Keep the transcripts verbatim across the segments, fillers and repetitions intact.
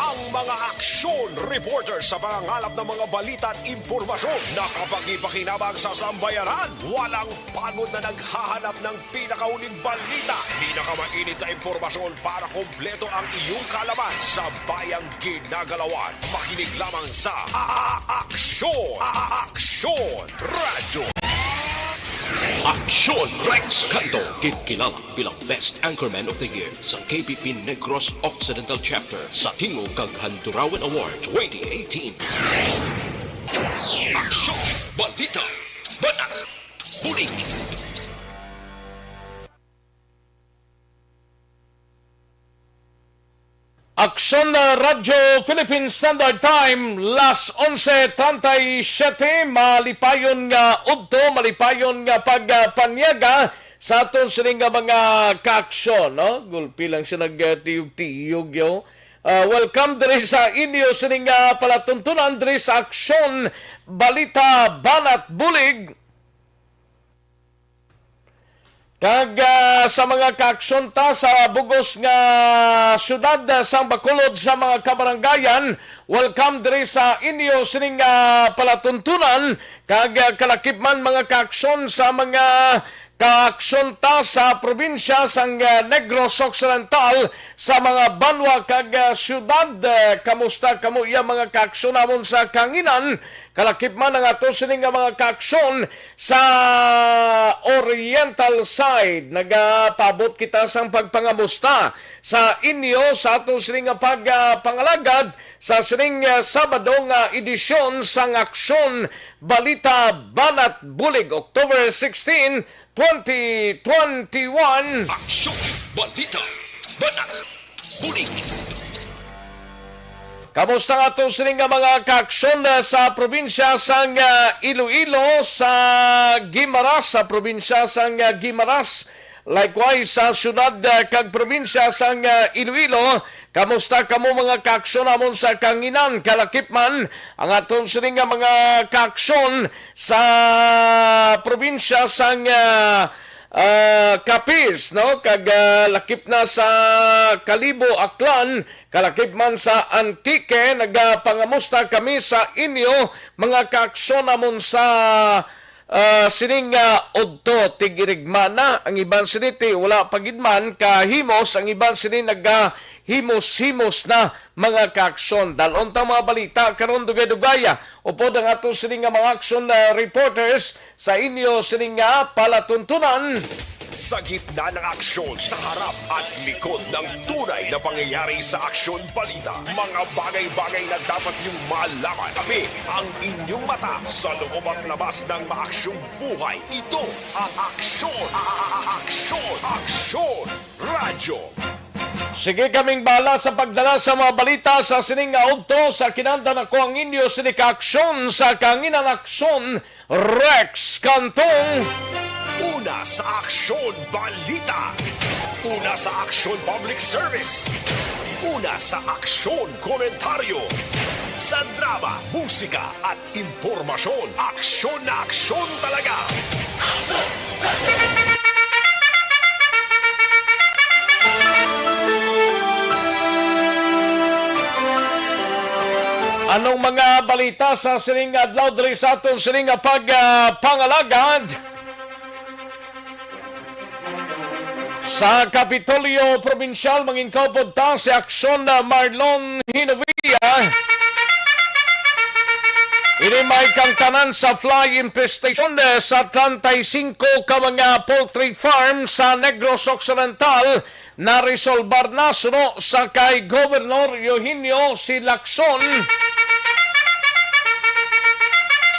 Ang mga aksyon reporter sa pangangalap ng mga balita at impormasyon na kapakipakinabang sa sambayanan. Walang pagod na naghahanap ng pinakauling balita, pinakamainit na impormasyon para kompleto ang iyong kaalaman sa bayang ginagalawan. Makinig lamang sa A-, A-, Aksyon! A-, A-, Aksyon! Radyo! Aksyon! Rex Canto, kinkilala bilang Best Anchorman of the Year sa K P P Negros Occidental Chapter sa Tingog kag Handurawan Award twenty eighteen. Aksyon! Balita! Banat! Bulig! Aksyon na Radyo Philippine Standard Time, las onse treinta y siete, malipayon nga udto, malipayon nga pagpanyaga sa aton sini nga mga kaaksyon, no? Gulpi lang siya nagtiyog-tiyog, yo. Ah, welcome diri sa inyo sini nga palatuntunan diri sa Aksyon, Balita, Banat, Bulig. Kag, ah, sa mga kaaksyon ta sa bugos nga syudad, ah, sang Bacolod, sa mga kabarangayan, welcome diri sa inyo sining, ah, palatuntunan. Kag, ah, kalakip man mga kaaksyon sa mga kaaksyon ta sa probinsya sang, ah, Negros Occidental, sa mga banwa kag, ah, syudad. Ah, kamusta kamo iya mga kaaksyon namon sa kanginan? Kalakip man ang ato sini nga mga kaaksyon sa Oriental side. Nagapaabot kita sang pagpangamusta sa inyo sa ato sini nga pag, ah, pangalagad sa sining, ah, Sabado nga edisyon sang Aksyon Balita Banat Bulig, October sixteen, twenty twenty-one. Aksyon, balita, banat, bulig. Kamusta nga ato sini nga mga kaaksyon, ah, sa probinsya sang, ah, Iloilo, sa Guimaras, sa probinsya sang, ah, Guimaras? Likewise, sa syudad, ah, kag probinsya sang, ah, Iloilo, kamusta kamo mga kaaksyon namon sa kanginan? Kalakip man ang aton sini nga mga kaaksyon sa probinsya sang, ah, ah, Capiz, no? Kag, ah, lakip na sa Kalibo, Aklan, kalakip man sa Antique. Nagapangamusta kami sa inyo, mga kaaksyon namon sa, ah, sining, ah, udto. Tig-irigma na ang iban sini ti wala pa gid man kahimos, ang iban sini nagahimos-himos na, mga kaaksyon. Dalon ta mga balita karon, dugay-dugaya. Upod ang ato sini nga mga aksyon, ah, reporters sa inyo sini nga palatuntunan. Sa gitna ng aksyon, sa harap at likod ng tunay na pangyayari sa aksyon balita, mga bagay-bagay na dapat niyong malaman. Kami ang inyong mata sa loob at labas ng maaksyong buhay. Ito ang Aksyon, a-, a-, a-, Aksyon, Aksyon Radyo. Sige kaming bahala sa pagdala sa mga balita sa sining nga udto. Sa kinahanglan ako ang inyo sini ka aksyon sa kanginan, Aksyon Rex Cantong. Una sa Aksyon Balita. Una sa Aksyon Public Service. Una sa Aksyon Komentaryo. Sa drama, musika, at impormasyon. Aksyon na aksyon talaga. Anong mga balita sa sining adlaw diri sa aton sining nga pag, ah, pangalagad? Sa Kapitolyo Probinsyal, manginkaupod ta si Aksyon na Marlon Hinovia. Ini may kangtanan sa fly infestation, eh, sa treinta y cinco ka mga poultry farm sa Negros Occidental. Naresolbar na suno sa kay Gobernador Eugenio C. Lacson.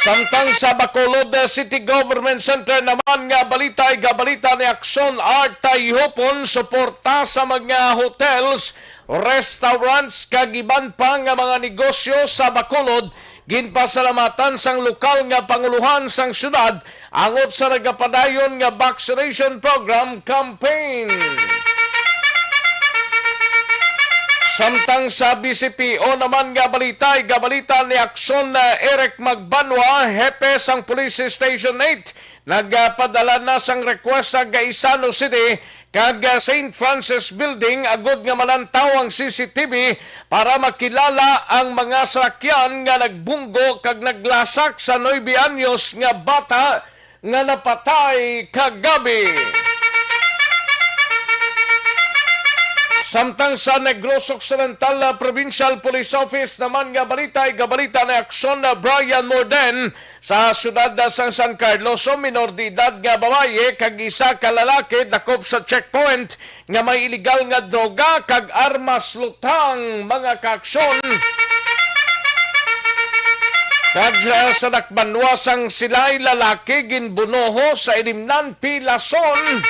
Samtang sa Bacolod City Government Center naman nga balita, igabalita ni Aksyon Art Tayhupon, suporta sa mga hotels, restaurants, kag iban pa nga mga negosyo sa Bacolod, ginpasalamatan sang lokal nga pangulohan sang syudad angot sa nagapadayon nga vaccination program campaign. Samtang sa B C P O naman nga balita, igabalita ni Aksyon na Eric Magbanwa, hepe sang Police Station eight, nagpadala na sang request sa Gaisano City kag, ah, Saint Francis Building agod nga malantaw ang C C T V para makilala ang mga salakyan nga nagbunggo kag naglasak sa nuebe anyos nga bata nga napatay kagabi. Samtang sa Negros Occidental, ah, Provincial Police Office naman nga balita, igabalita ni Aksyon, ah, Brian Morden, sa siyudad, ah, sang San Carlos, ang minor de edad nga babayi kag isa ka lalaki dakop sa checkpoint nga may iligal nga droga kag armas lutang, mga kaaksyon. Kag sa, sa Dakbanwa sang Silay, lalaki ginbunuho sa ilimnan pilason.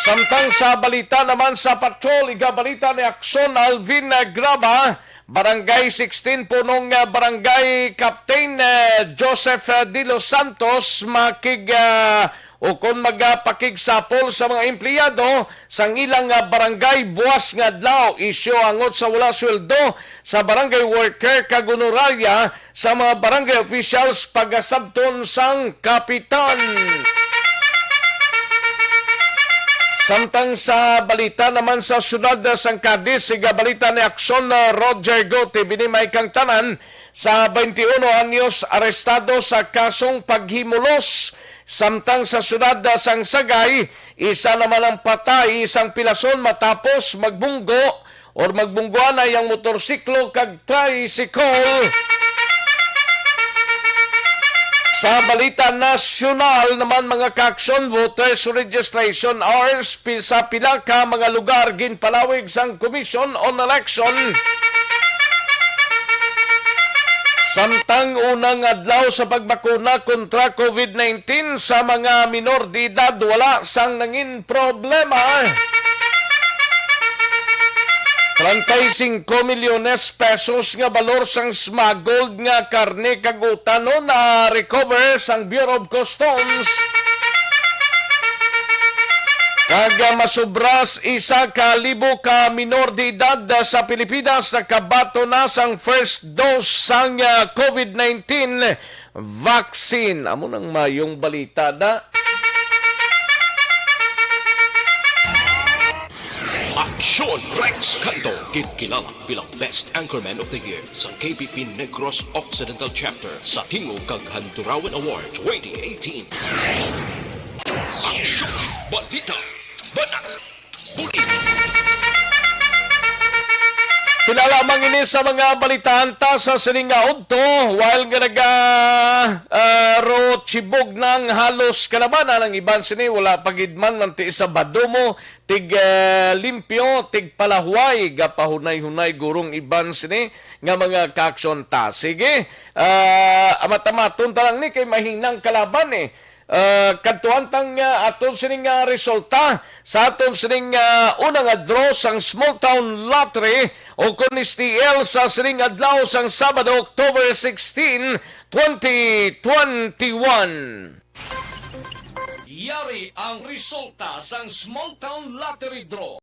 Samtang sa balita naman sa patrol, igabalita ni Aksyon Alvin Graba, Barangay sixteen, punong, ah, Barangay Captain, ah, Joseph, ah, De Los Santos, makig, ah, o kon magapakigsapol sa mga empleyado sang ilang, ah, barangay buwas nga adlaw, isyu angot sa wala sweldo sa barangay worker kag honoraria sa mga barangay officials, pagasabton sang kapitan. Samtang sa balita naman sa siyudad sang Cadiz, igabalita ni Aksyon, ah, Roger Gutib, ini may kang tanan sa twenty-one anyos arestado sa kasong paghimulos. Samtang sa siyudad sang Sagay, isa naman ang patay, isang pilason matapos magbunggo or magbungguanay ang motorsiklo kag tricycle. Sa balita nasyonal naman, mga kaaksyon, voters registration hours pi-, sa pila ka mga lugar ginpalawig sang Commission on Election. Samtang unang adlaw sa pagbakuna kontra COVID nineteen sa mga minor de edad, wala sang nangin problema. Treinta y cinco milyones pesos nga balor sang smuggled nga karne kag utanon na-recover sang Bureau of Customs. Kag, ah, masubras isa ka libo ka minor de edad, ah, sa Pilipinas nakabaton na sang first dose sang, ah, COVID nineteen vaccine. Amo nang mayong balita da. Aksyon Rex Canto, ginkilala bilang Best Anchorman of the Year sa K B P Negros Occidental Chapter sa Tingog kag Handurawan Award twenty eighteen. Aksyon, balita, banat, bulig. Pila lamang ini sa mga balitaan ta sa sining nga udto, while nga naga, ah, ro chibog nang halos kalabanan, ang iban sini wala pa gid man manti sa badumo, tig, ah, limpyo, tig palahway, gapahunay-hunay gurong iban sini nga mga kaaksyon ta. Sige, ah, amat-amaton ta lang ni kay mahinang kalaban eh. Ah, kadtuan tang, ah, aton sining, ah, resulta sa aton sining, ah, una nga draw sang Small Town Lottery o kon S T L sa sining adlaw sang Sabado, October sixteen, twenty twenty-one. Yari ang resulta sang Small Town Lottery Draw.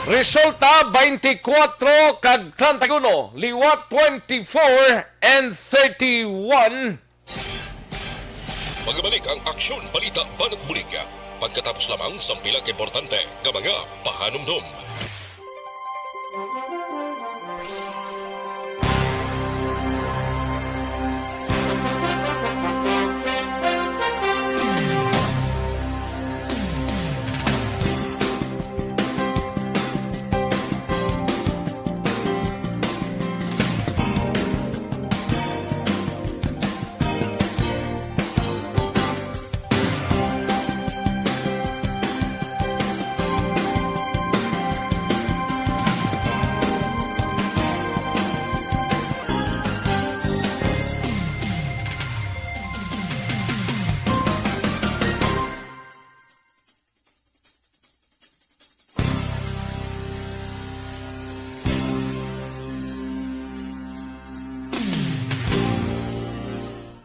Resulta, twenty-four kag treinta y uno, liwat twenty-four and thirty-one. Magabalik ang Aksyon, Balita, Banat, Bulig pagkatapos lamang sang pila ka importante nga mga pahanumdom.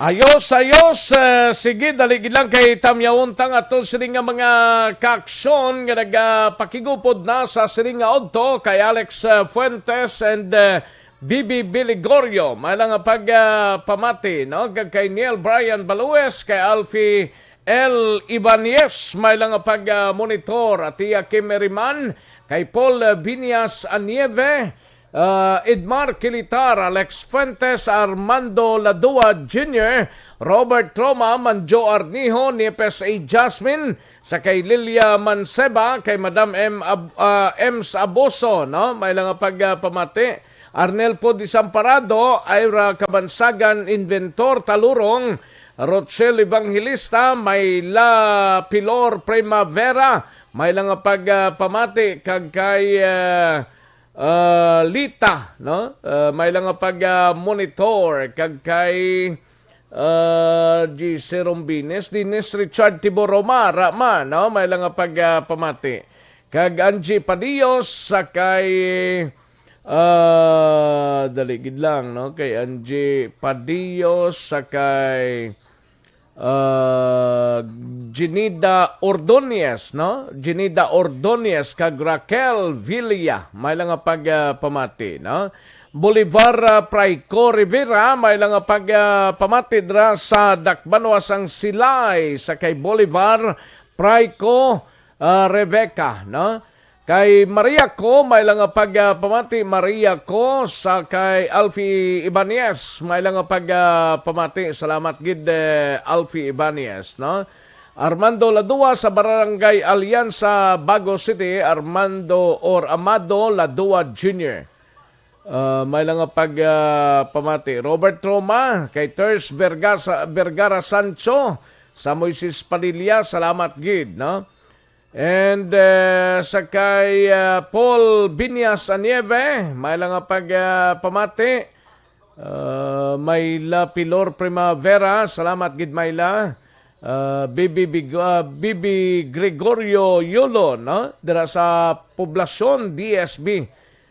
Ayos, ayos. Eh, sige, dali gid lang kay tamyawon tang aton sini nga mga kaaksyon nga nagapakigupod na sa sini nga udto kay Alex, eh, Fuentes and, eh, B B Biligorio. May lang nga pag, ah, pamati, no? Kag kay Neil Brian Balues, kay Alfie L Ibanez, may lang pag-monitor, Tia Kim Eriman, kay Paul Viñas Anieve, ah, Edmar Kilitar, Alex Fuentes, Armando Ladua Junior, Robert Troma, Manjo Arnijo, Niepes A Jasmine, sa kay Lilia Manseba, kay Madam M Ab-, ah, Ems Aboso, no? May lang pag-, ah, pamati. Arnel po Desamparado, Ira Kabansagan, Inventor Talurong, Rochelle Evangelista, Mayla Pilor Primavera, may lang pag, ah, pamati kag kay, ah, ah, Lita, no? Ah, may lang pag, ah, monitor kag kay, ah, G C Rombines, Dennis Richard Tiboroma, Rama, no? May lang pag, ah, pamati. Kag Angie Padillos sa kay, ah, dali gid lang, no? Kay Angie Padillos sa kay, ah, Jinida Ordonez, no? Jinida Ordonez kag Raquel Villa. May lang pag, ah, pamati, no? Bolivar, ah, Praico Rivera, may lang pag, ah, pamati dira sa Dakbanwa sang Silay sa kay Bolivar, Praico, ah, Rebecca, no? Kay Maria ko, may lang nga pag, ah, pamati, Maria ko, sa kay Alfie Ibanez, may lang nga pag, ah, pamati. Salamat gid, eh, Alfie Ibanez, no? Armando Ladua sa Barangay Alianza, Bago City, Armando or Amado Ladua Junior. Ah, may lang nga pag, ah, pamati. Robert Troma, kay Ters Vergasa-, Vergara Sancho, sa Moises Padilla, salamat gid, no? And, eh, sa kay, ah, Paul Binyas Anieve, may lang nga pag, ah, pamati. Ah, Myla Pilor Primavera, salamat gid, Myla. Ah, Bibi Big-, ah, Bibi Gregorio Yulo, no? Dira sa Poblacion, D S B.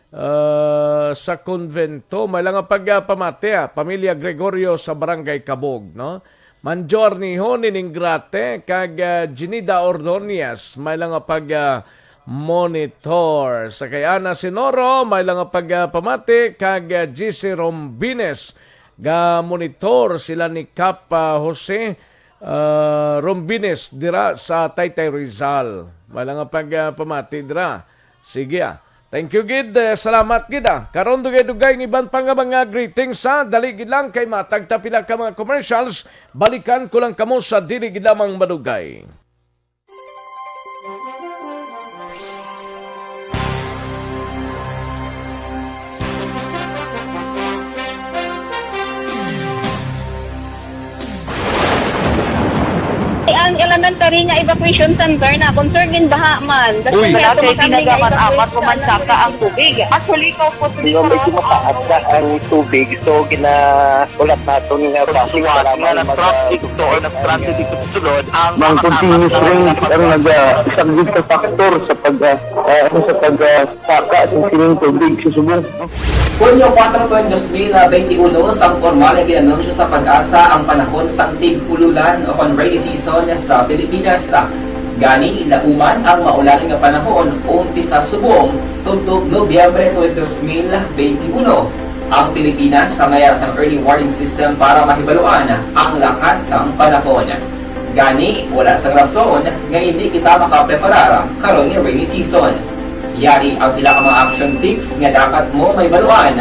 Ah, sa Convento, may lang nga pag, ah, pamati, ah, pamilya Gregorio sa Barangay Cabog, no? Manjo Arnijo, Nining Grate, kag, ah, Jinida Ordonez, may lang nga pag, ah, monitor. Sa kay Ana Sinoro, may lang nga pag, ah, pamati, kag, ah, G C Rombines, ga monitor sila ni Kap, ah, Jose, ah, Rombines dira sa Taytay Rizal. May lang nga pag, ah, pamati dira. Sige, ah. Thank you gid, eh, salamat gid, ah. Karon dugay-dugay ang iban pa nga mga greetings, ah. Dali gid lang kay matag ta pila ka mga commercials. Balikan ko lang kamo sa dili gid lamang madugay. Ang elementary nga evacuation center na concern din baha man. Uy. Wala kay pinagamat-amat, umansaka ang tubig. Actually, ko po, medyo mataas na ang tubig, so ginaulat naton nga traffic para nga mag-, nag-traffic to or nag-transit dito sa sulod ang mga continuous rain ang naga-, isang big factor sa pag, ah, ah, ano, sa pag, ah, saka sa sining tubig sa subong. Hunyo kuwatro, dos mil benti uno, sang pormal nga gin-anunsyo sa PAGASA ang panahon sang tig-ululan o kon rainy season sa Pilipinas. Gani, lauman ang maulan nga panahon umpisa subong tubtob Nobyembre twenty, dos mil benti uno. Ang Pilipinas sa mayar sang early warning system para mahibaluan ang lakat sang panahon. Gani, wala sang rason nga indi kita makapreparar karon nga rainy season. Yari ang pila ka mga action tips nga dapat mo mahibaluan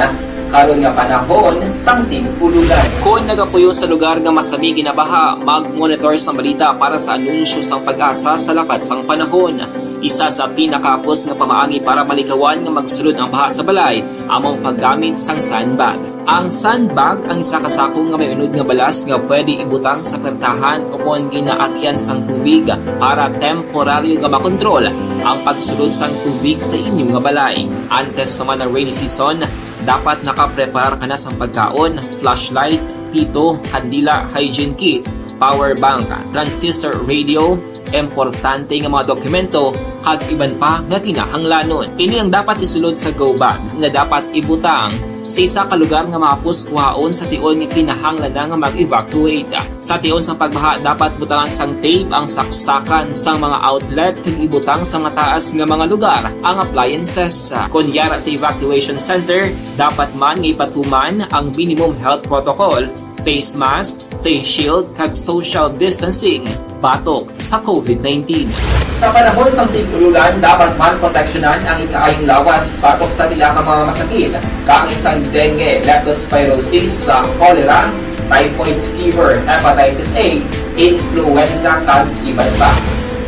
karon nga panahon sang tig-ululan. Kon nagapuyo sa lugar nga masami ginabaha, mag-monitor sang balita para sa anunsyo sang PAGASA sa lakat sang panahon. Isa sa pinakahapos nga pamaagi para malikawan nga magsulod ang baha sa balay amo ang paggamit sang sandbag. Ang sandbag ang isa ka sako nga may unod nga balas nga pwede ibutang sa pertahan o kon ginaagyan sang tubig para temporaryo nga makontrol ang pagsulod sang tubig sa inyo nga balay. Antes pa man ang rainy season, dapat nakapreparar ka na sang pagkaon, flashlight, pito, kandila, hygiene kit, power bank, transistor radio, importante nga mga dokumento, kag iban pa nga kinahanglanon. Ini ang dapat isulod sa go bag nga dapat ibutang sa isa ka lugar nga mahapos kuhaon sa tion nga kinahanglan na nga mag-evacuate. Sa tion sang pagbaha, dapat butangan sang tape ang saksakan sang mga outlet kag ibutang sa mataas nga mga lugar ang appliances. Kon yara sa evacuation center, dapat man nga ipatuman ang minimum health protocol, face mask, face shield, kag social distancing. batok sa COVID nineteen. Sa panahon sang tig-ululan, dapat man proteksyonan ang ikaayong lawas batok sa pila ka mga masakit, kaangay sang dengue, leptospirosis, sa cholera, typhoid fever, hepatitis A, influenza, kag iban pa.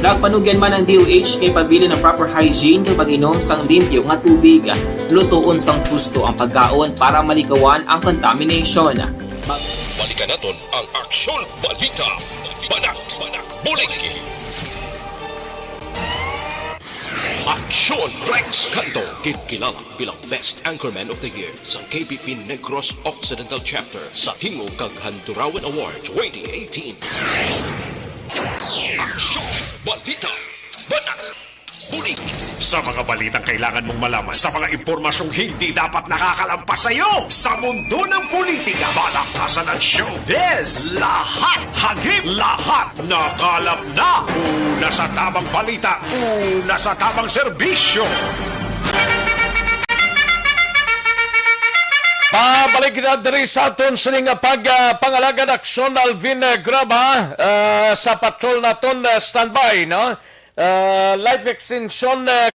Nagpanugyan man ang D O H nga ipabilin ang proper hygiene kag pag-inom sang limpyo nga tubig. Lutoon sang husto ang pagkaon para malikawan ang contamination. Balikan naton ang Aksyon Balita, Banat Bulig. Aksyon Rex Canto, kinkilala bilang Best Anchorman of the Year sa K P P Negros Occidental Chapter sa Tingog kag Handurawan Award twenty eighteen. Aksyon Balita, Banat Bulig. Sa mga balitang kailangan mong malaman, sa mga impormasyong hindi dapat nakakalampas sa iyo, sa mundo ng politika, balaktasan at showbiz, lahat hagip, lahat nakalap na. Una sa tamang balita, una sa tamang serbisyo. Pabalik na diri sa aton sini nga pag, ah, pangalagad aksyon, Alvin, eh, Graba, ah, sa patrol naton, ah, standby, no? Ah, life extension, ah,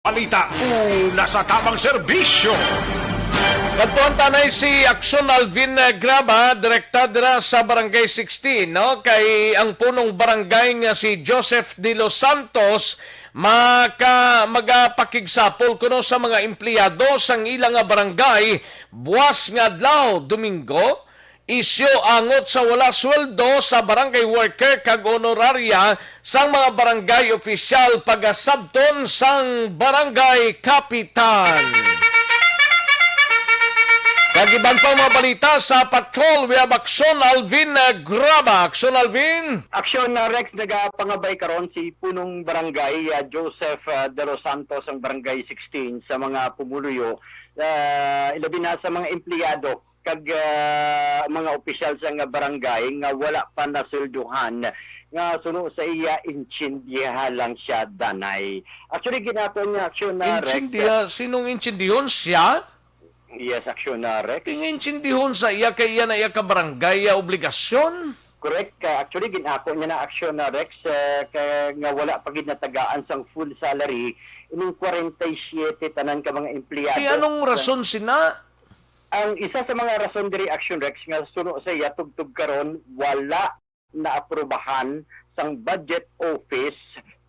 Balita, una sa tamang serbisyo. Kadtuan tanay si Aksyon Alvin, eh, Graba, direkta dira sa Barangay sixteen, no? Kay ang punong barangay nga si Joseph De Los Santos maka-, magapakigsapol kuno sa mga empleyado sang ila nga barangay buwas nga adlaw, Domingo, isyu angot sa wala sweldo sa barangay worker kag honoraria sang mga barangay opisyal pagasabton sang barangay kapitan. Kag iban pang mga balita sa patrol, we have Aksyon Alvin, uh, Graba. Aksyon Alvin. Aksyon, uh, Rex, nagapangabay karon si punong barangay, uh, Joseph, uh, De Los Santos, ang barangay sixteen, sa mga pumuluyo, uh, ilabi na sa mga empleyado kag, ah, mga opisyal sa nga barangay nga wala pa nasweldohan, nga suno sa iya, intsyendiha lang siya, danay. Actually, ginako niya, Aksyon na Rex. Intsyendiha? Sinong intsyendiha? Siya? Yes, Aksyon na Rex. Ting intsyendiha sa iya kay iya na iya ka barangay, ah, obligasyon? Correct. Ah, actually, ginako niya na, Aksyon na Rex, ah, kay nga wala pa gid natagaan sang full salary ining kwarenta y siyete tanan ka mga empleyado. Kay anong rason sina? Ang isa sa mga rason diri, Aksyon Rex, nga suno sa iya, tubtob karon wala naaprubahan sang budget office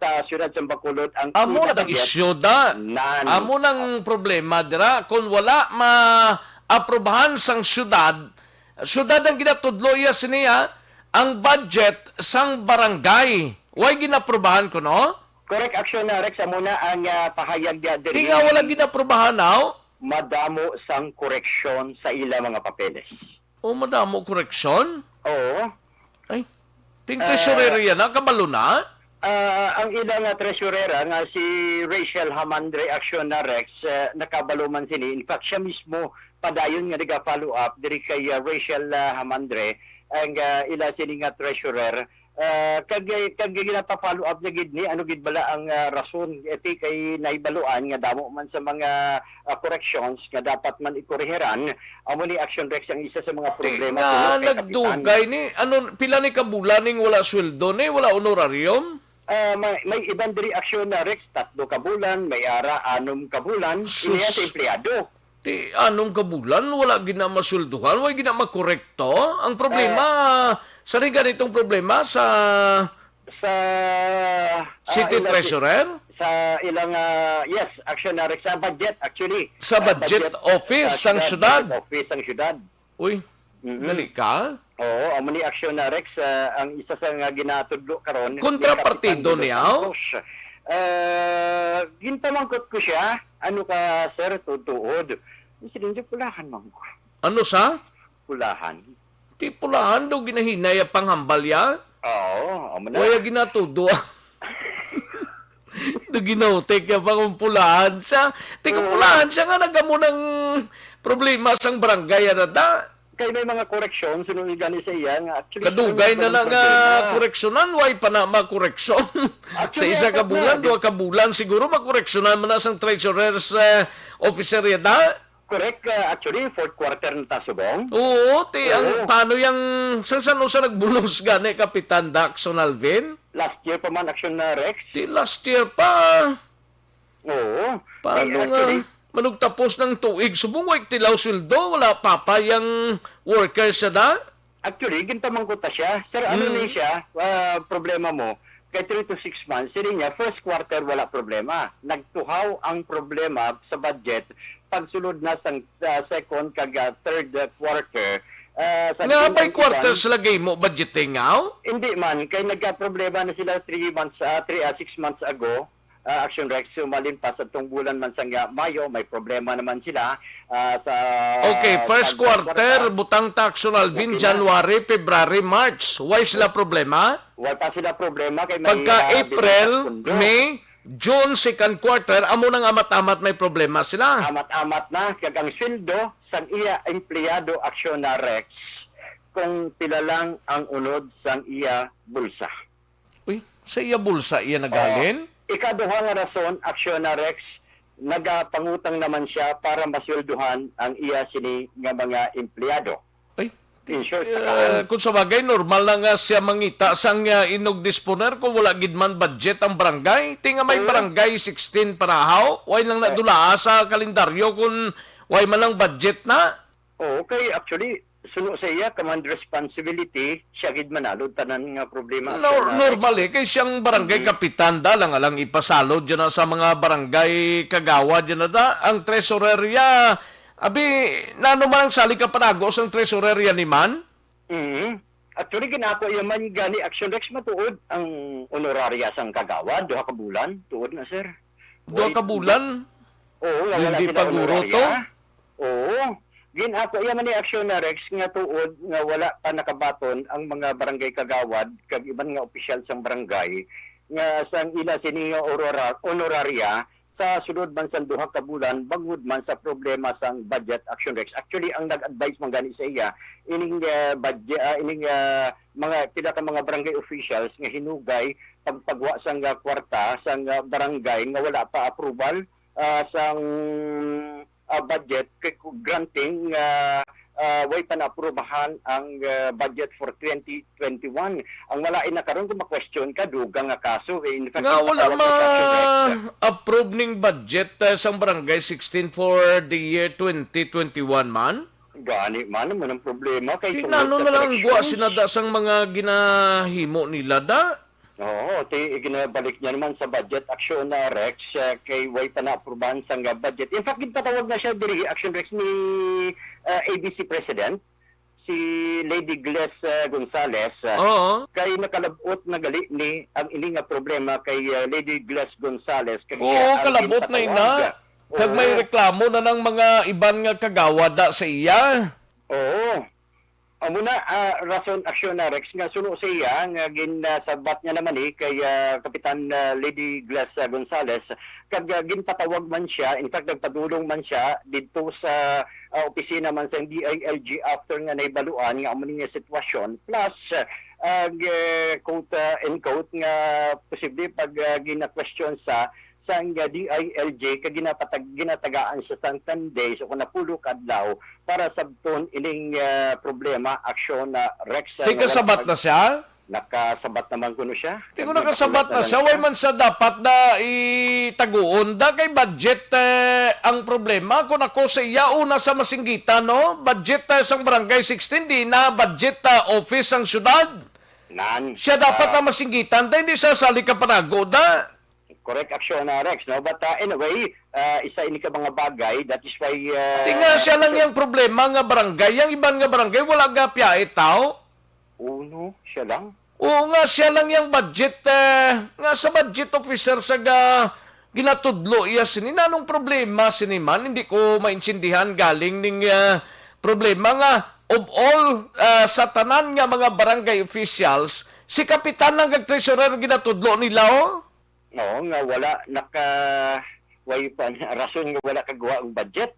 sa siyudad sa Bacolod ang Amo ila na ang budget. Isyu da. Nan. Amo nang problema dira, kung wala maaprubahan sang siyudad, siyudad ang ginatudlo iya sini, ha? Ang budget sang barangay. Way ginaprubahan ko, no? Correct, Aksyon na Rex, amo na ang, ah, pahayag, ah, diri. Di nga wala ginaprubahan, aw? Madamo sang koreksyon sa ila mga papeles. O, madamo koreksyon? Oo. Ay, ting Ah, treasurer yan, ah, kabalo na? Ah, ang ila nga treasurera nga si Rachel Hamandre, Aksyon na Rex, ah, nakabalo man sini. In fact, siya mismo padayon nga naga-follow up diri kay, ah, Rachel, ah, Hamandre, ang, ah, ila sini nga treasurer. Ah, kag, kag ginapa-follow up na gid ni, ano gid bala ang, ah, rason? Iti kay nahibaluan nga damo man sa mga, ah, corrections nga dapat man ikorihiran. Amo ni, Aksyon Rex, ang isa sa mga problema nga tungod kay Kapitan. Nagdugay ni, ano, pila ni ka bulan ning wala sweldo ni, wala honorarium? Ah, may, may iban diri, Aksyon na Rex, tatlo ka bulan, may ara anom ka bulan. Sus. Iniya sa empleyado. Ti anong kabulan, wala gid na masweldohan, wala gid na makorekto. Ang problema, sa ganitong problema sa Sa, ah, City ilang si-, Treasurer? Sa ilang, ah, yes, Action Direct, sa budget, actually. Sa Sa budget budget, office sa sang syudad, syudad? Budget office sang syudad. Uy, Mhm. Dali ka? Oo, amo ni Action Direct, ah, ang isa sa nga ginatudlo karon ni Kontrapartido Kapitan Dilo niya, oh? Santos. Ah, ginpamangkot ko siya, "Ano ka, sir, tutuod?" Siling niya, "Pulahan man ko." Ano sa? Pulahan. Ti pulahan daw ginahinay ang panghambal ya? Oo, amo na. Waya ginatudo. Do ginautik ya pa kung pulahan siya. Ti kung Oo. Pulahan siya nga nagamo ng problema sang barangay, ano ta? Kay may mga koreksyon, sunod gani sa iya nga actually, Kadugay ang na lang problema. Nga koreksyonan, way pa na makoreksyon. Actually, Sa isa ka effort na, bulan, di- duha ka bulan, siguro makoreksyonan man na sang treasurer's, eh, officer ya ta? Correct, ah, actually, fourth quarter na ta subong. Oo, ti ang Oo. Paano yang sa san usa nagbulos gani, Kapitan Daxon Alvin? Last year pa man, Action na, Rex. Ti last year pa. Oo. Paano Ti, nga actually, manugtapos ng tuig subong, way tilaw sweldo, wala pa pa yang worker sa da? Actually, ginpamangkot ta siya, "Sir, ano Mm. ni siya, ah, problema mo?" Kay three to six months, siling niya, first quarter, wala problema. Nagtuhaw ang problema sa budget pagsulod na sang, ah, second kag, ah, third quarter. Ah, sa Nga, tingin by ang quarters iban, lagi mo budgeting, aw? Hindi man, kay nagka-problema na sila three months, ah, three, ah, six months ago. Ah, Action Rex, sumalin pa sa tong bulan man sang, ah, Mayo, may problema naman sila, ah, sa Okay, first pagkwarta. Quarter, butang ta, Action Alvin, Okay na. January, February, March. Why sila problema? Wala pa sila problema kay may, Pagka ah, April, binagsak pundo. May, June, second quarter, amo nang amat-amat may problema sila. Amat-amat na, kag ang sweldo sang iya empleyado, Action na, Rex, kung pila lang ang unod sang iya bulsa. Uy, sa iya bulsa iya naghalin? Oh, ikaduha nga rason, Action na, Rex, nagapangutang naman siya para masweldohan ang iya sini nga mga empleyado. Ay, In short, eh, tagaan. Kung sa bagay, normal na nga siya mangita sang, ah, inugdisponer kung wala gid man budget ang barangay. Ti nga may Hmm. Barangay sixteen parahaw, way lang Eh. Nadulaa sa kalendaryo kung way man lang budget na. Oo, kay actually, suno sa iya, command responsibility, siya gid manalod tanan nga problema. Nor-, Sa na- normal eh, kay siyang barangay Mm. kapitan, da lang alang ipasalod dyan na sa mga barangay kagawad dyan na da. Ang tresoreria, abi, nano man ang salig ka panago sang tresoreria ni man? Mm. Actually, ginako iya man gani, Action Rex, matuod ang honoraria sang kagawad, duha ka bulan, tuod na, sir. Duha Wait, ka bulan? Oo, nga wala Hindi sila pa guro honoraria. To? Oo. Ginako iya man ni Action na, Rex, nga tuod nga wala pa nakabaton ang mga barangay kagawad kag iban nga opisyal sang barangay nga sang ila sini nga orora-, honoraria sa sulod man sang duha ka bulan bangod man sa problema sang budget, Action Rex. Actually, ang nag-advise man gani sa iya, ining, ah, budget, ah, ining, ah, mga pila ka mga barangay officials nga hinugay pagpagwa sang, ah, kwarta sang, ah, barangay nga wala pa approval, ah, sang, ah, budget kay ku-, granting, ah, ah, way pa naaprubahan ang, ah, budget for twenty twenty-one. Ang malain na karon kung ma-question ka, dugang nga kaso, eh, in fact, Nga wala ipatawag na kaso, Rex. Ma-approve ning budget, eh, sang Barangay sixteen for the year twenty twenty-one man? Gani man, amo nang problema kay Ti tungod nano sa na lang gwa corrections. Sinada sang mga ginahimo nila da? Oo, ti, ginabalik niya naman sa budget, Action na, Rex, ah, kay way pa naaprubahan sang, ah, budget. In fact, ginpatawag na siya diri, Action Rex, ni, ah, A B C President, si Lady Gles, ah, Gonzales, ah, Oo. Kay nakalab-ot na gali ni ang ini nga problema kay, ah, Lady Gles Gonzales, kag Oo, siya ang kalab-ot na ginpatawag. Ina. Kag may Oo. Reklamo na ng mga iban nga kagawad da sa iya. Oo. Amo na, ah, rason, Action na, Rex, nga suno sa iya nga gin, ah, sabat niya naman ni kay, ah, Kapitan, ah, Lady Gles, ah, Gonzales, kag, ah, ginpatawag man siya, in fact, nagpadulong man siya didto sa, ah, opisina man sa D I L G after nga nahibaluan nga amo ni nga sitwasyon. Plus, ah, g-, quote, ah, end quote, nga posible pag, ah, gina-question sa sang D I L G kay ginapatag-, ginatagaan siya sang ten days o kung napulo ka adlaw para sabton ining, ah, problema, Action na, Rex, ah, Tika nga wala sabat pag- na siya? Nakasabat naman kuno siya. Di ko nakasabat na siya. Way man sa dapat na itaguon da kay budget, eh, ang problema. Kung ako sa iya, una sa masinggitan, no? Budget, eh, sang Barangay sixteen, di na budget, ah, office sang syudad. Nan, siya dapat ah, na masinggitan, da, hindi siya sali ka panago, da. Correct action, ah, Rex, no? But, ah, anyway, ah, isa ini ka mga bagay, that is why, ah, Ti nga siya lang yung problema nga barangay, yung iban nga barangay, wala ga piyae tao. Uno, siya lang. Oo nga, siya lang yung budget, eh, nga sa budget officer sa ga, ginatudlo iya sini. Nanong problema sini man? Hindi ko maintindihan galing ning, ah, problema nga of all, ah, sa tanan nga mga barangay officials, si kapitan lang kag treasurer ginatudlo nila, oh. No, nga wala naka, way pa, rason nga wala kagawa ang budget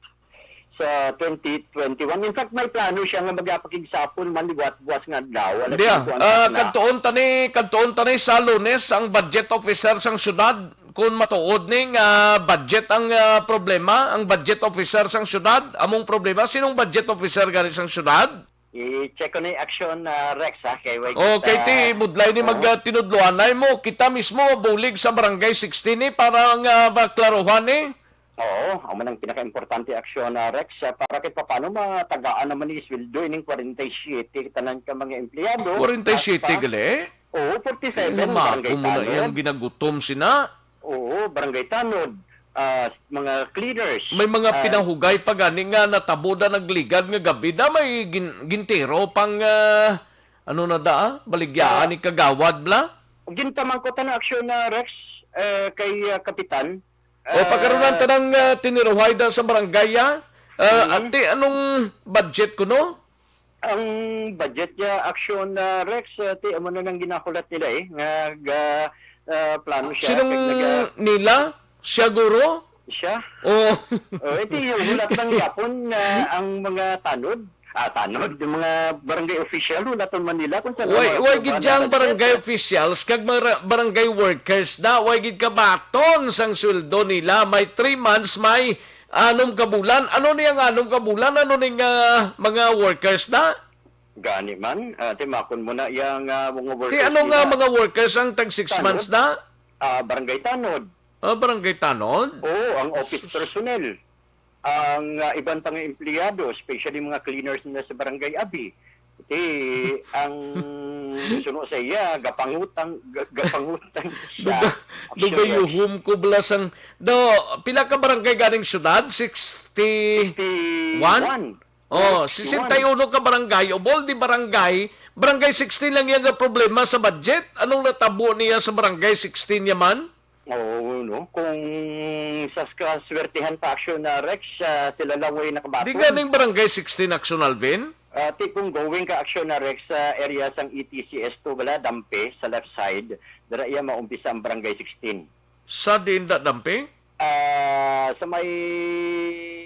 sa twenty twenty-one. In fact, may plano siya nga magapakigsapon man liwat buwas nga adlaw. Alas Diya, singko ang ah, takna. Kadtuon tani, kadtuon tani sa Lunes ang budget officer sang syudad. Kung matuod ni nga budget ang, ah, problema, ang budget officer sang syudad, among problema, sinong budget officer gani sang syudad? I-check ko na yung action, ah, Rex, ha? Kay way Okay, kita, ti, budlay ni oo. Mag, ah, tinudloanay mo. Kita mismo mabulig sa Barangay sixteen ni para nga maklaruhan ni. Oo, amo nang pinaka-importante aksyon, ah, Rex, ah, para kay paano matagaan naman ni sweldo ining forty-seven tanan ka mga empleyado. Forty-seven At pa, gali? Oo, forty-seven, Luma, barangay kumo na tanod. Iyang ginagutom sina. Oo, barangay tanod, ah, mga cleaners. May mga Ah, pinahugay pa gani nga natabo na nagligad nga gabi na may gin-, gintiro pang, ah, ano na da, ah? Baligyaan Ah, ni kagawad bla? Gintamangkot na aksyon na Rex, eh, kay, ah, Kapitan. O, pagkaroon Ah, tanang, ah, tiniruhay da sa barangay, ah? Ah, Mm. Ate, anong budget kuno? Ang budget niya, aksyon na Rex, ah, ti, amo na nang ginahulat nila eh, nga ga, ah, plano siya, Sinong kag naga- nila? Siya guro? Siya? Oh. Oh, ito yung hulat lang yapon na ang mga tanod, ah, tanod, yung mga barangay official, hulaton man nila kung saan Way, ang way gid ang budget. Barangay officials kag mga ra-, barangay workers na, way gid kabaton sang sweldo nila. May three months, may anom ka bulan. Ano ni ang anom ka bulan? Ano ni nga mga workers na? Gani man, ah, timakon mo na yang, ah, mga Ti workers ano nga nila. Mga workers ang tag six Tanod? Months na? Ah, barangay tanod. Ah, barangay tanod? Oo, ang office personnel. Ang, ah, iban pa nga empleyado, especially mga cleaners na sa barangay abi. Ti, ang suno sa iya, gapangutang, ga-, gapangutang siya. Duga-, Aksyon dugayuhom ko bala sang, do, pila ka barangay ganing syudad? Sixty-one? Sixty-one. Oh, sixty-one. Sixty-one ka barangay, of all the barangay, barangay sixteen lang yang problema sa budget. Anong natabo niya sa barangay sixteen yaman? Oo, no? Kung sa kaswertihan pa, aksyon na Rex, ah, sila lang way nakabaton. Di ganing barangay sixteen, aksyon Alvin? Ah, ti kung going ka aksyon na Rex sa area sang E T C S two bala, Dampe, sa left side, dira iya maumpisa ang barangay sixteen. Sa diin da, Dampe? Ah, sa may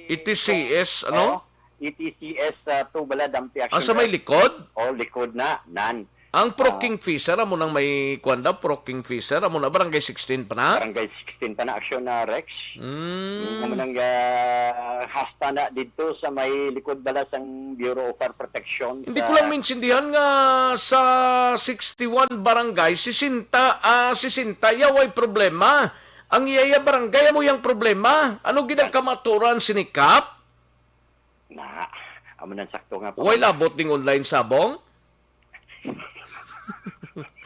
E T C S, ano? Oh, E T C S, ah, two bala, Dampe Ah, sa may likod? Oh, likod na, nan. Ang Proking Ah. Fisher, amo nang may kuwan daw, Proking Fisher, amo na, Barangay sixteen pa na? Barangay sixteen pa na, aksyon na, Rex. Mm. Amo nang, ah, hasta na dito sa may likod bala sang Bureau of Fire Protection Hindi sa ko lang maintindihan nga sa sixty-one barangay, sixty, ah, sixty ya way problema. Ang iyaya barangay, amo yang problema. Ano gid ang kamaturan sini, Kap? Na, amo nang sakto nga Way pangalan. Labot ning online sabong?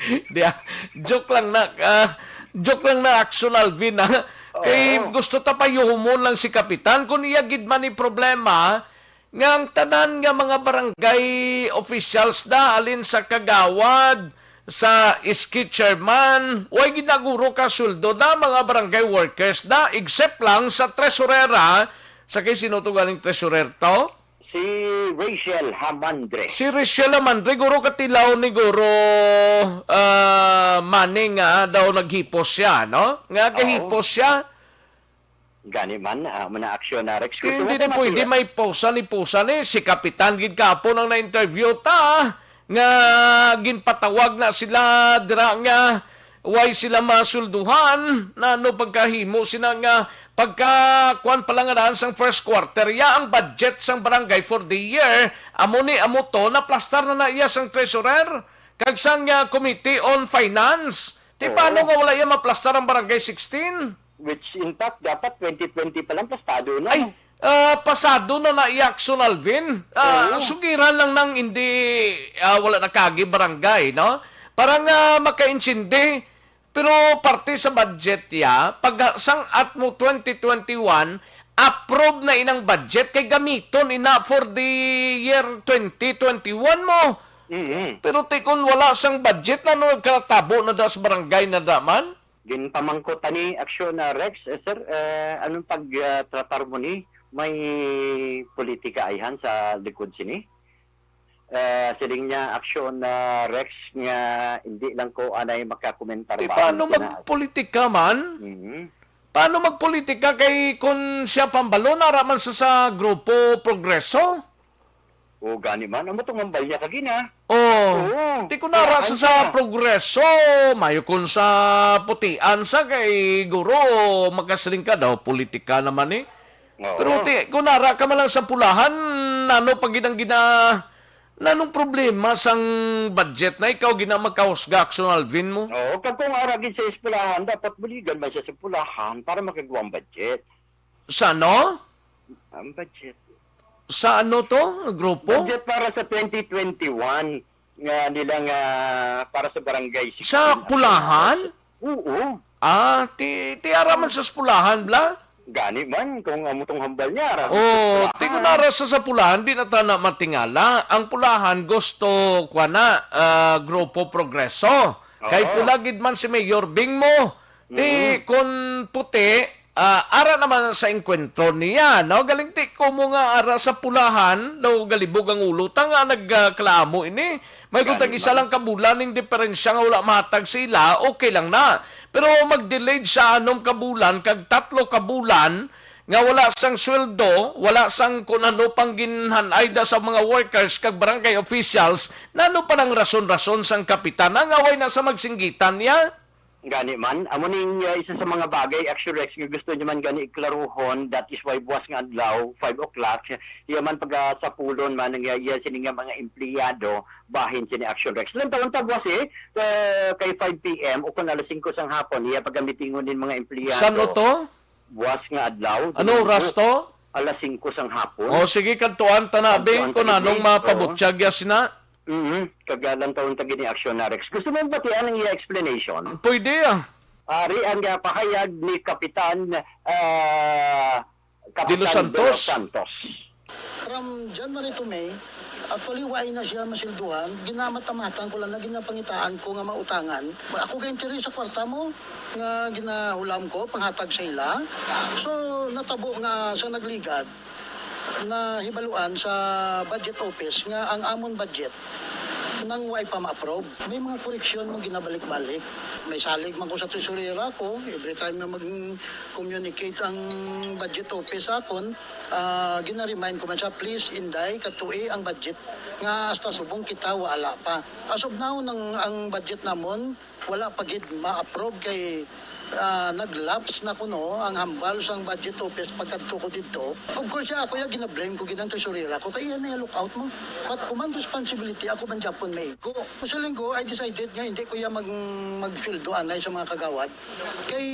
Di, ah, joke lang na, ah, joke lang na, aksyon Alvin, ah. Kay Oo. Gusto ta payuhumon lang si Kapitan. Kung iya gid man ni problema, nga ang tanan nga mga barangay officials da, alin sa kagawad, sa S K chairman, way gid na guro ka sweldo da, mga barangay workers da, except lang sa tresurera, sa kay sino to ganing tresurer to? Si Rachel Hamandre. Si Rachel Hamandre, guro katilaw ni guro, ah, Manny nga daw naghipos siya, no? Nga Oo. Gahipos siya. Gani man, ah, amo na aksyon na Rex. Kay hindi ni pwede may pusa ni pusa ni si Kapitan gid kapon ang na-interview ta nga ginpatawag na sila dira nga way sila masulduhan na ano pagkahimo sina nga pagka kuan pa lang nga daan sang first quarter ya ang budget sang barangay for the year amo ni amo to naplastar na na iya sang treasurer Kag sang, ah, Committee on Finance. Di Oo. Paano nga wala yan maplastar ang Barangay sixteen? Which, in fact, dapat twenty twenty pa lang plastado na, Ay, no? Ah, pasado na na i-action, Alvin. Ah, Oo. Sugiran lang nang hindi, ah, wala nakagi barangay, no? Para nga makaintindi, pero parte sa budget ya, pag sang at mo twenty twenty-one, approve na inang budget kay gamiton ina for the year twenty twenty-one mo. Mhm. Pero tikon wala sang budget, ano nagkatabo na da sa barangay na da man? Ginpamangkot ani, Aksyon, ah, Rex, eh, sir, eh, anong pag, ah, tratar mo ni? May politika ayhan sa likod sini? Eh, siling niya, Aksyon, ah, Rex, nga hindi lang ko anay makakomentar Di ba? Paano Ano na? Magpolitika man? Mhm. Paano magpolitika kay kun siya pambalo, nara man sa, sa Grupo Progreso? O, gani man, amo tong hambal niya kagina. Oh, Oo. Di ko nara sa, Kuhaan sa ka. Progreso, mayo kun sa putian sa kay guro, makasiling ka daw, politika naman eh. Oo. Pero ti, kung nara ka man lang sa pulahan, ano pa gid ang gina-, nanong problema sang budget na ikaw gina makahusga, Aksyon Alvin mo? Oo, kag kung ara gid sa eskwelahan, dapat buligan man siya sa pulahan para makagawa ang budget. Sa ano? Ang budget. Sa ano to? Grupo? Budget para sa twenty twenty-one nga nila nga para sa barangay Sa sixteen. Pulahan? Oo. Ah, ti, ti ara man sa pulahan, bla? Gani man, kung amo tong hambal niya, ara man sa Oh, pulahan. Ti kun ara sa, sa pulahan, di na ta na matingala. Ang pulahan gusto, kwa na, ah, Grupo Progreso. Kay Oo. Pula gid man si Mayor Bing mo. Ti, Mm. Kun puti, ah, ara naman sa engkwentro niya, no? Galing ti ko mo nga ara sa pulahan, daw galibog ang ulo, ta nga nagklamo ini. May Gani kung tag-isa man. Lang ka bulan ning diferensya nga wala mahatag sa ila, okay lang na. Pero mag-delay sa anom ka bulan, kag tatlo ka bulan, nga wala sang sweldo, wala sang kun ano pang ginhanay da sa mga workers kag barangay officials, nano pa nang rason-rason sang kapitan nga way na sa magsinggitan niya? Gani man, amo ning, uh, isa sa mga bagay, Action Rex, nga gusto niya man gani iklaruhon, that is why buwas nga adlaw, five o'clock, iya man pagasapulon man ang iya, iya sini nga mga empleyado, bahin sini Action Rex. Lantawon ta buwas eh, uh, kay five P M o kung alas singko sang hapon, iya pagamitingon din mga empleyado. San to? Buwas nga adlaw, Ano Domingo, oras to? Alas singko sang hapon. O, sige, kadtuan ta na, Kadtuan Bing, ta kung ni anong Bing, oo. Mapabutyag ya sina. Mhm. Kag, ah, lantawon ta gid ni Action na, Rex. Gusto mo batian ang iya explanation? Pwede, ah. Ari ang, ah, pahayag ni Kapitan, ah, Kapitan De Los Santos. De Los Santos. From January to May, actually, wa na siya masilduhan. Ginamata-matan ko lang na ginapangitaan ko nga mautangan. Ako ga-interest sa kwarta mo nga ginahulam ko, panghatag sa ila. So, natabo nga sa nagligad, nahibaluan sa budget office nga ang amon budget nang way pa ma-approve. May mga koreksyon mo ginabalik-balik. May salig man ko sa tesorera ko, every time na mag-communicate ang budget office sa akon, ah, gina-remind ko man siya, "Please, Inday, katui ang budget nga hasta subong kita wala pa." As of now, nang, ang budget namon, wala pa gid ma-approve kay, ah, nag-lapse na kuno ang hambal sang budget office pagkadto ko didto. Of course, ya, ako ya, gina-blame ko gid ang tesorera ko kay iya na iya lookout mo. But command responsibility, ako man gyapon may ko. Sa linggo, I decided nga hindi ko ya mag-, mag-field do anay sa mga kagawad. Kay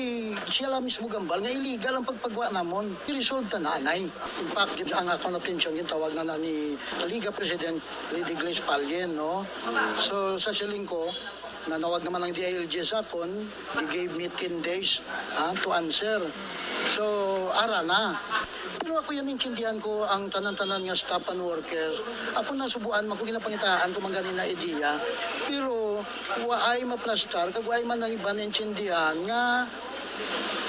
siya lang mismo gambal nga illegal ang pagpagwa namon. I-resolve ta na anay. In fact, gid ang akong atensyon, gintawag na na ni Liga President Lady Grace Palien, no? So, sa siling ko, nanawag naman ang D I L G sa akon, they gave me ten days, ah, to answer. So, ara na. Pero ako yan, intindihan ko ang tanan-tanan nga staff and workers. Ako nasubuan man ko, ginapangitaan ko man gani na idea. Pero waay maplastar, kag waay man ang iban intindihan nga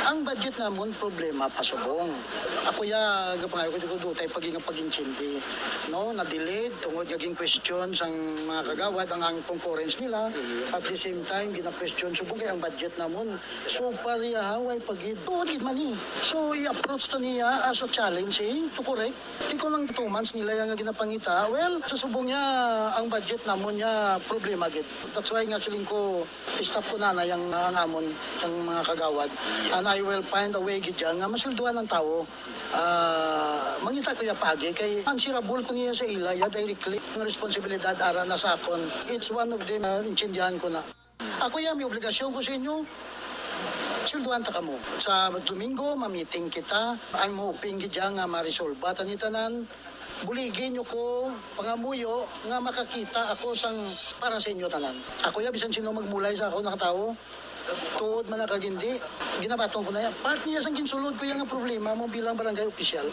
ang budget namon problema pa subong. Ako ya, gapangayo ko, di ko dutay pag nga pag-intindi. No, na-delayed tungod nga gin-question sang mga kagawad ang, ang concurrence nila. Mhm. At the same time, gina-question subong kay ang budget namon so pareha, way pa gid. Tuod gid man ni. So, i-approach ta niya as a challenge, eh, to correct. Di ko lang two months nila yang ginapangita. Well, sa subong niya, ang budget namon niya, problema gid. That's why nga siling ko, stop ko na na yang, ang amon, ang mga kagawad. And I will find a way gid dyan nga masweldohan ang tawo. Ah, mangita ko ya pagi kay answerable ko niya sa ila ya directly. Ang responsibilidad ara na sa akon. It's one of them, ah, intindihan ko na. Ako ya, may obligasyon ko sa inyo. Sweldohan ta kamo. Sa Domingo, ma-meeting kita. I'm hoping gid dyan nga maresolba ta ni tanan. Buligi nyo ko, pangamuyo nga makakita ako sang para sa inyo tanan. Ako ya, bisan sino magmulay sa ako nakatawo, tuod man na kag hindi, ginabaton ko na yan. Part niya sang ginsulod ko yang problema mo bilang barangay official.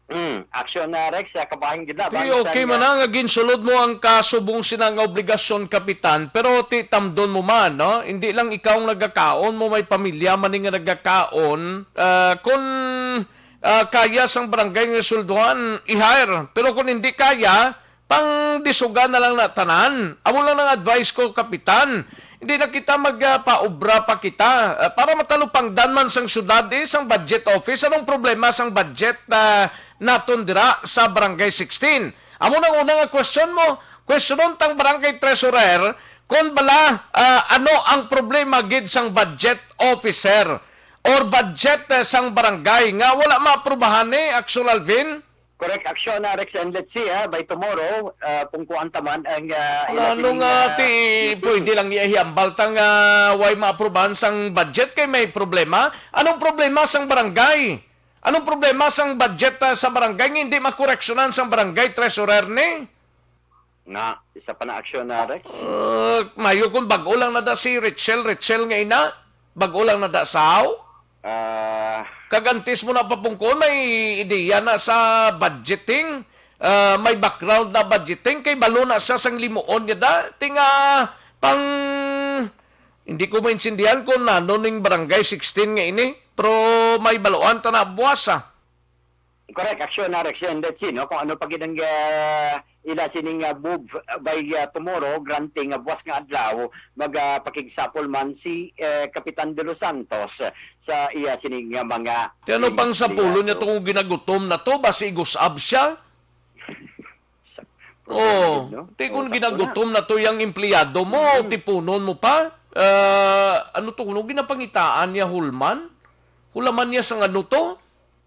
Hmm, action na, Rex, sa kabahin gid na. Di okay man na nga ginsulod mo ang kasubong sina nga obligasyon, Kapitan, pero ti tamdon mo man, no? Hindi lang ikaw ang nagakaon mo, may pamilya man nga nagakaon. Ah, kung ah, kaya sang barangay nga sweldohan, i-hire. Pero kung hindi kaya, pangdisugan na lang na tanan. Amo lang ang advice ko, Kapitan. Hindi na kita magpaobra pa kita. Ah, para matalupangdan man sang syudad, eh, sang budget office. Anong problema sang budget, ah, naton dira sa Barangay sixteen? Amo nang una nga question mo. Questionon tang barangay treasurer kung bala, ah, ano ang problema gid sang budget officer or budget, eh, sang barangay nga wala maaprubahan ni Action Alvin? Correct action na, Rex, and let's see, ha, by tomorrow, ah, kung kuan ta man ang, ah, ila Ano sining, nga ah, ti meeting. Pwede lang iahambal ta nga way maaprubahan sang budget kay may problema? Anong problema sang barangay? Anong problema sang budget, ah, sa barangay nga hindi makoreksyonan sang barangay treasurer ni? Nga, isa pa na aksyon na, Rex. Uh, mayo kung bag-o lang na da si Rachel, Rachel nga ina, bag-o lang na da sa aw. Ah, Kag antes mo na papungkon, may ideya na sa budgeting, ah, may background na budgeting, kay balo na siya sang limuon nga da. Tinga pang, hindi ko maintindihan kung nano ning barangay sixteen nga ini, pero may baluan ta na buwas, ah. Correct, action na, Rex, and let's see, no, kung ano pa gid ang, ah, ila sining, ah, move by, ah, tomorrow, granting, ah, buwas nga adlaw, magapakigsapol man si, eh, Kapitan De Los Santos sa iya sining, ah, mga Ti ano pang sapulon niya empleyado. Tong ginagutom na to, basi igusab siya? Problema Oh, gid, no? ti kung Oh, sakto ginagutom na to yung empleyado mo, tipunon mo pa? Ah, ano to, kung ginapangitaan niya, hulman? Hulaman niya sa ano to?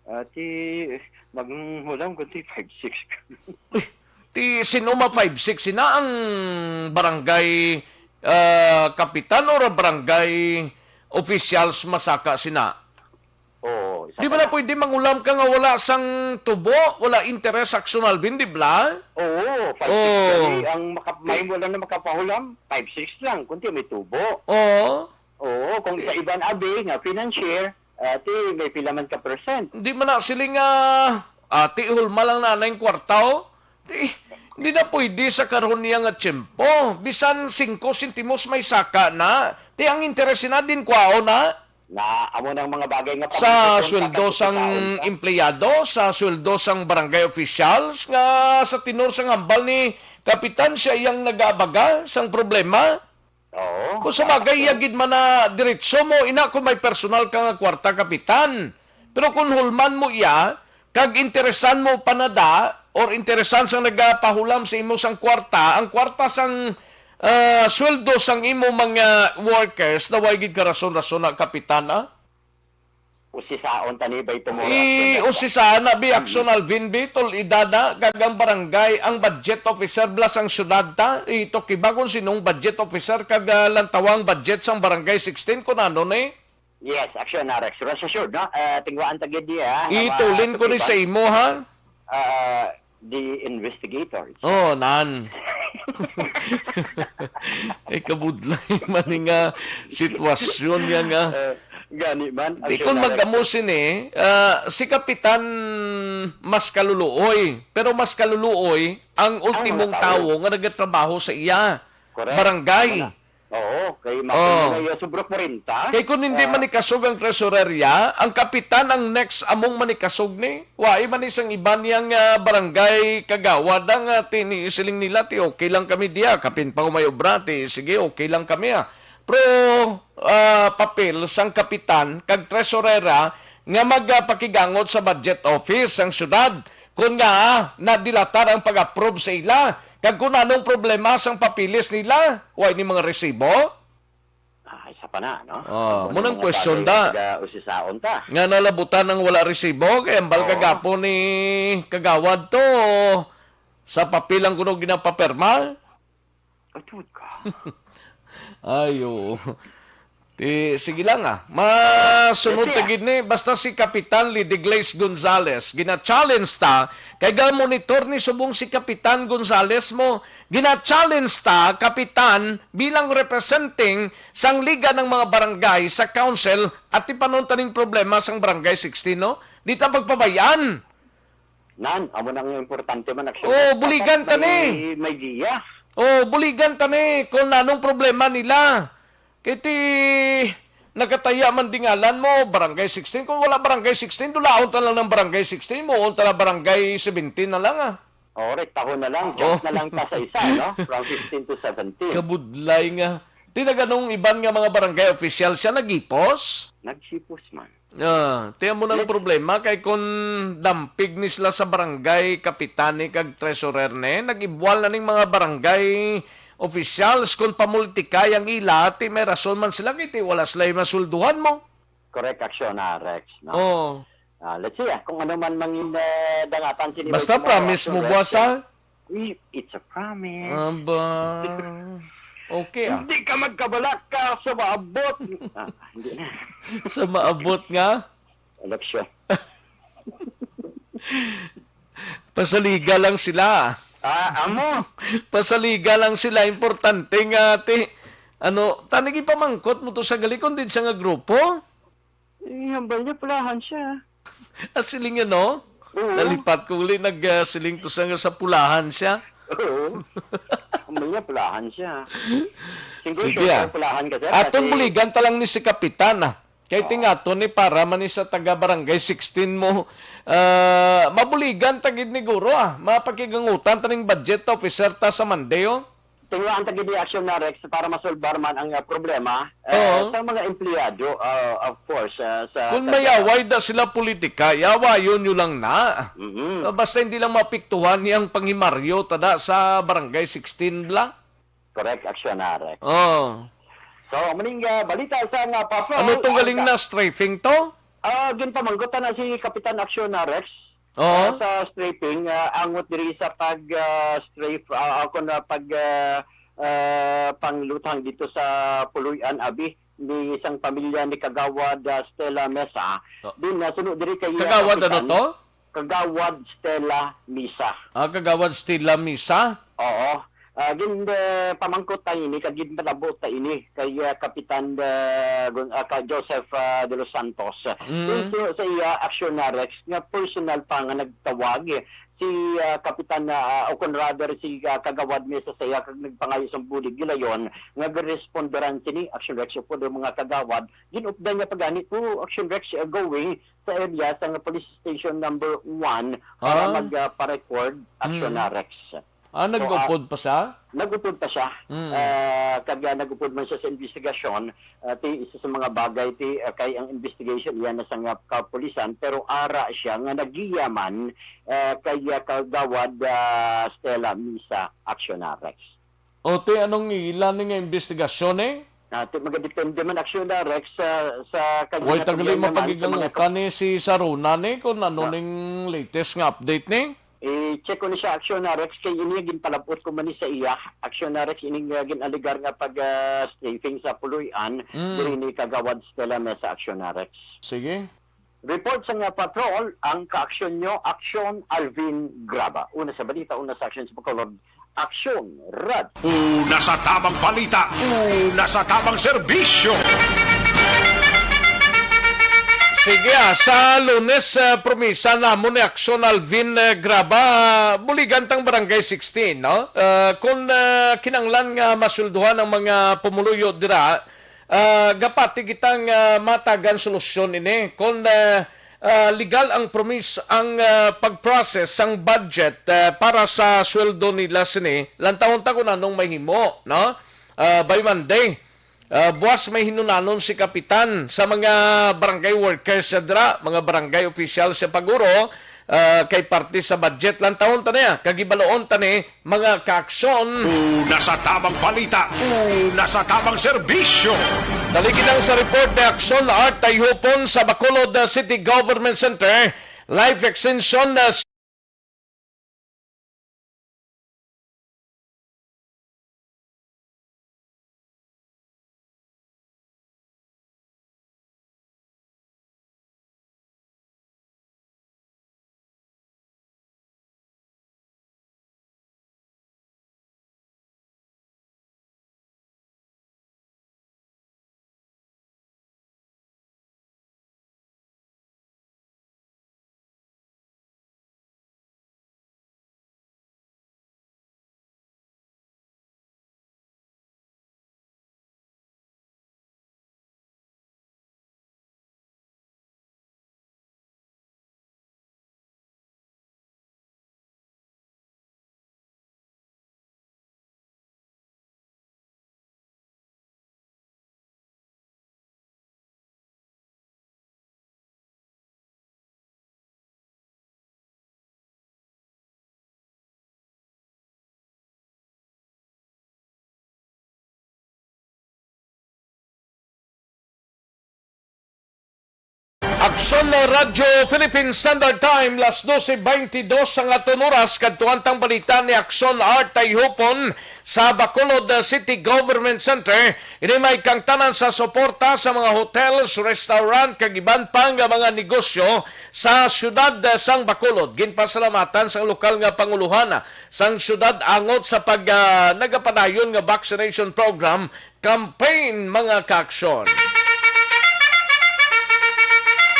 Ah, ti, maghulam ko ti five six. Ti sino ma five six sina ang barangay, ah, kapitan or barangay officials masaka sina? Oo, isa Di pa ba na na. Pwede mangulam ka nga wala sang tubo, wala interes, Action Alvin, di ba? Oo, five six Oo. kami ang maka, may wala na makapahulam, five six lang, kunti may tubo. Oo. Oo, kung sa iban abi nga financier, ah, ti may pila man ka percent. Di man na sila nga, ati, hulma lang na yung kwarta, oh. Di, di na pwede sa karon niya nga tiyempo. Bisan singko sentimos may saka na. Ti ang interes na din kwao na Na amo nang mga bagay nga sa pamangkot sweldo sa sang pagkakitaon ka. empleyado, sa sweldo sang barangay officials, nga sa tenor sang hambal ni Kapitan, siya iyang nag-aabaga sang problema. Oo. Kung sa bagay, yagid man na diretso mo, ina kung may personal ka nga kwarta, Kapitan. Pero kung hulman mo iya, kag interesan mo panada, or interesan sang nagapahulam sa imo sang kwarta, ang kwarta sang, ah, sweldo sang imo mga workers, na way gid ka rason-rason na, Kapitan, ah? Usisaon tani by tomorrow. I afternoon. Usisahan na bi Action Alvin bi, tol, idada kag ang barangay, ang budget officer bala sang syudad ta, ito kiba kung sinong budget officer kag, ah, lantawang budget sang barangay sixteen, kung ano ni. Yes, action na, Rex. Rest assured, no? Uh, tingwaan ta gid niya. Itulin ko ni sa imo, ha? Uh, the investigators. Oh, nan. Ay, kabudlay man ni nga sitwasyon niya nga. Uh, gani man. Di kung magamo sini, ah, si Kapitan mas kaluluoy, pero mas kaluluoy ang ultimong mga tao. Tawo nga nagatrabaho sa iya Correct. barangay. Mga- Oo, kay Oo. Martin na sobra kwarenta. Kay kung hindi Ah, manikasog ang tresorerya, ang kapitan ang next among manikasog ni. Wa man isang iban yang, ah, barangay kagawad ang, ah, tini siling nila ti okay lang kami diya, kapin pa may obra ti sige okay lang kami, ah. Pero, ah, papel sang kapitan kag tresorera nga magapakigangot sa budget office sang syudad kun nga, ah, nadilatar ang pag-approve sa ila kag kun anong problema sang papeles nila, wa ini mga resibo. Ah, isa Pa na, no? Oh, Ang mo nang mga question bagay da. Taga-usisaon ta. Nga nalabutan ang wala resibo, kay ambal Oo. Kagapon ni Kagawad to, sa papel ang kuno ginapapirma. Atod ka. Ay, oo. Ti, sige lang, ah. Masunod Yes, ta yeah. gid ni, basta si Kapitan Lideglace Gonzales, gina-challenge ta, kay ga-monitor ni subong si Kapitan Gonzales mo, gina-challenge ta, Kapitan, bilang representing sang Liga ng mga Barangay sa Council, at ti panuntaning problema sang Barangay sixteen, no? Di ta pagpabayaan. Nan, amo na nga importante man, actually. Oh, buligan ta ni. May, may giya. Oh, buligan ta ni kung anong problema nila. Kay ti, nakataya man dingalan mo, Barangay sixteen. Kung wala Barangay sixteen, dulaon ta lang ng Barangay sixteen, muon ta na Barangay seventeen na lang, ah. Oh, rektahon na lang, jump Oh. na lang ta sa isa, no? From fifteen to seventeen. Kabudlay nga. Ti, nag-anong iban nga mga barangay official siya nagipos? Nagsipos man. Ah, ti amo nang Let- problema kay kun dampig ni sila sa barangay kapitani kag treasurer ni, nag-ibwal na ning mga barangay officials kun pamultikay ang ila, ti may rason man sila kay ti wala sila masulduhan mo. Correct action na, Rex, no? Oh. Ah, let's see, ah, kung ano man mangin, eh, dangatan sini Basta may promise mo, Rex, buwas, eh. Ha? Uy, it's a promise. Aba. Okay, ah. Hindi ka magkabalaka sa maabot. Ah, hindi na. Sa maabot nga? Eleksyon. Pasaliga lang sila. Ah, amo. Pasaliga lang sila. Importante nga, ti, ano, tanigi pamangkot mo to sa gali, kung din sa nga grupo? Eh, hambal niya, pulahan siya. Ah, siling, ano? Oo. Nalipat ko uli, nag, ah, siling to sa, sa pulahan siya. Oo. Hambal niya, pulahan siya. Siguro Sige, sure ah. Pulahan ka, sir, Aton kasi buligan ta lang ni si Kapitan, ah. Kay Oo. Tingaton ni para man ni sa taga Barangay sixteen mo, ah, mabuligan ta gid ni guro, ah. Mapakigangutan ta ning budget officer ta sa Monday, oh. Tinguhaan ta gid ni Action na Rex para masolbar man ang, ah, problema, eh, Oo. Sa mga empleyado, ah, of course, ah, sa Kung taga may away da sila politika, yawayon nyo lang na. Mhm. Ah, basta hindi lang mapiktuhan niyang panghimaryo tada sa Barangay sixteen bla. Correct, Action na Rex. Oh. So, muning, ah, balita sa nga patrol, Ano tong ang galing ka- na strafing to? Ah, ginpamangkot na si Kapitan Action na Rex. Oo. Ah, sa strafing, ah, angot diri sa pag, ah, strafe, ah, ako na pag, ah, ah, panglutang dito sa Puluyan, abi, ni isang pamilya ni Kagawad, ah, Stella Mesa. Oh. Din, ah, suno diri kay, ah, Kagawad, ano Kapitan to? Kagawad Stella Misa. Ah, Kagawad Stella Misa? Oo. Ah, gin, eh, pamangkot ta ini, kag ginpalabo ta ini kay, ah, Kapitan, ah, Gon-, ah, ka Joseph, ah, de los Santos. Mm. Tungod sa iya aksyon na Rex nga personal pa nga nagtawag, eh, si, ah, Kapitan, ah, o kon rather si, ah, Kagawad Mesa sa iya kag nagpangayo sang bulig gilayon nga giresponderan sini aksyon Rex upod ang mga kagawad. Ginupdan niya pa gani to aksyon Rex, ah, going sa area sa nga police station number one para Ah. mag, ah, pa-record aksyon Mm. na Rex. Ah, So, nag-upod ah, pa siya? Nag-upod pa siya. Mm. Ah, kag, ah, nag-upod man siya sa investigasyon. Ah, ti, isa sa mga bagay, ti, ah, kay ang investigation, iya na sa nga kapulisan, pero ara siya nga nagiya man, ah, kay, ah, Kagawad, ah, Stella Misa Accionarex. O, ti, anong ila ni nga investigasyon, eh? Ah, ti, magadepende man, Accionarex, sa, sa kanya Way nga tagali pamilya naman, sa mga mapagigangutan ni si Saruna ni kung ano Ah. ning latest nga update ni? I-check ko ni siya, Action Rex, kay ini ginpalabot ko man ni sa iya. Action Rex, ining, uh, gin-alegar nga pag, uh, strafing sa Puloy-an, Mm. diri ni Kagawad Stella Mesa, Action Rex. Sige. Report sa nga patrol, ang kaaksyon nyo, Action Alvin Graba. Una sa balita, una sa aksyon sa Bacolod, Action Rad. Una sa tamang balita, una sa tamang serbisyo. Sige, ah, sa Lunes, ah, promisa namon ni Action Alvin, eh, Graba, buligan tang Barangay sixteen, no? Ah, kung, ah, kinanglan nga masulduhan ang mga pumuluyo dira, ah, gapati kita nga matagan solusyon ini. Kung, ah, ah, legal ang promis-, ang, ah, pag-process sang budget, ah, para sa sweldo nila sini, lantawon ta kung anong mahimo, no? Ah, by Monday. Ah, buwas may hinunanon si Kapitan sa mga barangay workers sa dira, mga barangay officials sa paguro, ah, kay parte sa budget. Lantawon ta niya, kag hibaluon ta ni mga kaaksyon. Una sa tamang balita, una sa tamang serbisyo. Dali kita sa report ni Aksyon Art Tayhupon sa Bacolod, ah, City Government Center. Life extension, ah, Aksyon na Radyo Philippine Standard Time, las doce veintidós ang aton oras. Kadtuan tang balita ni Aksyon Art Tayhupon sa Bacolod City Government Center. Ini may kangtanan sa suporta sa mga hotels, restaurant, kag iban pa nga mga negosyo sa siyudad sang Bacolod. Ginpasalamatan sang lokal nga panguluhan sang siyudad angot sa pag, ah, nagapadayon nga vaccination program campaign, mga kaaksyon.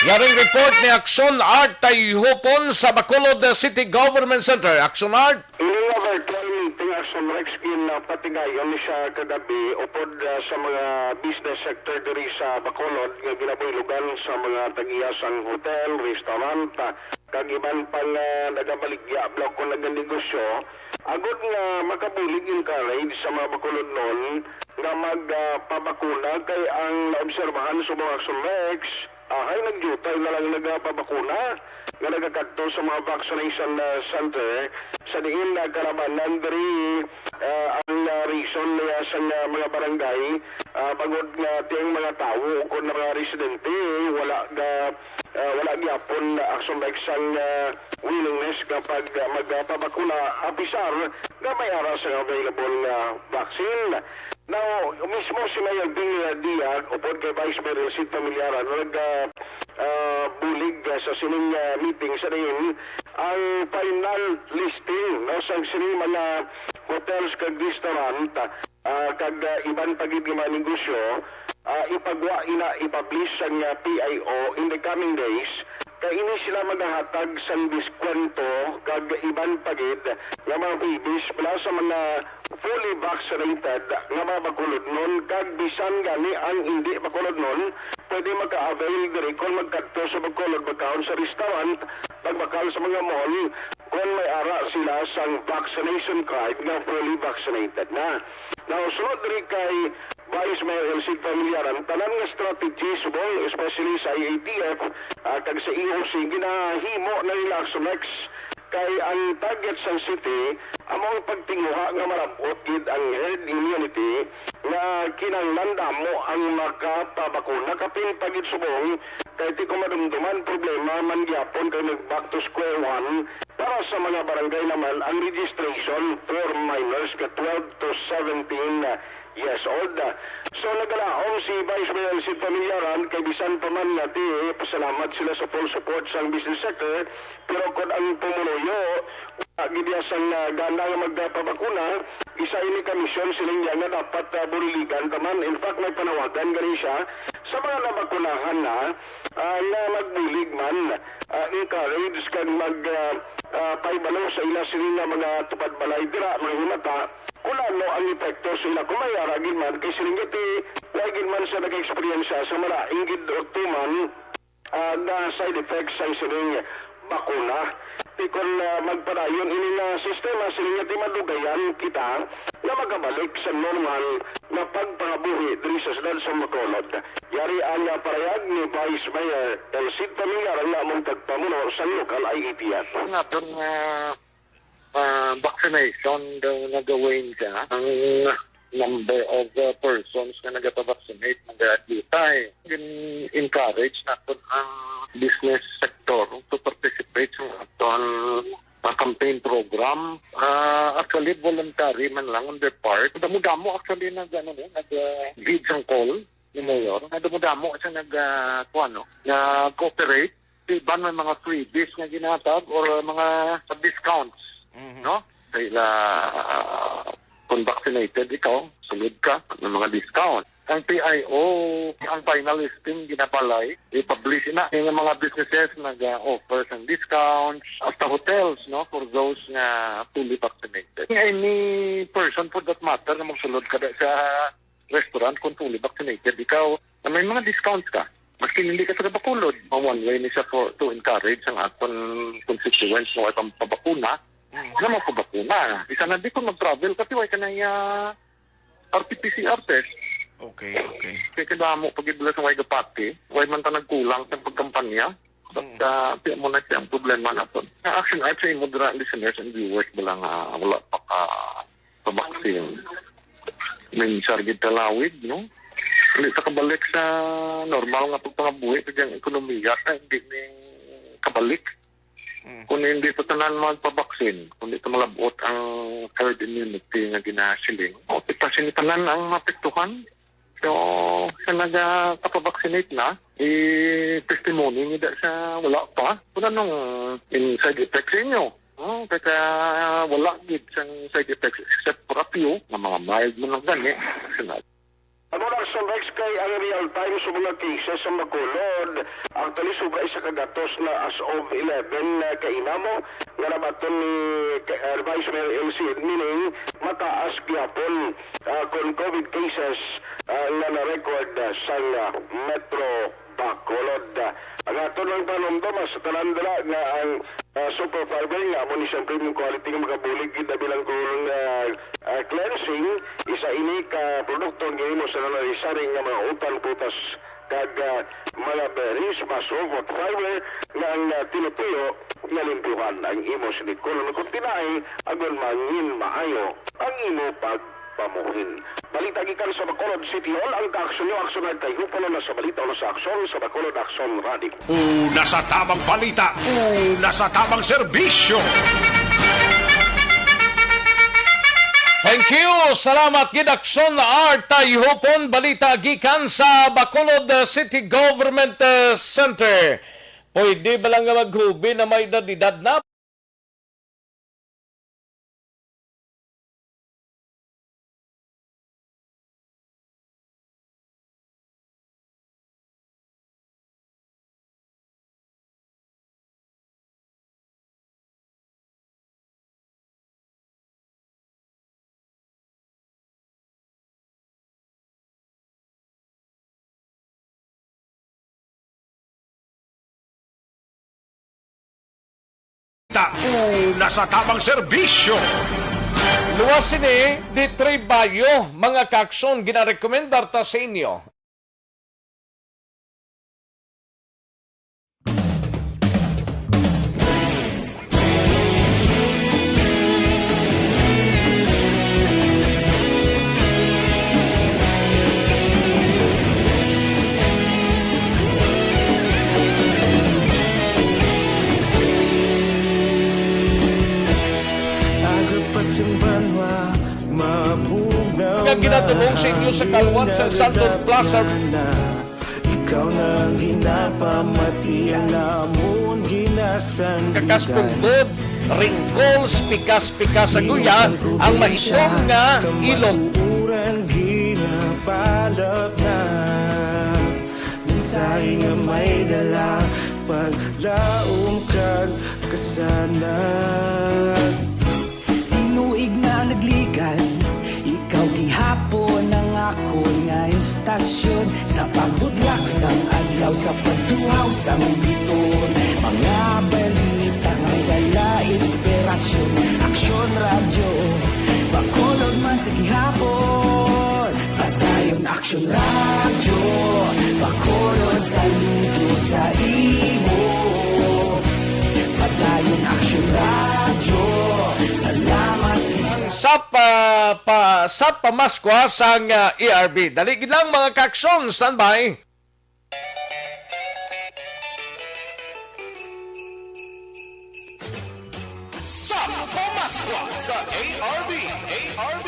Yaring report ni Aksyon Art Tayhupon sa Bacolod City Government Center. Aksyon Art. Ini nga virtual meeting, Aksyon Rex, ginpatigayon ni siya kagabi upod, ah, sa mga business sector diri sa Bacolod nga ginabuylogan sa mga tag-iya sang hotel, restaurant, ah, kag iban pa nga nagabaligya, bala, kon naganegosyo, agod nga makabulig, encourage sa mga Bacolodnon nga mag, ah, pabakuna, kay ang naobserbahan subong, Aksyon Rex, ahay, nagdiutay na lang nagapabakuna nga nagakadto sa mga vaccination, ah, center, sa diin nagkalabanan diri, ah, ang, ah, reason niya sa, ah, mga barangay, ah, bangod nga ti ang mga tawo o kon mga residente wala ga, ah, wala gyapon, Aksyon Rex, ang, ah, willingness nga pag, ah, magpabakuna, apisar nga may ara sang available nga vaccine. Now, mismo si Mayor Ding, ah, Diag upod kay Vice Mayor Elcid Familiaran nag, ah, ah, bulig, ah, sa sining, ah, meeting sa diin ang final listing, no, sang sining mga hotels kag restaurant, ah, kag, ah, iban pa gid nga mga negosyo, ah, ipagwa ina, i-publish sang, ah, P I O in the coming days, kay ini sila magahatag sang diskwento kag iban pa gid nga mga freebies para sa mga fully vaccinated nga mga Bacolodnon, kag bisan gani ang indi Bacolodnon pwede maka-avail diri kon magkadto sa Bacolod, magkaon sa restaurant, magbakal sa mga mall, kon may ara sila sang vaccination card nga fully vaccinated na. Now, sunod diri kay Vice Mayor Elcid Familiaran, tanan nga strategy subong, especially sa I A T F, ah, kag sa E O C, ginahimo na nila, Aksyon Rex, kay ang target sang city amo ang pagtinguha nga marab-ot gid ang herd immunity, nga kinahanglan damo ang makapabakuna, kapin pa gid subong, kay ti ko madumduman, problema man gyapon kay nag-back to square one para sa mga barangay naman ang registration for minors nga twelve to seventeen years old. So, nagalaom si Vice Mayor Elcid Familiaran kay bisan pa man nga ti, pasalamat sila sa full support sang business sector, pero kon ang pumuluyo wala gid iya sang, ah, gana nga magpabakuna, isa ini ka misyon, siling niya, nga dapat, ah, buliligan ta man. In fact, may panawagan gani siya sa mga nabakunahan na, ah, nga magbulig man, ah, encourage kag mag, ah, ah, pahibalo sa ila sini nga mga tupad balay dira, mga himata, kung ano ang epekto sa ila. Kung may ara gid man, kay siling gid, eh, wala gid man siya nag-experience sa malain gid o tuman, ah, nga side effects sang sining bakuna. Ti kon, ah, magpadayon ini nga sistema, sini nga ti madugayan kita nga magabalik sa normal nga pagpangabuhi diri sa siyudad sa Bacolod. Yari ang, ah, parayag ni Vice Mayor El Cid Familiar nga among tagpamuno sa local I A T F. Naton nga, ah, vaccination daw nagawain siya. Ang number of, uh, persons nga nagapa-vaccinate, nagadiutay. Gin-encourage naton ang business sector to participate sa aton, uh, campaign program. Uh, actually, voluntary man lang on their part. Damo-damo actually nag, ano, no, nag, uh, lead sang call ni Mayor. Nagdamo-damo siya nag, uh, kuwan, no, nag-cooperate. Iban may mga freebies nga ginatag or mga discounts, Mhm. no? Sa ila, ah, kung vaccinated ikaw, sulod ka, may mga discount. Ang P I O, ang final listing ginabalay, i-publish na. Yung mga businesses nag-offer sang discounts, hasta hotels, no, for those nga fully vaccinated. Any person for that matter na magsulod ka sa restaurant kung fully vaccinated ikaw, na may mga discounts ka. Maski hindi ka taga Bacolod, ma-, one way ni siya for, to encourage ang aton constituents nga way pang pabakuna, Mm. na magpabakuna. Isa na di kung mag-travel ka, ti way ka na iya R T P C R test. Okay, okay. Kaya kadamo pag-ibla sa way gapati, way man ta nagkulang sa pagkampanya. But, Mm. ah, ti mo na siya ang problema naton. Ang action ay sa imo dira, listeners and viewers, bala nga wala pa ka, ka vaccine. May sargid talawid, no? Hindi ta kabalik sa normal nga pagpangabuhi, kag ang ekonomiya ta hindi ni kabalik. Mm. Kung hindi pa tanan magpabaksin, kung hindi pa malabot ang herd immunity nga ginasiling, o, kita sini tanan ang maapektuhan. So, sa nagapapavaccinate na, i-testimony nila sa wala pa. Kung anong in side effects sa inyo. Oh, kaya wala gid sang side effects except for a few nga mga mild man lang gani. Sunod. Ano na sa next kay ang real time sa mga cases sa Bacolod? Actually, sobra isa ka gatos na as of eleven na kainamo nga nabaton ni, uh, Vice Mayor El Cid, meaning mataas gyapon, ah, kon COVID cases, ah, nga na-record, ah, sang, ah, Metro Bacolod. Ang aton lang panumdom, ah, sa tanan dira nga ang, ah, superfiber nga amo ni siyempre mong quality nga makabulig gid na bilang kulong, ah, ah, cleansing, isa ini ka produkto nga gihimo sa nanari-sari nga mga utan, prutas, kag, ah, mga berries, mas robot fiber nga ang, ah, tinutuyo nga limpyuhan ang imo sinikulon kung tinaay agon mangin maayo ang imo pagpamuhin. Balita gikan sa Bacolod City Hall, ang kaaksyon nyo, aksyon nagkayupo na sa balita o sa aksyon sa Bacolod Aksyon Radio. Una sa tamang balita, una sa tamang serbisyo. Thank you. Salamat gid, Akson Art Tayhupon. Balita gikan sa Bacolod City Government, uh, Center. Pwede ba lang nga maghubi na may edad-edad na? Ta, una sa tamang serbisyo. Luwas sini, di Tribayo, mga kaaksyon, ginarekomendar ta sa inyo. Agod pa sing banwa, mabugnaw. Ang ginatulong sa inyo sa Kalwan sa Santon Plaza. Ikaw na ang ginapamati, ang amon ginasandigan. Kakas pungkod, wrinkles, pikas-pikas sa guya, ang maitom nga ilong. Uran ginapalapnat, mensahe nga may dala, paglaom kag kasanag. Tinuig na nagligad, ikaw gihapon ang akon nga estasyon. Sa pagbudlak sang adlaw, sa pagduhaw sang biton, mga balita nga Dala inspirasyon, Aksyon Radyo, Bacolod man sa gihapon. Padayon Aksyon Radyo, Bacolod sa luto sa imo. Padayon Aksyon Radyo, salamat. Sa pa, pa, sa pamaskwa sang, ah, A R B. Dali gid lang, mga kaaksyon, standby. Sa pamaskwa sa A R B, A R B.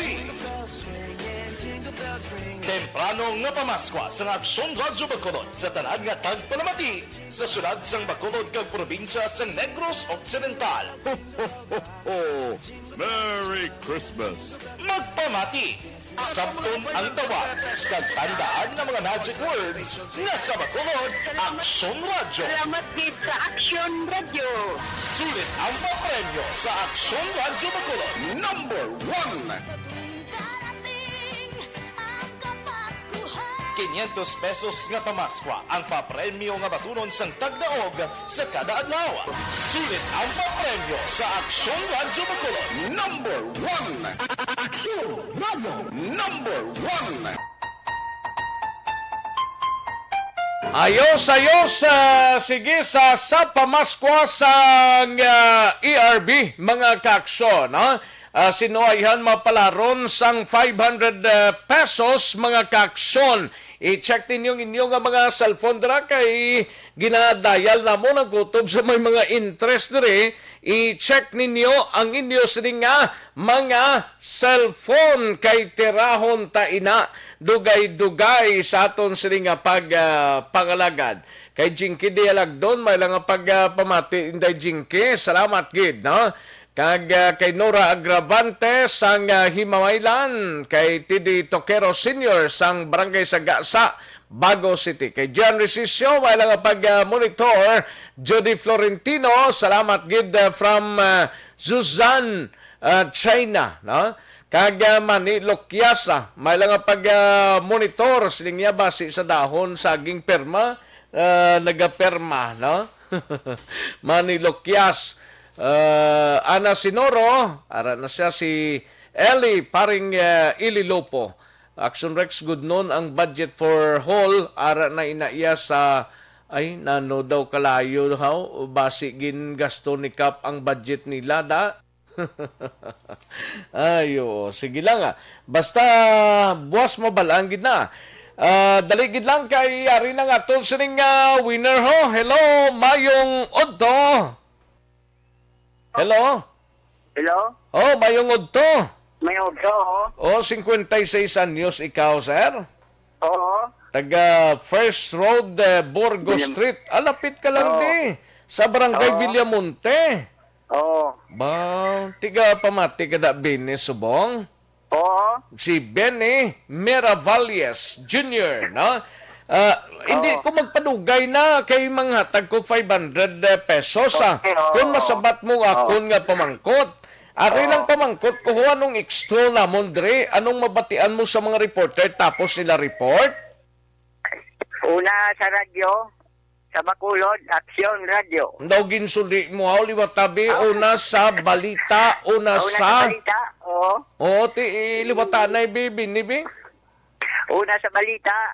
Temprano nga pamaskwa sa Aksyon Radyo Bacolod sa tanan nga tagpalamati sa siyudad sang Bacolod kag probinsya sang Negros Occidental. Ho, ho, ho, ho. Merry Christmas! Magpamati! Sabton ang tawag kag tandaan nga mga magic words nga sa Bacolod, Aksyon Radyo. Salamat gid sa Aksyon Radyo. Sulit ang papremyo sa Aksyon Radyo Bacolod. Number one. Sa tuwing darating ang Kapaskuhan. Quinientos pesos nga pamaskwa ang papremyo nga batunon sang tagdaog sa kada adlaw. Sulit ang papremyo sa Aksyon Radyo Bacolod. Number one. Aksyon Radyo. Number one. Ayos, ayos. Ah, sige, sa, sa pamaskwa sang, ah, A R B, mga kaaksyon, ha? Ah, sinuwayhan mapalaron sang five hundred, ah, pesos, mga kaaksyon. I-check ninyo ang inyo nga mga cellphone dira kay ginadial namon ang kutob sa may mga interest diri. I-check ninyo ang inyo sini nga mga cellphone kay tirahon ta ina dugay-dugay sa aton sini nga pag, ah, pangalagad. Kay Jinky Dialagdon, may lang nga pag, ah, pamati, Inday Jinky. Salamat gid, no? Kag, ah, kay Nora Agravante sang, ah, Himamaylan, kay T D Toquero Senior sang Barangay Sagasa, Bago City. Kay John Resisio, may lang nga pag, ah, monitor. Judy Florentino, salamat gid, ah, from, ah, Suzanne, ah, China, no? Kag, ah, Manny Lokiasa, may lang nga pag, ah, monitor, siling niya basi sa dahon saging perma, ah, nagaperma, no? Manny Lokias, ah, Ana Sinoro, ara na siya si Eli, paring, ah, Eli Lopo. Action Rex, good noon ang budget for hall, ara na ina iya sa, ay, nano daw kalayo, haw? Basi gin gasto ni Kap ang budget nila, da? Ay, oo. Sige lang, ah. Basta, buwas mabalaan gid na. Ah, dali gid lang kay ari na nga aton sining, ah, winner, ho. Hello, mayong udto. Hello? Hello? Oh, mayong udto. Mayong udto, oh. Oh, cincuenta y seis anyos ikaw, sir? Oo. Taga First Road, eh, Burgos Street. Ah, lapit ka lang di. Sa Barangay Villamonte. Oo. Ba, tiga pamati ka da bini subong? Oo. Si Benny Miravalles Junior, no? Ah, hindi Oo. ko magpadugay na kay manghatag ko five hundred pesos, ah. Okay, oo. Kung masabat mo Oo. akon nga pamangkot. Ari Oo. lang pamangkot ko, ho, anong extra namon dre? Anong mabatian mo sa mga reporter tapos nila report? Una sa radyo, sa Bacolod, Aksyon Radyo. Daw ginsuli mo, haw, liwat tabi, Ah. una sa balita, una Una sa sa balita, oo. Oo, ti, liwata na, bi, bini, bi. Una sa balita,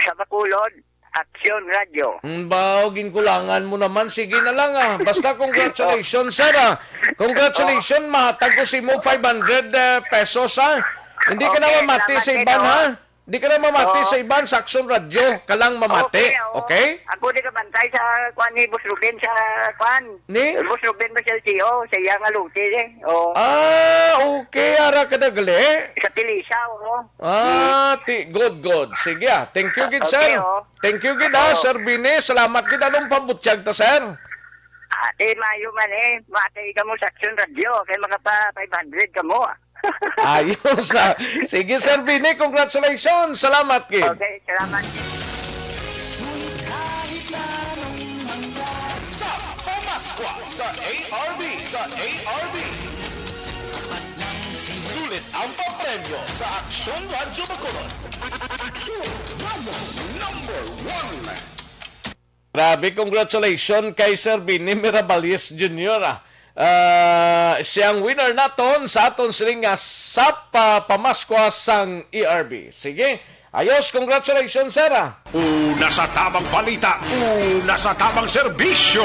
sa Bacolod, Aksyon Radyo. Mm, baw, ginkulangan mo naman. Sige na lang, ah. Basta congratulations, sir, ah. Congratulations, mahatag ko sa imo five hundred, eh, pesos, ah. Hindi ka na Okay, mamati salamat sa din, iban, oh. ha? Hindi ka na mamati Oo. sa iban, sa Aksyon Radyo ka lang mamati. Okay, oo. Okay? Ako di ka bantay sa kwan ni Boss Ruben sa kwan. Ni? Boss Ruben ba sa L T O? Sa iya nga luti, eh. Oo. Ah, okay. Ara ka na gali. Sa Tilisa, oo. Ah, ti, good, good. Sige, ah. Thank you, gid, Okay, sir. oh. Thank you, gid, ah, Oh. Sir Bini. Salamat, gid. Anong pabutyag ta, sir? Ate, mayo man, eh. Matay ka mo sa Aksyon Radyo. Kay mga pa five hundred ka mo, ah. Ayos, ah. Sige, Sir Bini. Congratulations. Salamat, gid. Okay, salamat. Sa pamaskwa sa A R B, sa A R B. Sulit ang papremyo sa Aksyon Radyo Bacolod. Aksyon Radyo number one. Grabe, congratulations kay Sir Benny Miraballes Junior, ah. Ah, siya ang winner naton sa aton sining nga sapa pamaskwa sang E R B. Sige, ayos, congratulations, sir, ah. Una sa tamang balita, una sa tamang serbisyo.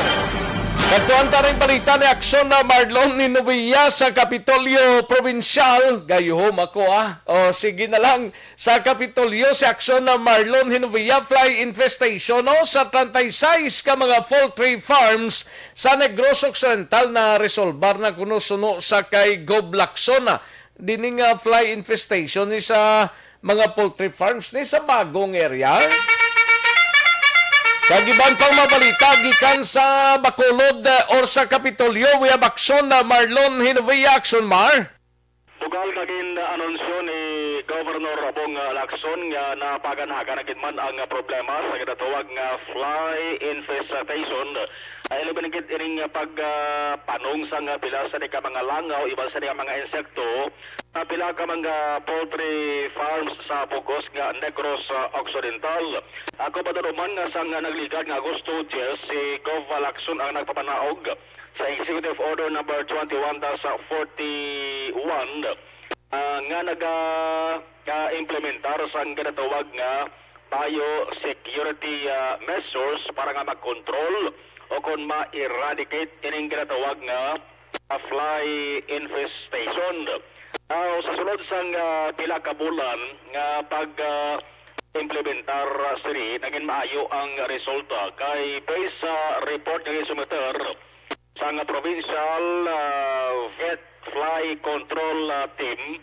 Kadtuan ta ning balita ni Aksyon na Marlon Hinovia sa Kapitolyo Probinsyal. Gayuhom ako, ah. O, sige na lang. Sa Kapitolyo, si Aksyon na Marlon Hinovia, fly infestation, no, sa treinta y seis ka mga poultry farms sa Negros Occidental na resolbar na kuno suno sa kay Gov Lacson. Dini nga fly infestation ni sa mga poultry farms ni sa bagong area. Kag iban pang mabalita gikan sa Bacolod, eh, or sa Kapitolyo, we have Aksyon na Marlon Hinovia, Aksyon Mar. Bugal nga gin-anunsyo ni Governor Bong Lacson nga napaganhagan na gid man ang problema sa ginatawag nga fly infestation. Ay, labi na gid ining pag, ah, panong sang pila sa di ka mga langaw, iban sa di ka mga insekto, sa pila ka mga poultry farms sa bug-os nga Negros, ah, Occidental. Ako pa man nga sang nagligad nga Agosto diyes, si Gov Lacson ang nagpapanaog sa Executive Order Number twenty-one dash forty-one, ah, nga naga, ah, implementar sang ginatawag nga biosecurity, ah, measures para nga makontrol o kon ma-eradicate ining ginatawag nga, ah, fly infestation. Now, sa sulod sang, ah, pila ka bulan nga pag, ah, implementar, ah, sini, naging maayo ang resulta kay based sa report nga gisumiter sang Provincial, ah, Vet Fly Control, ah, Team,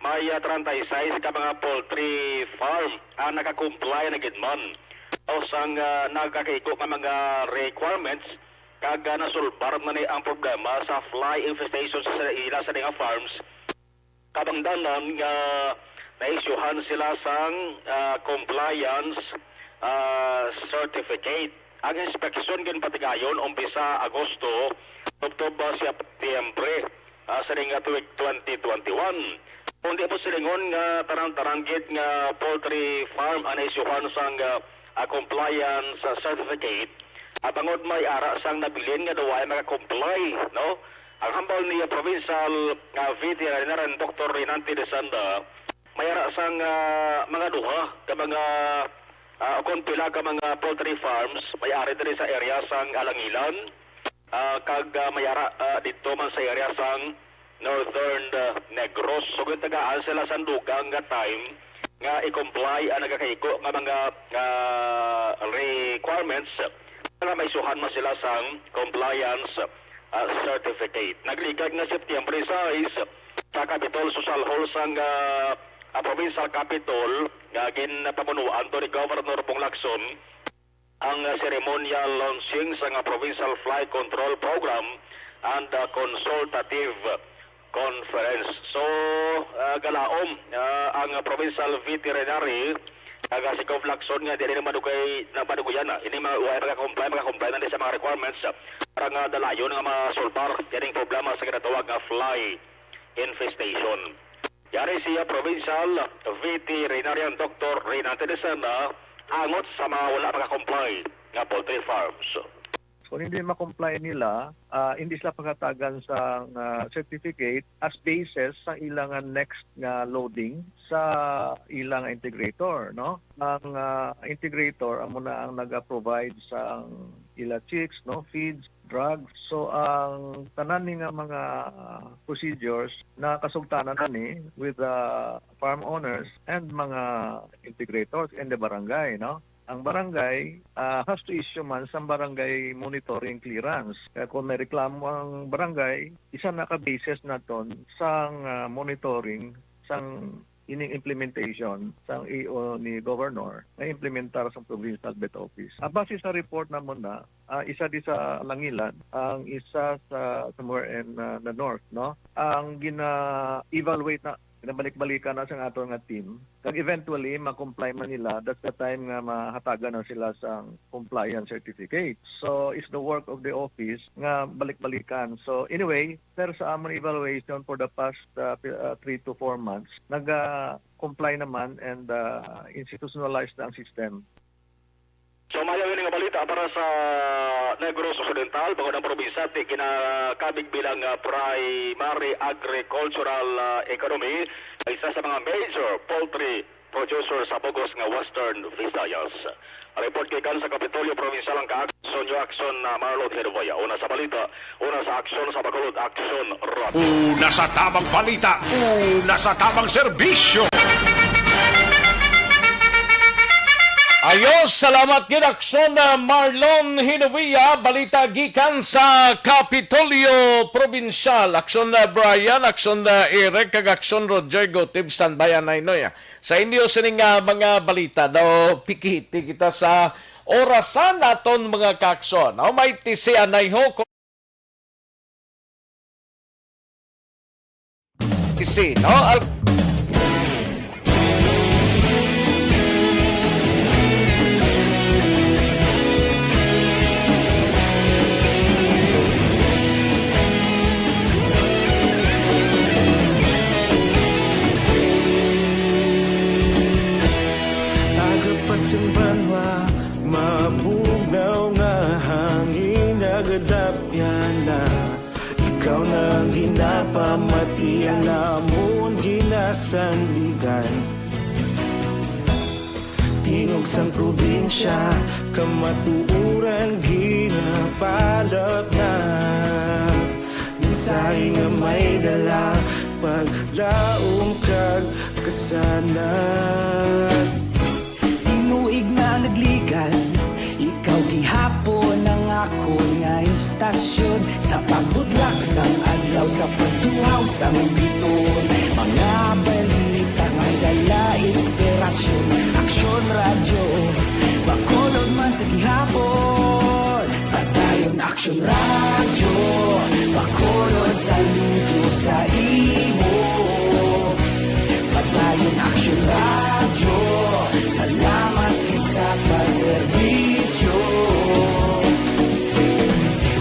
may, ah, treinta y seis ka mga poultry farm ang nakakomply na gid man o sang, ah, nagakaigo nga mga requirements kag, ah, nasulbar na ni ang problema sa fly infestation sa ila sa mga farms. Kabangdanan nga naisyuhan sila sang, ah, compliance, ah, certificate. Ang inspeksyon ginpatigayon umpisa Agosto tubtob, ah, Septyembre, ah, sa ring, ah, tuig twenty twenty-one. Kung di mo silingon nga tanan-tanan gid nga poultry farm ang naisyuhan sang, ah, ah, compliance, ah, certificate, ah, bangod may ara sang nabilin nga daw ay maka-comply, no? Ang hambal ni Provincial, ah, Veterinarian Doctor Renante de Sanda, may ara sang, ah, mga duha ka mga, ah, kon pila ka mga poultry farms may ari diri sa area sang Alangilan, ah, kag, ah, may ara, ah, didto man sa area sang Northern, ah, Negros. So, gintagaan sila sang dugang nga time nga i-comply ang nagakaigo nga mga, ah, requirements para maisuhan man sila sang compliance, ah, certificate. Nagligad nga September sais, sa Capitol Social Hall sang, ah, ah, Provincial Capitol nga ginpamunuan to ni Governor Bong Lacson ang, ah, ceremonial launching sang, ah, Provincial Fly Control Program and, ah, Consultative Conference. So, ah, galaom, ah, ang Provincial Veterinary kag, ah, si Gov Lacson nga dili na madugay na maduguyan na. Ini ma-, wa maka-comply, maka-comply na ni sa mga requirements, ah, para nga dalayon nga masulbar kining problema sa ginatawag nga fly infestation. Yari siya Provincial Veterinarian Doctor Renante de Sena angot sa mga wala maka-comply nga poultry farms. Kung hindi ma-comply nila, ah, hindi sila pagatagan sa, ah, certificate as basis sa ilang, ah, next nga loading sa ilang integrator, no? Ang, ah, integrator amo na ang naga-provide sa ila chicks, no, feeds, drugs. So, ang tanan ni nga mga, ah, procedures nakasugtanan na ni with the farm owners and mga integrators and the barangay, no? Ang barangay, ah, has to issue man sang barangay monitoring clearance. Kaya kung may reklamo ang barangay, isa na ka basis naton sang, ah, monitoring sang ining implementation sang E O ni Governor nga implementar sa Provincial Vet Office. Ah, base sa report namon na, ah, isa di sa Langilan, ang isa sa somewhere in, ah, the north, no? Ang gina-evaluate na, ginabalik-balikan na sang aton nga team. Kag eventually, ma-comply man nila, that's the time nga mahatagan na sila sang compliance certificate. So, it's the work of the office nga balik-balikan. So, anyway, per sa amon evaluation for the past, uh, pi-, uh, three to four months, naga-comply naman and, uh, institutionalized na ang system. So, maayo ini nga balita para sa Negros Occidental, bangod ang probinsya ti ginakabig bilang, ah, primary agricultural, ah, economy, isa sa mga major poultry producer sa bug-os nga Western Visayas. Report gikan sa Kapitolyo Provincial ang kaakson nyo aksyon na Marlon Herboya. Una sa balita, una sa aksyon sa Bacolod Aksyon Radyo. Una sa tamang balita, una sa tamang serbisyo. Ayos, salamat gid, Aksyon, uh, Marlon Hinovia. Balita gikan sa Kapitolyo Provincial. Aksyon, uh, Brian, Aksyon, uh, Eric, kag Aksyon Roger Gotib, standby anay no ya. Sa inyo sining, uh, mga balita, daw pikiti kita sa orasan naton, mga kaakson. Aw, may tisianay ho. Isi, no? Al- Aga pa sing banwa, mabugnaw nga hangin nagadapyan na. Ikaw na ang ginapamati, ang amon ginasandigan. Tingog sang probinsya, kamatuoran ginapalat na. Mensahe nga may dala, paglaom kag kasanag. Tinuig na nagligan, ikaw gihapon ang akon nga istasyon. Sa pagbudlak sang adlaw, sa pagtuhaw sang bituon, mga balita may dala inspirasyon. Aksyon Radyo, Bacolod man sa gihapon. Padayon Aksyon Radyo, Bacolod, saludo sa imo. Padayon Aksyon Radyo, salamat gid sa pagserbisyo.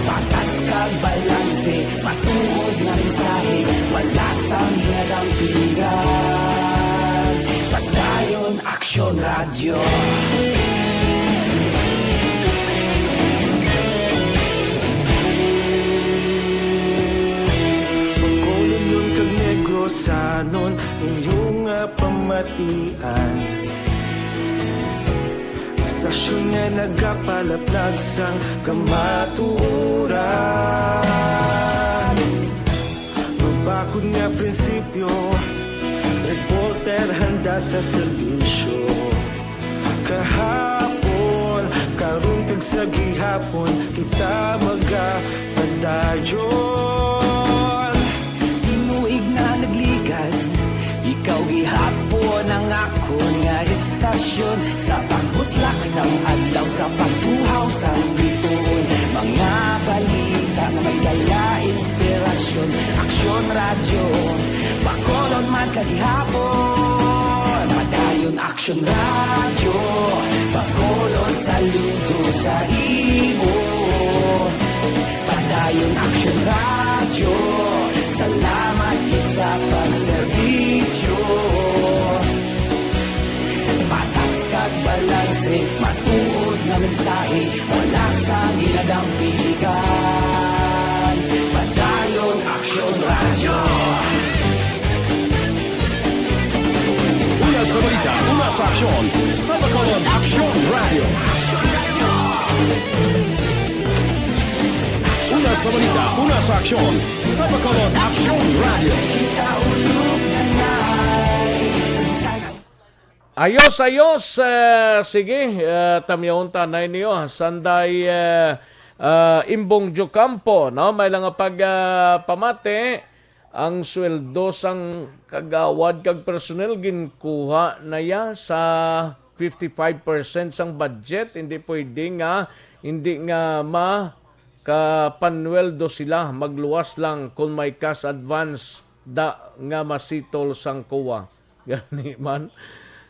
Patas kag balanse, matuod nga mensahe, wala sang ginadampigan. Padayon Aksyon Radyo. Bacolodnon kag Negrosanon, inyo nga pamatian. Istasyon nga nagapalaplag sang kamatuoran. Mabakod nga prinsipyo, reporter handa sa serbisyo. Kahapon, karon kag sa gihapon, kita magapadayon. Tinuig na nagligan, ikaw gihapon ang akon nga istasyon. Sa pagbutlak sang adlaw, sa pagtuhaw sang bituon, mga balita nga may dala inspirasyon. Aksyon Radyo, Bacolod man sa gihapon. Padayon Aksyon Radyo, Bacolod, saludo sa imo. Padayon Aksyon Radyo, salamat gid sa pagserbisyo. Patas kag balanse, matuod nga mensahe, wala sang ginadampigan. Padayon Aksyon Radyo. Una sa balita, una sa aksyon, sa Bacolod Aksyon Radyo. Una sa balita, una sa aksyon, sa Bacolod Aksyon Radyo. Ayos, ayos. Eh, sige, eh, tamyawon ta na niyo, ah. Sanday, eh, ah, Imbong Jocampo, no? May lang nga pag, ah, pamati, ang sweldo sang kagawad kag personnel ginkuha na ya sa fifty-five percent sang budget. Hindi pwede nga, hindi nga ma kapanweldo sila, magluwas lang kung may cash advance da nga masitol sang COA. Gani man.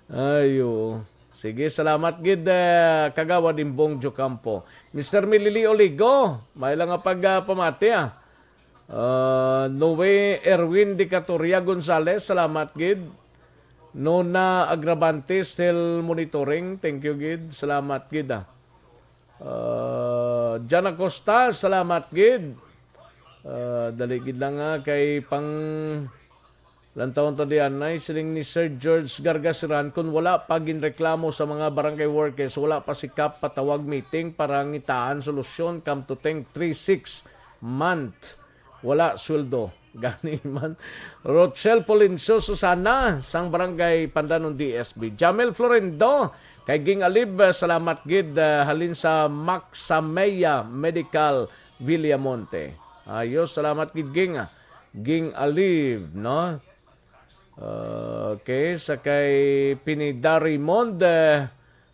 Ayo. Sige, salamat gid, eh, Kagawad Imbong Jocampo. Mister Milili Oligo, may lang nga pag, ah, pamati, ah. Ah, Noe Erwin Dicatoria Gonzalez, salamat gid. Nona Agravante, still monitoring. Thank you gid. Salamat gid, ah. Jan Acosta, salamat gid. Ah, dali gid lang nga kay pang lantawon ta diyan, ay siling ni Sir George Gargasiran, kung wala pa ginreklamo sa mga barangay workers, wala pa si Kap patawag meeting para ngitaan solusyon, come to think, three six month. Wala sweldo. Gani man. Rochelle Polencio Susana, sang Barangay Pandanon D S B. Jamel Florendo, kay Ging Alib, eh, salamat gid, eh, halin sa Maxameya Medical Villamonte. Ayos, salamat gid, Ging, ah, Ging Alib, no? Okay, sa kay Pinida Raymond, eh,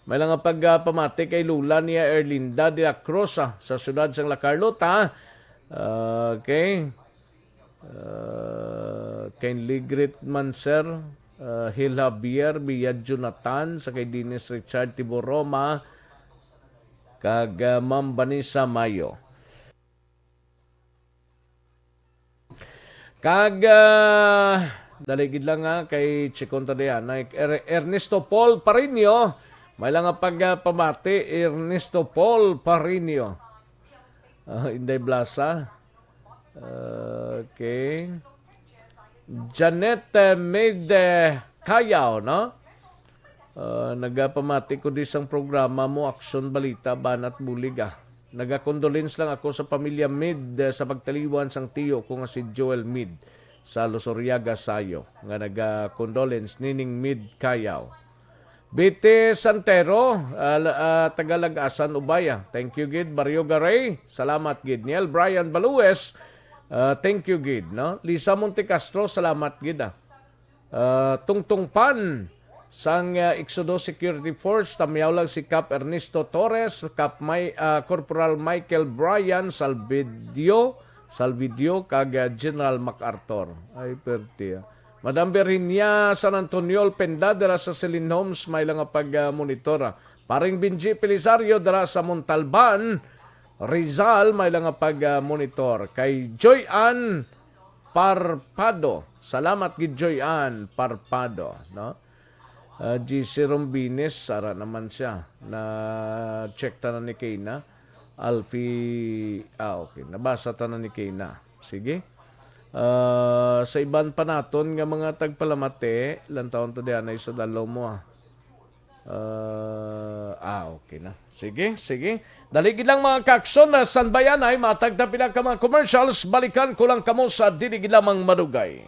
may lang nga pagpamati kay Lola niya Erlinda de la Cruz, ah, sa siyudad sang La Carlota. Okay. Uh, kay Ligrit man, sir. Uh, Hil Javier, Bia Jonathan, sa kay Dennis Richard Tiboroma, kag, uh, Ma'am Vanessa Mayo. Kag, ah, dali gid lang, ah, kay Chikon ta diyan. Ay, Er-, Ernesto Paul Parinio. May lang nga pag, ah, pamati, Ernesto Paul Parinio. Ah, Inday Blasa. Okay. Janet, eh, Made, eh, Kayaw, no? Ah, nagapamati ko di sang programa mo, Aksyon, Balita, Banat, Bulig, ah. Nagakondolence lang ako sa pamilya Mid, eh, sa pagtaliwan sang tiyo ko nga si Joel Mid sa Luzuriaga, Sayo, nga nagakondolence nining Mid Kayaw. Bete Santero, ah, la-, ah, taga Lagasan, Ubaya. Thank you gid, Barrio Garay. Salamat gid. Niel Brian Balues, ah, thank you gid, no? Lisa Montecastro, salamat gid, ah. Ah, Tungtong Pan sang, ah, Exodo Security Force, tamyaw lang si Cap Ernesto Torres, Cap May-, ah, Corporal Michael Brian Salvidio, Salvidio, kag, ah, General MacArthur. Ay, perte, ah. Madam Virginia San Antonio Alpenda, dira sa Celine Homes, may lang nga pag, ah, monitor, ah. Paring Benji Pelisario, dira sa Montalban, Rizal, may lang nga pag, ah, monitor. Kay Joy Ann Parpado. Salamat gid, Joy Ann Parpado, no? Ah, G C Rombines, ara naman siya. Na-check ta na ni Kena. Alfie, ah, okay. Nabasa ta na ni Kena. Sige. Ah, sa iban pa naton nga mga tagpalamati, lantawon ta diyan ay sa dalo mo, ah. Ah, ah, okay na. Sige, sige. Dali gid lang, mga kaaksyon, na sanbayan ay matag ta pila ka mga commercials. Balikan ko lang kamo sa dili gid lamang madugay.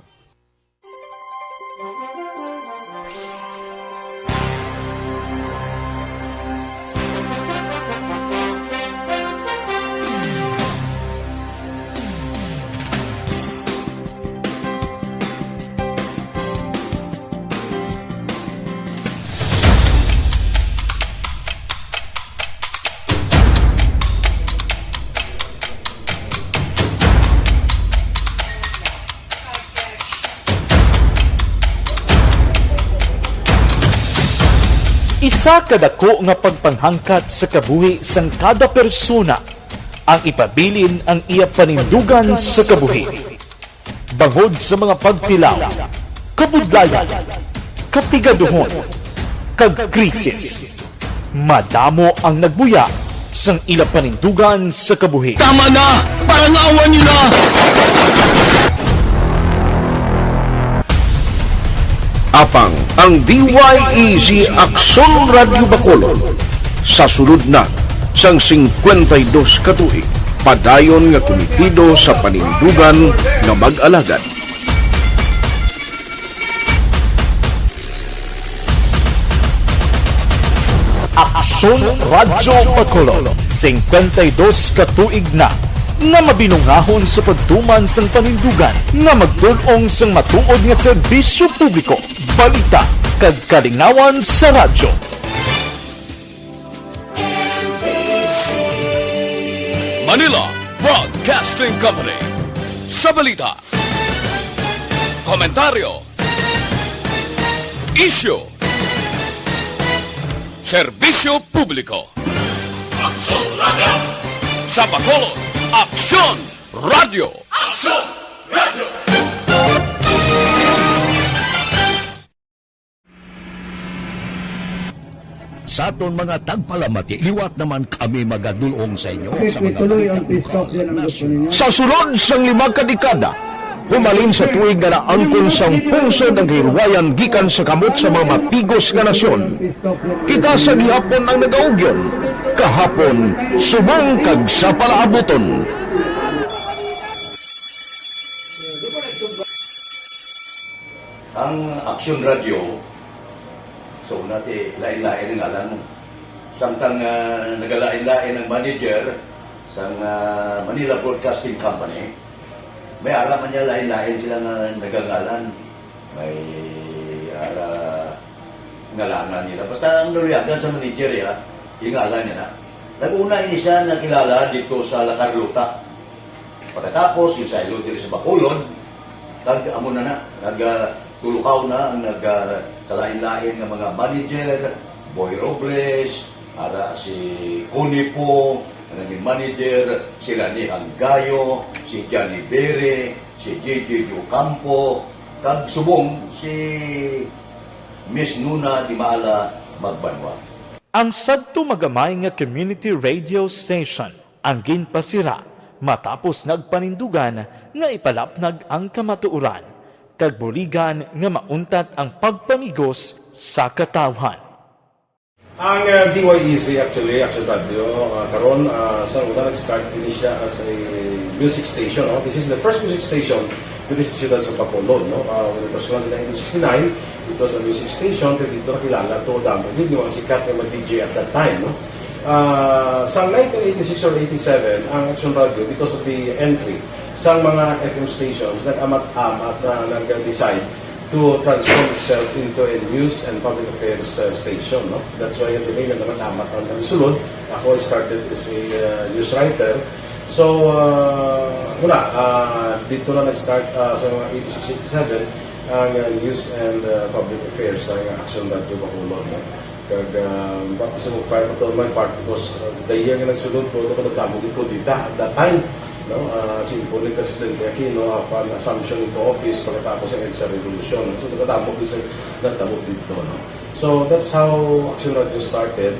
Isa ka dako nga pagpanghangkat sa kabuhi sang kada persona ang ipabilin ang iya panindugan sa kabuhi. Bangod sa mga pagtilaw, kabudlayan, kapigaduhon, kag krisis, madamo ang nagbuya sang ila panindugan sa kabuhi. Tama na! Parangawan niyo na! Apang ang D Y E G Aksyon Radyo Bacolod sa sulod na sang singkwenta y dos ka tuig, padayon nga kumitido sa panindugan nga mag-alagad. Aksyon Radyo Bacolod, singkwenta y dos ka tuig na nga mabinungahon sa pagtuman sang panindugan nga magtul-ong sang matuod nga serbisyo publiko, balita, kag kalingawan sa radyo. Manila Broadcasting Company. Sa balita, komentaryo, isyu, serbisyo publiko. Aksyon Radyo. Sa Bacolod, Aksyon Radyo. Aksyon Radyo. Sa aton mga tagpalamati, liwat naman kami magadul-ong sa inyo sa mga balita lokal, nasyonal. Sa sulod sang lima ka dekada, humalin sa tuig nga naangkon sang pungsod ang kahilwayan gikan sa kamot sa mga mapigos nga nasyon, kita sa gihapon ang nagaugyon, kahapon, subong kag sa palaabuton. Ang Aksyon Radio, so, una ti, lain-lain ang ngalan mo. Samtang, ah, nagalain-lain ang manager sang, ah, Manila Broadcasting Company, may ara man niya lain-lain sila nga nagangalan. May ara ngalanan nila. Basta ang naluyagan sa manager, ya, ingalan niya na. Nag-una ini siya nakilala dito sa La Carlota. Pagkatapos, yung saylo diri sa Bacolod, kag amo na na, nag, ah, tulukaw na ang nag, ah, kalain-lain nga mga manager, Boy Robles, ara si Connie Po, nga naging manager, si Lani Hanggayo, si Johnny Bere, si J J Ocampo, kag subong si Miss Nuna Dimala Magbanwa. Ang sadto magamay nga community radio station ang ginpasira matapos nagpanindugan nga ipalapnag ang kamatuoran kag buligan nga mauntat ang pagpamigos sa katawhan. Ang, uh, D Y E Z, actually, Action Radio, uh, karon, uh, sa una nag-start din siya as a music station, no? This is the first music station diri sa siyudad sa Bacolod, no? Uh, when it was launched in nineteen sixty-nine, it was a music station, kaya dito nakilala to, damo gid yung mga sikat nga mga D J at that time, no? Ah, sa nineteen eighty-six or eighty-seven, ang Action Radio, because of the entry sa mga F M stations, nag-amat-amat na nag-decide to transform itself into a news and public affairs, uh, station, no? That's why yung name na naman amat ang nagsulod. Ako, I started as a, uh, news writer. So, uh, wala, uh, dito na nag-start, uh, sa mga eighty-six, eighty-seven, ang, uh, news and, uh, public affairs sa Action Radio Bacolod, no? Kag, uh, baptism of fire pa to my part because, uh, the year nga nagsulod ko, ako nagdamo din po dita at that time, no? Uh, si Impo ni Presidente Aquino, apan assumption into office pagkatapos ng EDSA Revolution. So, nagdamo din sa nagdamo dito, no? So, that's how Action Radio started,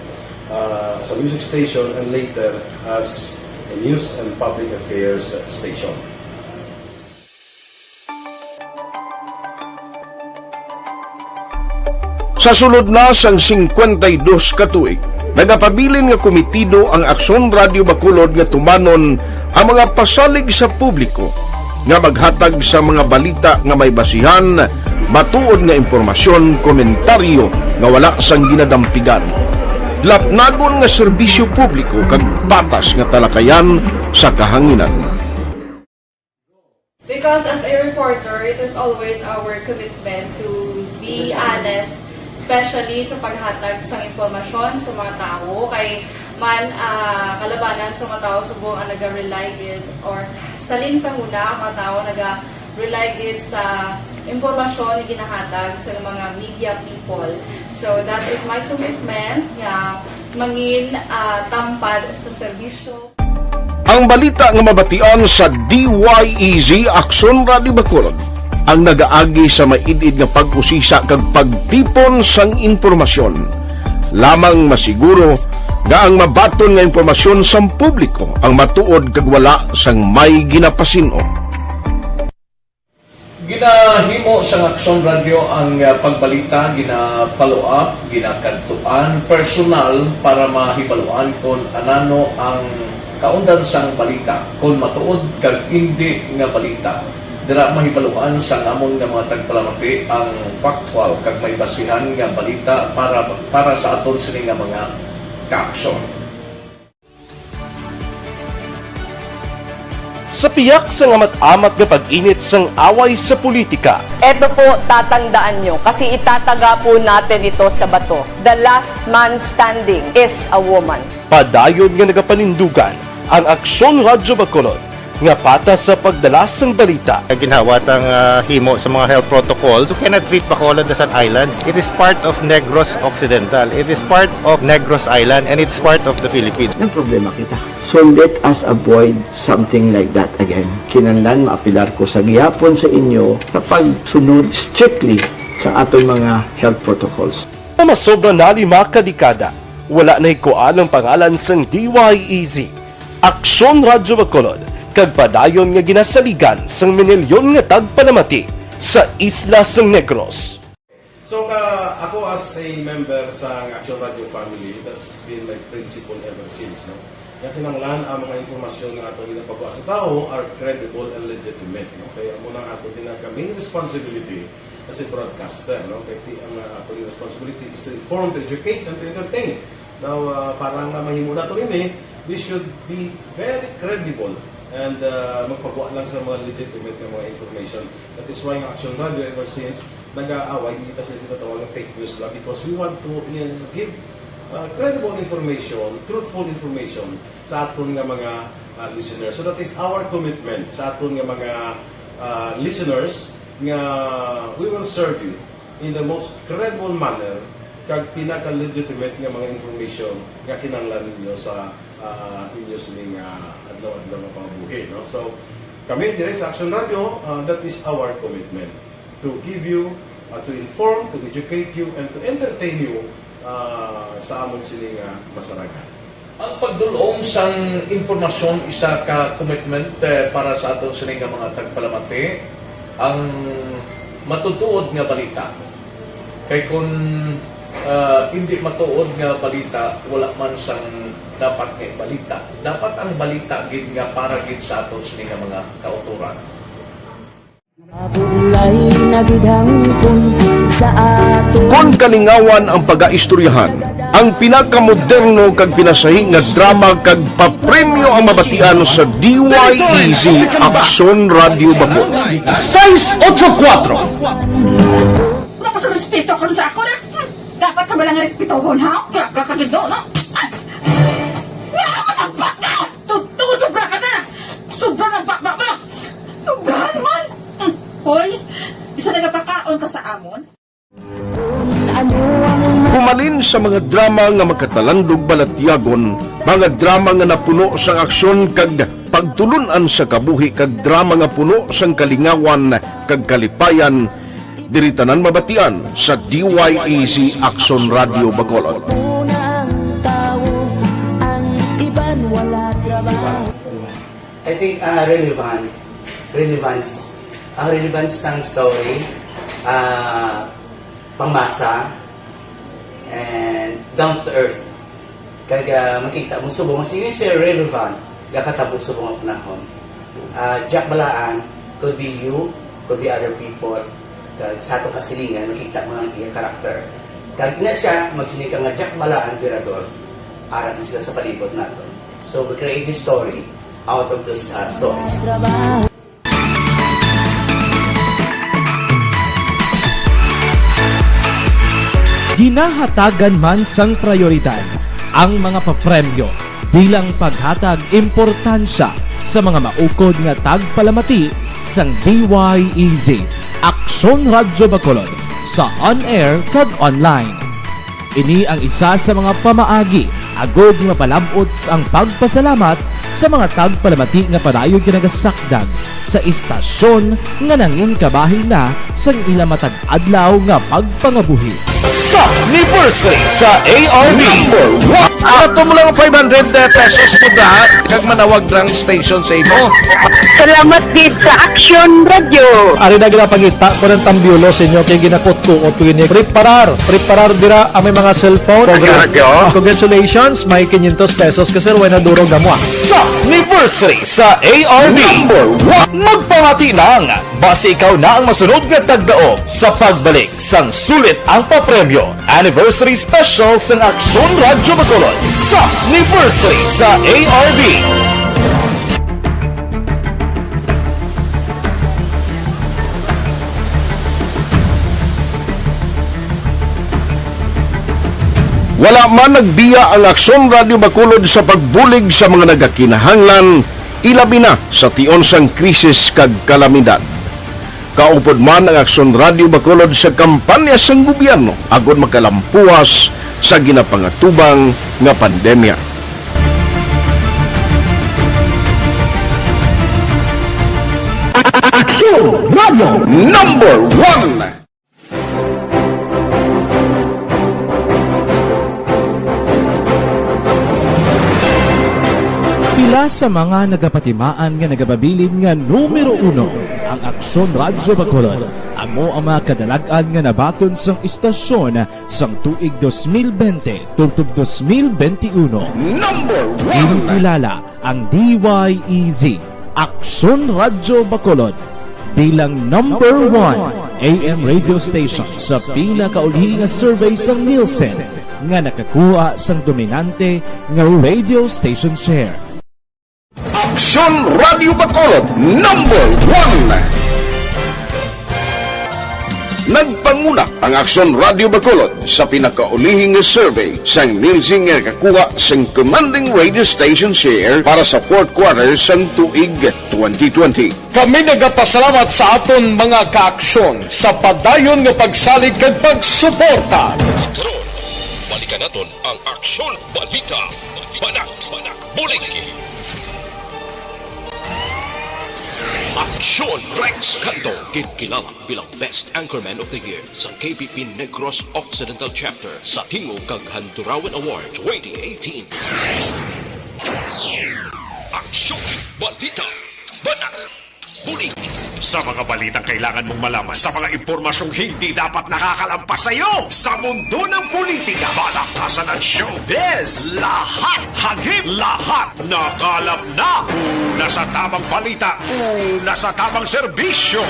uh, as a music station and later as a news and public affairs station. Sa sulod na sang singkwenta y dos ka tuig, nagapabilin nga komitido ang Aksyon Radio Bacolod nga tumanon ang mga pasalig sa publiko nga maghatag sa mga balita nga may basihan, matuod nga impormasyon, komentaryo nga wala sang ginadampigan, lapnagon nga serbisyo publiko kag patas nga talakayan sa kahanginan. Because as a reporter, it is always our commitment to be honest, especially sa paghatag sang impormasyon sa mga tawo. Kay man, ah, kalabanan sa mga tawo subong ang naga-rely gid, or salin sa huna ang mga tawo naga-rely gid sa impormasyon nga ginahatag sa mga media people. So that is my commitment nga mangin, ah, tampad sa serbisyo. Ang balita nga mabatian sa D Y E Z Aksyon Radio Bacolod ang nagaagi sa maid-id nga pag-usisa kag pagtipon sang impormasyon. Lamang masiguro nga ang mabaton nga impormasyon sang publiko ang matuod kag wala sang may ginapasin-o. Ginahimo sang Aksyon Radio ang, ah, pagbalita, gina-follow up, ginakadtuan personal para mahibaluan kon anano ang kaundan sang balita, kon matuod kag indi nga balita. Dira mahibaluan sang amon nga mga tagpalamati ang factual kag may basihan nga balita para, para sa aton sini nga mga kaaksyon. Sa piyak sang amat-amat nga pag-init sang away sa politika, Eto po, tatandaan nyo, kasi itataga po natin ito sa bato. The last man standing is a woman. Padayon nga nagapanindugan ang Aksyon Radyo Bacolod nga patas sa pagdala sang balita. Ginhawa tang, ah, himo sa mga health protocols. You cannot treat Bacolod as an island. It is part of Negros Occidental. It is part of Negros Island, and it's part of the Philippines. Nagproblema kita. So let us avoid something like that again. Kinahanglan maapelar ko sa gihapon sa inyo sa pagsunod strictly sa aton mga health protocols. Nga masobra na lima ka dekada, wala na hikuan ang pangalan sang D Y E Z, Aksyon Radyo Bacolod, kag padayon nga ginasaligan sang minilyon nga tagpalamati sa isla sang Negros. So, ka, ako as a member sa Action Radio family, that's been my principle ever since, no? Nga kinahanglan ang mga impormasyon nga ato ginapagwa sa tawo are credible and legitimate, no? Kaya amo na ang ato ginaka main responsibility as a broadcaster, no? Kay ti-, ang, uh, ato responsibility is to inform, to educate, and to entertain. Now, uh, para nga mahimo nato ini, we should be very credible and, uh, magpagwa lang sa mga legitimate nga mga information. That is why ang Action Radio ever since nag-aaway, hindi kasi sila tawag ng fake news lang because we want to, uh, give, uh, credible information, truthful information sa aton nga mga, uh, listeners. So that is our commitment sa aton nga mga, uh, listeners nga we will serve you in the most credible manner kag pinaka-legitimate nga mga information nga kinahanglan ninyo sa, ah, inyo sining, ah, adlaw-adlaw nga pangabuhi, no? So, kami diri sa Action Radio, ah, that is our commitment, to give you, ah, to inform, to educate you, and to entertain you, ah, sa amon sini nga masaragan. Ang pagdul-ong sang impormasyon isa ka commitment, eh, para sa aton sini nga mga tagpalamati, ang matutuod nga balita. Kay kun, ah, indi matuod nga balita, wala man sang dapat nga ibalita. Dapat ang balita gid nga para gid sa aton sini nga mga kautoran. Mabudlay na gid hangpon sa aton. Kon kalingawan ang pagaistoryahan, ang pinakamoderno kag pinasahi nga drama kag papremyo ang mabatian sa D Y E Z Aksyon Radio Bacolod. Sais ocho kuwatro. Wala ka sa respeto karon sa ako na. Hmm. Dapat ka ba lang respetohon, ha? Kaya ka kagido, no? Ay! Wala ka magbaka! Totoo, sobra ka na! Sobra na ba, ba, ba? Sobrahan man! Hmm. Hoy, isa nagapakaon ka sa amon? Humalin sa mga drama nga makatalandog balatyagon, mga drama nga napuno sang aksyon kag pagtulun-an sa kabuhi, kag drama nga puno sang kalingawan kag kalipayan, diri tanan mabatian sa D Y E Z Aksyon Radio Bacolod. I think, ah, relevant, relevance, ang relevance sang story, ah, pangmasa, and down to earth. Kag, ah, makita mo subong, sige, sir, relevant, gakatabo subong ang panahon. Ah, Jack Balaan, could be you, could be other people. Kag sa atong kasilingan, makita mo ang iya karakter. Kag ina siya, magsiling ka nga Jack Balaan, Virador, ara na sila sa palibot naton. So, we create this story out of those, uh, stories. Ginahatagan man sang prayoridad ang mga papremyo bilang paghatag importansya sa mga maukod nga tagpalamati sang D Y E Z, Aksyon Radyo Bacolod, sa on-air kag online. Ini ang isa sa mga pamaagi agud nga mapalab-ot ang pagpasalamat sa mga tagpalamati nga padayon ginagasakdag sa istasyon nga nangin kabahin na sang ila matag adlaw nga pagpangabuhi. Sa anniversary sa A R B. Number one. Ato mo lang five hundred pesos po na, kag manawag lang station sa imo. Salamat gid sa Action Radio. Ari na ginapangita ko ng tambiolo sa inyo kay ginakutkuot ko ini. Preparar, preparar dira ang may mga cellphone. Action Radio. Congratulations, may quinientos pesos ka, sir. Way na durog na mo, ah. Sa anniversary sa A R B. Number one. Magpamati lang. Basi ikaw na ang masunod nga tagdaog sa pagbalik sang sulit ang papremyo. Anniversary Special sang Aksyon Radyo Bacolod sa anniversary sa A R B. Wala man nagbiya ang Aksyon Radyo Bacolod sa pagbulig sa mga nagakinahanglan, ilabi na sa tion sang krisis kag kalamidad. Kaupod man ang Aksyon Radyo Bacolod sa kampanya sang gobyerno agod makalampuas sa ginapangatubang nga pandemya. Aksyon Radyo Number One. Pila sa mga nagapatimaan nga nagapabilin nga numero uno ang Aksyon Radyo Bacolod, amo ang mga kadalag-an nga nabaton sang istasyon sang tuig dos mil bente tubtob dos mil bente uno. Number one. Ginkilala ang D Y E Z, Aksyon Radyo Bacolod, bilang number one A M radio station sa pinakauli nga survey sang Nielsen nga nakakuha sang dominante nga radio station share. Aksyon Radio Bacolod, number one. Nagpanguna ang Aksyon Radio Bacolod sa pinakaulihing survey sang Nielsen nga nakakuha sang commanding radio station share para sa fourth quarter sang tuig twenty twenty. Kami nagapasalamat sa aton mga kaaksyon sa padayon nga pagsalig kag pagsuporta. Karon, balikan naton ang Aksyon Balita. Banat, banat, bulig. Aksyon Rex Canto, ginkilala bilang Best Anchorman of the Year sa K P P Negros Occidental Chapter sa Tingog kag Handurawan Award twenty eighteen. Aksyon Balita. Banat. Bulig. Sa mga balitang kailangan mong malaman, sa mga impormasyong hindi dapat nakakalampas sa iyo, sa mundo ng politika, balakasan at showbiz, lahat hagip, lahat nakalap na. Una sa tamang balita, una sa tamang serbisyo.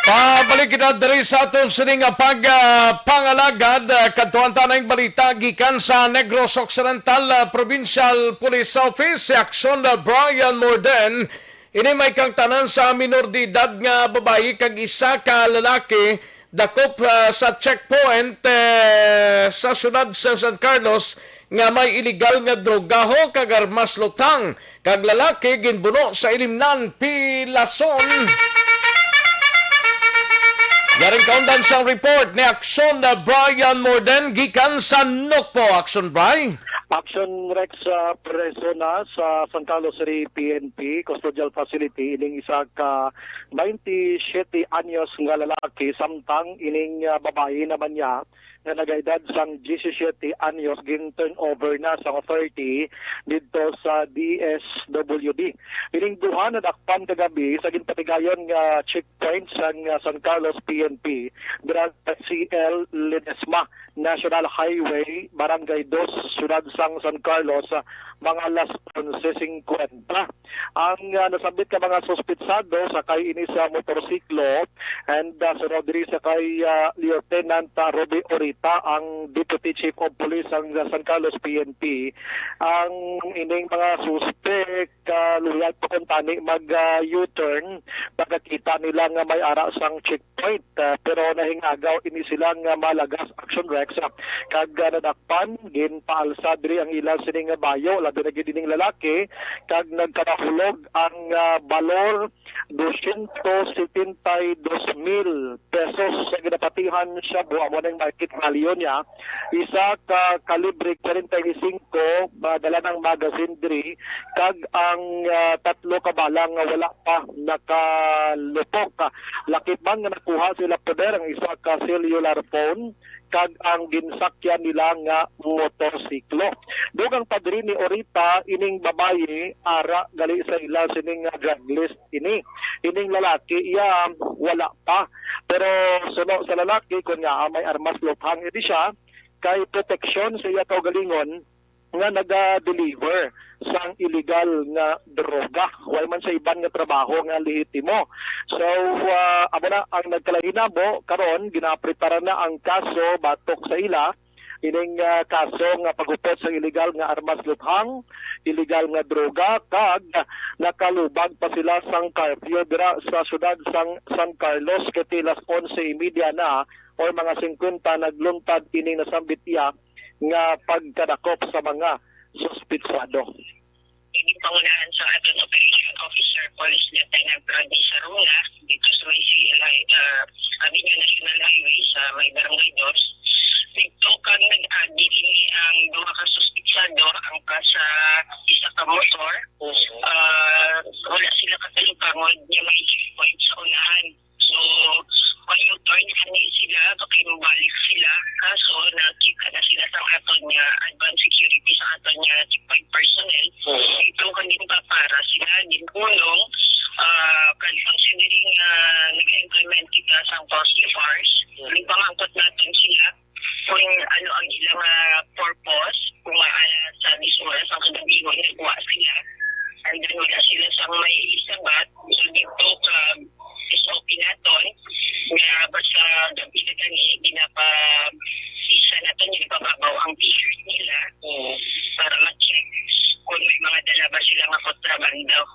Pabalik kita diri sa aton sini nga pag, ah, pangalagad, ah, kadtuan ta na ang balita gikan sa Negros Occidental, ah, Provincial Police Office. Si Aksyon, ah, Brian Morden, ini may kangtanan sa minor de edad nga babayi kag isa ka lalaki dakop, ah, sa checkpoint, eh, sa siyudad sa San Carlos nga may iligal nga drogaho kag armas luthang kag lalaki ginbuno sa Ilimnan, Pilason. Yaring kaundan sang report ni Aksyon, uh, Brian Morden gikan sa Nokpo. Aksyon, Bri. Aksyon, Rex, uh, preso na sa San Carlos City P N P Custodial Facility ining isa ka twenty-siyete anyos nga lalaki, samtang ining, uh, babayi naman niya nga nagaedad sang diyesisiyete anyos gin-turnover na sang authority didto sa D S W D. Ining duha nadakpan kagabi sa ginpatigayon nga checkpoint sang, ah, San Carlos P N P dira sa C L Ledesma National Highway, Barangay Dos, siyudad sang San Carlos, ah, mga alas onse singkwenta. Ang, ah, nasambit nga mga suspitsado sakay ini sa motorsiklo, and, ah, sunod diri sakay, ah, Lieutenant, ah, Ruby Orita, ang Deputy Chief of Police sang, ah, San Carlos P N P. Ang ining mga suspek, ah, luyag pa kuntani mag, ah, U-turn pagkakita nila nga may ara sang checkpoint, ah, pero nahingagaw ini sila nga malagas, Aksyon Rex, ah, kag, ah, nadak pan, ginpaalsa diri ang ila sini nga bayo, labi na gid ining lalaki, kag nagkanahulog ang, ah, balor dosyentos setenta y dos mil pesos sa ginapatihan shabu, amo nang market value niya, isa ka kalibre kwarenta y singko, ah, dala ng magazine diri, kag ang, ah, tatlo ka bala nga wala pa nakalupok. Lakip man nga nakuha sa ila poder ang isa ka cellular phone, kag ang ginsakyan nila nga motorsiklo. Dugang pa diri ni Orita, ining babayi ara gali sa ila sining nga drug list ini. Ining lalaki, iya, wala pa. Pero suno sa lalaki, kun nga may armas luthang ini siya, kay proteksyon sa iya kaugalingon, nga naga-deliver sang illegal nga droga. Way man sa iban nga trabaho nga lehitimo. So, ah, amo na ang nagkalainabo karon, ginaprepara na ang kaso batok sa ila. Ining, ah, kaso nga paghupot sa illegal nga armas luthang, illegal nga droga, kag nakalubag pa sila sang curfew dira sa siyudad sang San Carlos, kay alas onse y media na or mga singkwenta nagluntad ining nasambit iya nga pagkadakop sa mga suspitsado. Ini pangunahan sa aton operation officer, Police Lieutenant Rodney Saruna, dito sa may C L I, uh, Avenue National Highway sa may Barangay Dos. Nagtukang nag-agi ini ang duha ka suspitsado, ang ka sa isa ka motor. Uh, wala sila katalupangod nga may checkpoint sa unahan. So, may motor niya ni sila, okay, mabalik sila. Kaso, nakita na sila sa aton nga advanced security sa Pandaw.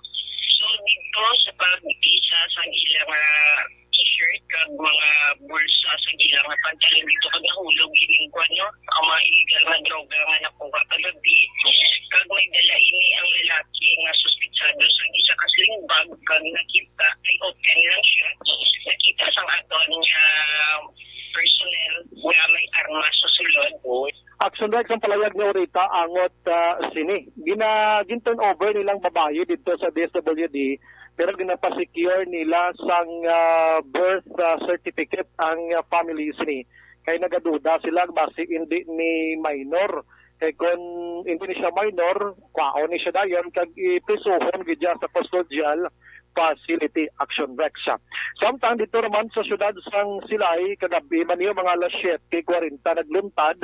So, dito sa pag-isa sa ilang, ah, t-shirt kag mga bulsa sa ilang pantalon dito kag nahulog ining kuwan, no? Ang mga illegal nga droga nga nakuha kagabi. Kag may dala ini ang lalaki nga suspetsado sa isa ka sling bag kag nakita, ay open lang siya. Nakita sang aton nga personnel nga may armas sa sulod. Action Rex, ang palayag ni Orita angot, ah, sini. Gina, gin-turn over nilang babayi didto sa D S W D, pero ginapa-secure nila sang, ah, birth, ah, certificate ang, ah, family sini. Kay nagaduda sila basi indi ni minor. Kay kon indi ni siya minor, kwaon ni siya dayon kag iprisuhon gid siya sa custodial facility. Action Rex. Samtang dito naman sa siyudad sang Silay, kagabi man niyo mga alas siyete kwarenta nagluntad,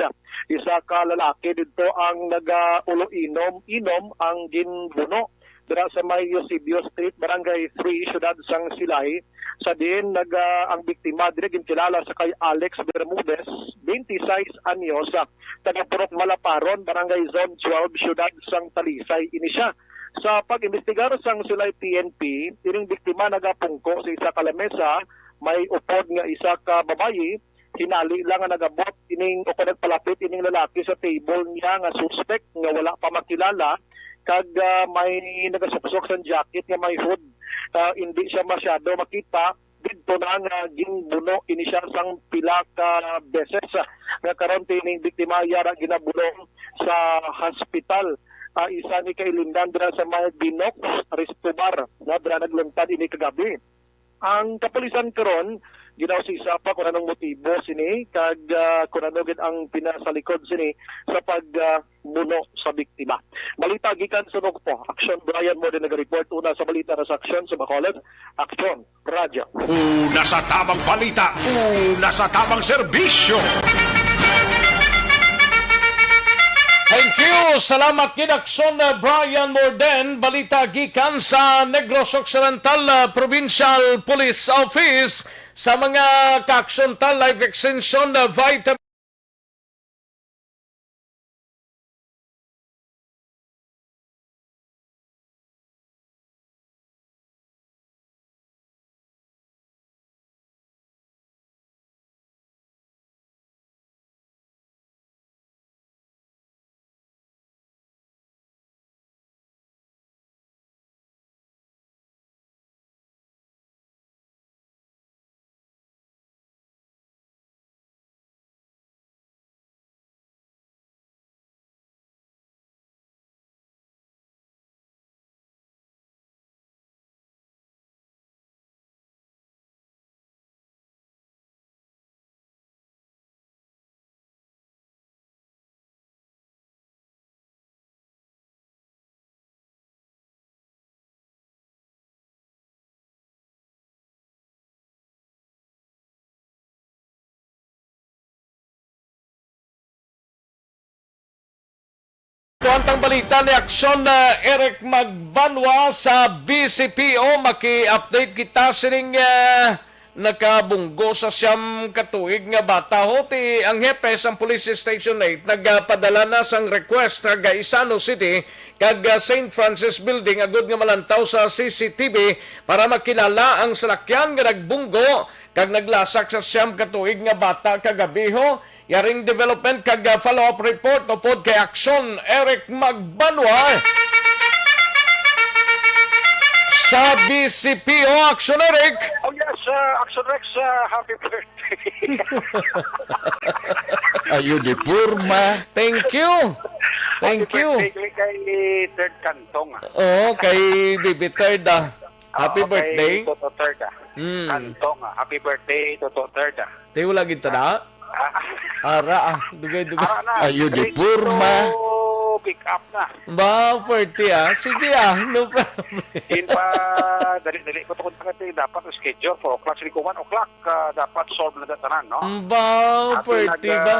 isa ka lalaki dito ang nagaulo-inom-inom ang ginbuno dira sa may Eusebio Street, Barangay three, siyudad sang Silay, sa diin naga ang biktima diri ginkilala sa kay Alex Bermudez, twenty-six anyos, ah, taga Purok Malaparon, Barangay Zone twelve, siyudad sang Talisay ini siya. Sa pag-imbestigar sang Silay P N P, ining biktima nagapungko sa isa ka lamesa, may upod nga isa ka babayi, hinali lang nga nagabot ining o nagpalapit ining lalaki sa table niya nga suspect nga wala pa makilala, kag, ah, may nagasuksok sang jacket nga may hood. Ah, hindi siya masyado makita. Didto na nga ginbuno ini siya sang pila ka beses, ah, nga karon tining biktima yara ginabulong sa hospital. Ah, isa ni kailimnan dira sa may Binox Resto Bar, na dira nagluntad ini kagabi. Ang kapulisan karon ginausisa pa kung anong motibo sini kag, ah, kung ano gid ang pinasa likod sini sa pag, ah, buno sa biktima. Balita gikan sa Nukpo, Action Brian Morden naga-report. Una sa balita na sa Action sa Bacolod, Action Radyo. Una sa tabang balita, una sa tabang serbisyo. Thank you. Salamat gid, Action, uh, Brian Morden. Balita gikan sa Negros Occidental, uh, Provincial Police Office sa mga ka-Action Tal Life Extension, uh, vitamin Ito ang tang balita ni Aksyon, ah, Eric Magbanwa sa B C P O. Maki-update kita sining, ah, nakabunggo sa siyam ka tuig nga bata. Ho, ti ang hepe sang Police Station eight nagpadala na sang request sa Gaisano City kag, ah, Saint Francis Building agud nga malantaw sa C C T V para makilala ang salakyan nga nagbunggo kag naglasak sa siyam ka tuig nga bata kagabi, ho. Yaring development kag, ah, follow-up report upod kay Aksyon Eric Magbanwa sa B C P O. Aksyon Eric. Oh yes, uh, Aksyon Rex, uh, happy birthday. Ayo di porma. Thank you. Thank you. Happy birthday kay Third Cantong, ah. Oo, kay Baby Third, ah. Happy birthday. Toto Third, ah. Mm. Cantong, ah. Happy birthday, Toto Third, ah. Tay, wala gid tana? Ah. Ara, ah. Dugay, dugay. Ara na. Ayo di porma. Pick up na. Ba, forty, ah. Sige, ah. No problem. In pa, dali-dali ko tukod na kasi dapat schedule four o'clock. Sige ko one o'clock, ah, dapat solve na tanan, no? Ba, forty ba?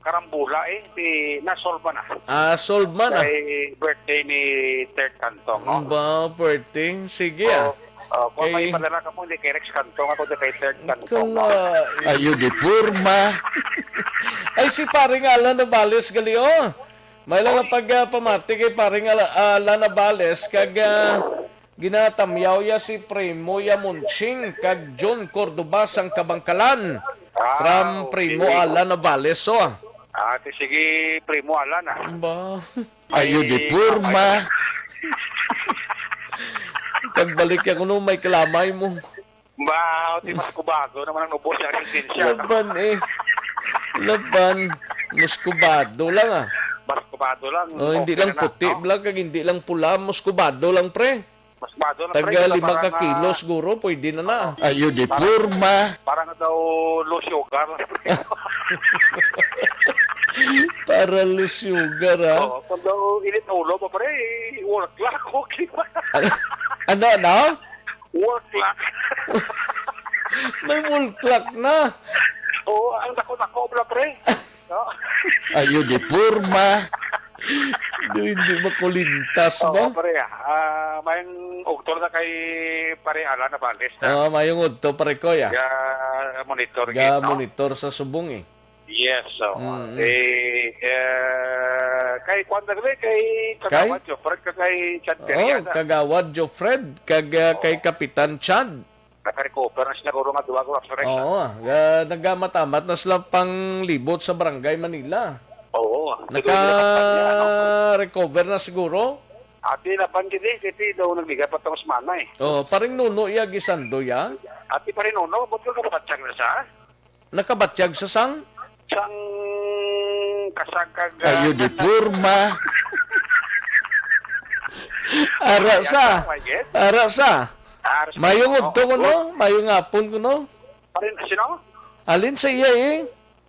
Karambola, eh, di na-solve man, ah. Ah, solve man, ah. Kay birthday ni Third Cantong, oh. Ba, birthday? Sige, ah. Oh, oh, kung may padala ka po, hindi kay Rex Cantong, ako di kay Third Cantong, no? Ayo di porma. Ay, si Paring Alan Nabales gali, oh. May lang ang pag, ah, pamati kay paring Ala-, ah, Lana Bales kag, ah, ginatamyaw ya si Primo ya Munching kag John Cordoba sang Kabangkalan. Ah, from Primo okay. Alan Navales, oh. Ah, ti sige, Primo Alan, ah. Ba? Ayo di Ay, purma. Pagbalik ya kuno, may kalamay mo. Ba, ti mas kubado naman ang ubos sa resistensya, no? Laban eh. Laban. Mas kubado lang, ah. Mas kubado lang. Oh, hindi Okay lang na na, puti, no? Bla, kag hindi lang pula, mas kubado lang, pre. Mas kubado na, pre, Taga kaya lima para ka nga kilo siguro, pwede na na. Ayo di Para purma. Para nga daw low sugar lang, pre. Para low sugar, ah. Oo, kung daw init ang ulo mo, pre, wall clock, okay pa. Ano, ano, ano? Wall clock. May wall clock na. Oo, ang dako-dako, bla, pre. No? Ayo di purma. Do hindi makulintas Oo, ba? Pre, ah. Ah, mayong ugto na kay Pare Alan Navales, ah. Oo, mayong udto, pare ko, ya. Ga monitor gid, Ga no? Monitor sa subong, eh. Yes, so, Mm-mm. Eh, eh, kay kwan na rin, kay Kagawad Kay? Jofred, kag kay Chad Oo, Periana. Kagawad Jofred, kag, ah, kay Oo. Kapitan Chad. Naka-recover na sila, guro, nga duha, guro, sa Rex, ah. Oo, ah, nagamamat na sila pang libot sa Barangay Manila. Oo, ah. Tuloy nila kampanya, no? Naka-recover na siguro? Ati na pan gid, eh, kasi daw nagliga pa tong semana, eh. Oo, paring Nuno iya gisando, ya? Ati pa rin, Nuno, ba't ka kapatsang na sa? Nakabatyag sa sang? Sang kasag kag, ah, Ayo di purma. Ara sa. Ayan, I guess. Ara sa. Ara sa. Mayong Oo. Udto kuno, mayong hapon kuno. Parin, sino? Alin sa iya eh?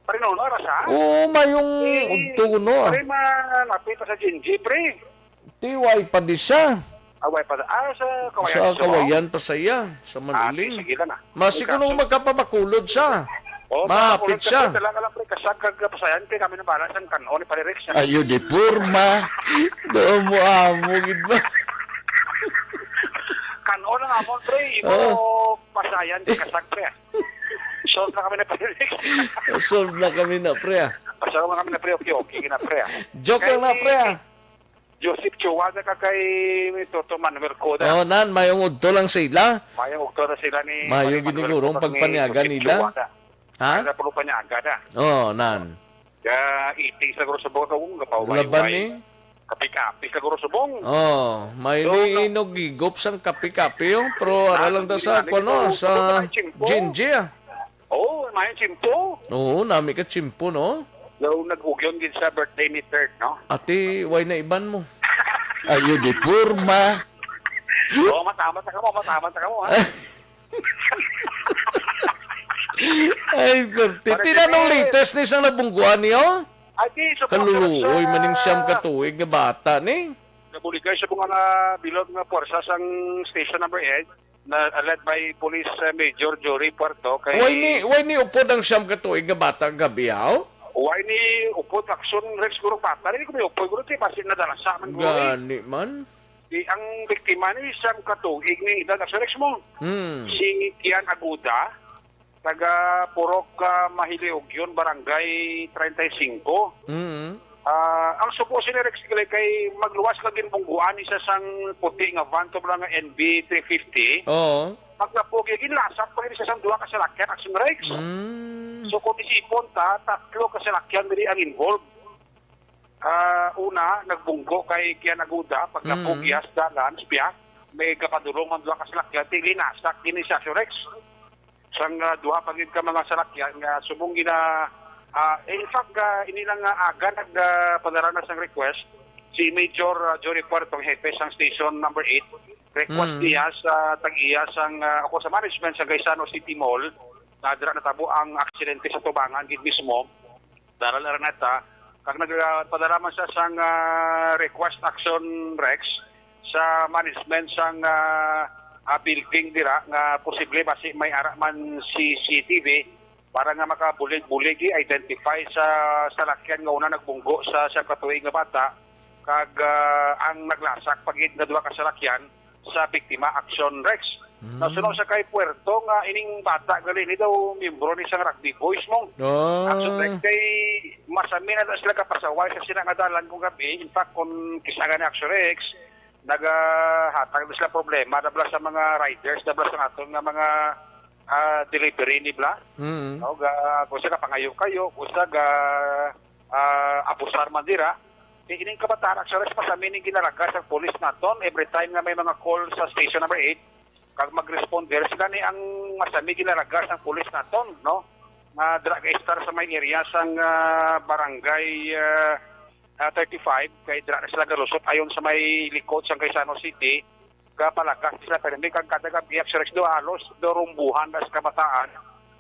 Parin, ano, ara sa? Oo, mayong Eh, udto kuno, ah. Parin, ma-, napit pa sa Jinji, pre. Ti, way pa di siya. Ah, way pa. Ah, sa Kawayan Sa sa Kawayan pa sa iya, sa Ah, Manuling. Sige lang, ah. Masi Ang kuno kaso- magkapabakulod siya. Oh, Mahapit makulod siya. Ka, talaga lang, pre, kasag kag pasayan, kay kami na bahala sang kan-on ni Pare Rex, ah. Ayo di purma. Doon mo amo, gid ba? Kan-on lang amon, pre. Imo Oh. pasayan, kay kasag, pre, ah. Solve na kami na, Pare Rex. Solve na kami na, pre, ah. Pasal mo kami na, pre. Okay, okay na, pre, ah. Joke lang na, Kay pre, ah. Joseph Chuwada ka kay Toto Manuel Coda. Oh, nan, mayong udto lang sila. Mayong udto na sila ni Mayo Manuel gini guro ang Coda ni pagpaniaga Joseph nila. Chuwada. Ha? Kaya puro paniaga na. Oh, nan. Ka iti sa guro subong ka, kung kapaw Laban mayway. Ni? Kapi-kapi sa guro subong. Oh, may So, ni ka- inogigop sang kapi-kapi, oh. Pero ara Ah, lang ta sa, hindi kuno, na sa ito, ito na yung chimpo. Jinji, ah. Oo, may tiyempo. Oo, nami ka tiyempo, no? Daw nag-ugyon gid sa birthday ni Third, no? Ate, why na iban mo? Ayo di purma. Oo, matamat na kamo, matamat na kamo, ha? Ay, perti. Pare, Tinanong sige. Latest ni sang nabungguan niyo? Ay, di, so, Kaluluoy, sa maning siyam ka tuig nga bata ni. Nabuligay sa mga bilog nga puwersa sang Station Number Eight. Na, led by Police, uh, Major Jory Puerto kay Why ni, why ni upod ang siyam ka tuig nga bata ang gabi, aw? Why ni upod action, Rex, guro bata? Hindi ko may upod, guro, ti, basi nadala sa amin, guro, eh. Gani man. Di, ang biktima ni siyam ka tuig ni edad, action, Rex, mo. Hmm. Si Kian Aguda, taga Purok, ah, Mahiliugyon, Barangay treinta y cinco. Mm. Ah, ang subo sini, Rex, kay magluwas lang ginbungguan ni sa sang puti nga van, to lang nga N B three fifty. Oo. Paglapo, ginlasak pa gid sa sang duha ka salakyan, action, Rex. Mm. So, kung isipon ta, tatlo ka salakyan diri ang involved. Ah, una, nagbunggo kay Kian Aguda, paglapo, Mm. gihas dalan, spiak, may kapadulong ang duha ka salakyan, ti linasak gini siya, action, Rex. Sang, ah, duha pa gid ka mga salakyan nga subong gina, ah, in fact, ah, ini lang nga aga nag, ah, padala na sang request si Major, ah, Jory Puerto, ang hepe sang Station Number Eight. Request Mm. niya sa tag-iya sang, ah, ako sa management sa Gaisano City Mall na dira natabo ang aksidente sa tubangan gid mismo. Daral Araneta, kag nagpadala man siya sang, ah, request action, Rex, sa management sang, ah, ah, building dira nga posible basi may ara man C C T V para nga makabulig-bulig i-identify sa salakyan nga una nagbunggo sa siyam ka tuig nga bata kag, ah, ang naglasak pa gid nga duha ka salakyan sa biktima, action, Rex. Mm. Nasunod sa kay Puerto nga ining bata gali ni daw miyembro ni sang Rugby Boys mo. Ah. Actually, kay masami na sila kapasaway sa sila nga dalan kung gabi. In fact, kung kisa nga ni Action Rex, nagahatag na sila problema, nabla sa mga riders, nabla sa aton nga mga, ah, delivery ni bla. Mm. No, ga, kung sa kapangayo-kayo, kung sa ga, ah, abusar man dira. Kay ining kabataan, actually, sa pasamin ning ginalagas ang pulis naton, every time nga may mga call sa station number eight, kag mag-responder sila ni ang masami ginalagas ang pulis naton, no? Nga dira ga-estar sa may area sang, ah, barangay, ah, ah, thirty-five, kay dira na sila galusot ayon sa may likod sang Gaisano City, gapalagas sila permi kag kada gabi, actually, do halos do rumbuhan na sa kabataan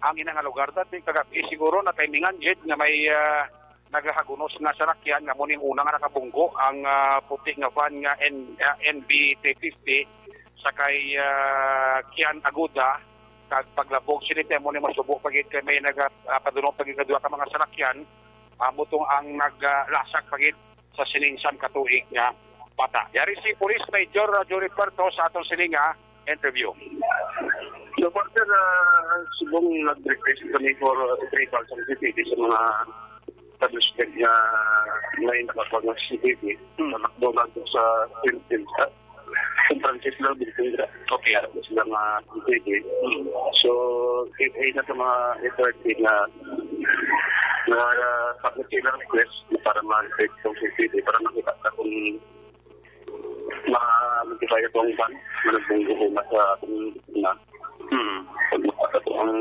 ang ina nga lugar. Dati kagabi siguro na timingan jud nga may, ah, nagahagunos nga salakyan nga mo ning una nga nakabunggo ang, ah, puti nga van nga N-, ah, N B three fifty sa kay, ah, Kian Aguda, kag paglabog sini ti amo ni masubo pa gid kay may naga, ah, padunong pa gid nga duha ka mga salakyan, amo tong ang naglasak pa gid sa sining siyam ka tuig nga bata. Yari si Police Major, ah, Jory Puerto sa atong sining nga interview. So, partner, ah, subong nag-request kami for retrieval sa C C T V sa mga establishment nga may nakakuha ng C C T V. Hmm. Sa McDonald's sa Philippines, ah, San Francisco lang din sila. Okay. Sila nga C C T V. Hmm. So, i-, i-, na sa mga authority na, na, ah, pag sila request para ma-request yung C C T V para makita na kung ma-, mag-, kaya itong van na nagbunggo na sa ating na. Hmm. Pag makita po ang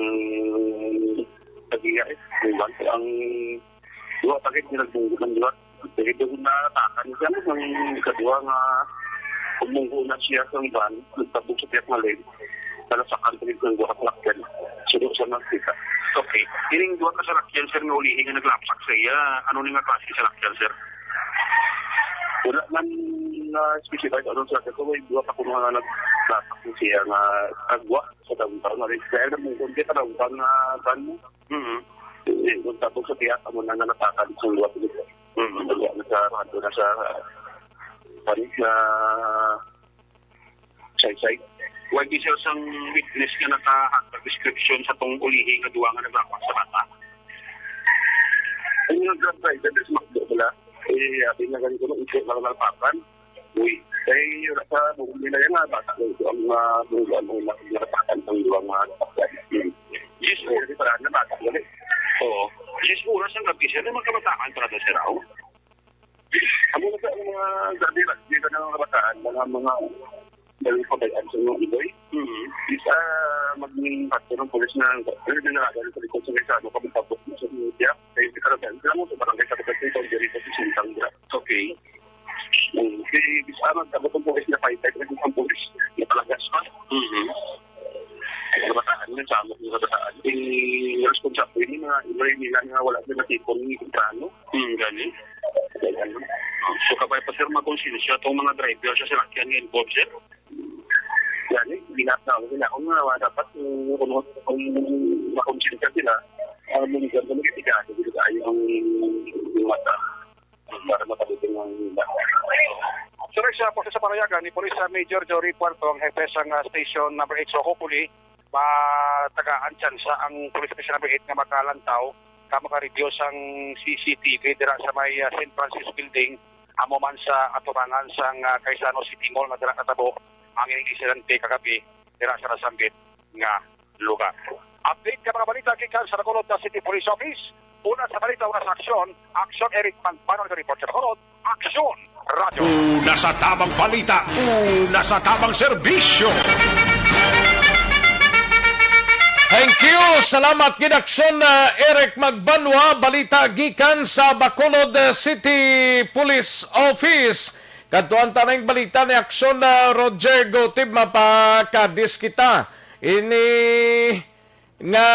tagiya eh, yung van, ang duha pa kayo nagbunggo ng duha. Dahil doon natakan siya, ang kadwa nga bumunggo na siya sa van, nagtabog sa tiyak nga lane, nalasakan pa rin ng duha ka salakyan. Sudo sa nakita. Okay. Ining duha ka salakyan, sir, nga ulihi nga naglapsak sa iya, ano ni nga klase salakyan, sir? Wala man na specify ano sa ko, may duha pa ko mga naglasak siya nga tagwa sa downtown. Ano, kaya na mong kundi ka downtown nga van mo. Mhm. Hindi, kung tapos sa tiyak, amo na nga natakan sa luwag nito. Mhm. Wala na sa, ano na sa, panig na saysay. Why di siya sang witness nga nakahatag description sa tong ulihi nga duwa nga naglapak sa bata? Ang mga grab driver, is makdo sila. Eh, abi na ganito, no, ito lang nalpakan. Uy, eh, wala sa buong nila yan, ah, bata lang ito ang, ah, buong, ang, ang, ang, ang, ang, ang, ang, ang, Yes, sir. Di ba, na bata lang eh. Oo. Yes, oras ang gabi, sir. May mga kabataan pa na, sir, aw? Amo na sa mga gabi, di ba, ng mga kabataan, mga, mga, mga kabataan sa mga iloy? Mhm. Isa, maging factor ng pulis na, pero dinalagan sa likod sa may sano, kami tapos na sa media, kaya di ka lang, sila mo sa barangay sa kapatid, kung diri sa sisintang dira. Okay. Hmm, si, bisa man, tapos ang pulis na fight, fight, ang pulis na palagas pa. Mhm. Ay, kabataan yun, sa amo, yung kabataan. Yung responsable, yung mga iloy nila nga wala sila tipon ni temprano. Hmm, gani. Kaya ano? So, kabay pa, sir, makonsensya tong mga driver sa salakyan nga involved, sir? Gani, ginasa ko sila. Kung nga, dapat, kung, kung, kung makonsensya sila, ah, mong ganda, magiging tayo ang mata para mapalitin ang bata. Sir, sa po sa panayagan ni Police, ah, Major Jory Puerto, ang hepe sang, ah, Station Number Eight. So, hopefully, matagaan tsansa ang Police Station Number Eight nga makalantaw ka maka-review sang C C T V dira sa may, ah, Saint Francis Building, amo man sa atubangan sang, ah, Gaisano City Mall nga dira natabo ang ining insidente kagabi dira sa nasambit nga lugar. Update ka mga balita gikan sa Bacolod City Police Office. Una sa balita, una sa aksyon. Aksyon, Eric Manbano, report sa Bacolod. Aksyon, Radyo. Una sa tamang balita, una sa tamang serbisyo. Thank you. Salamat gid, Aksyon, uh, Eric Magbanwa. Balita gikan sa Bacolod, uh, City Police Office. Kadtuan ta ning balita ni Aksyon, uh, Roger Gotib, mapakadis kita. Ini nga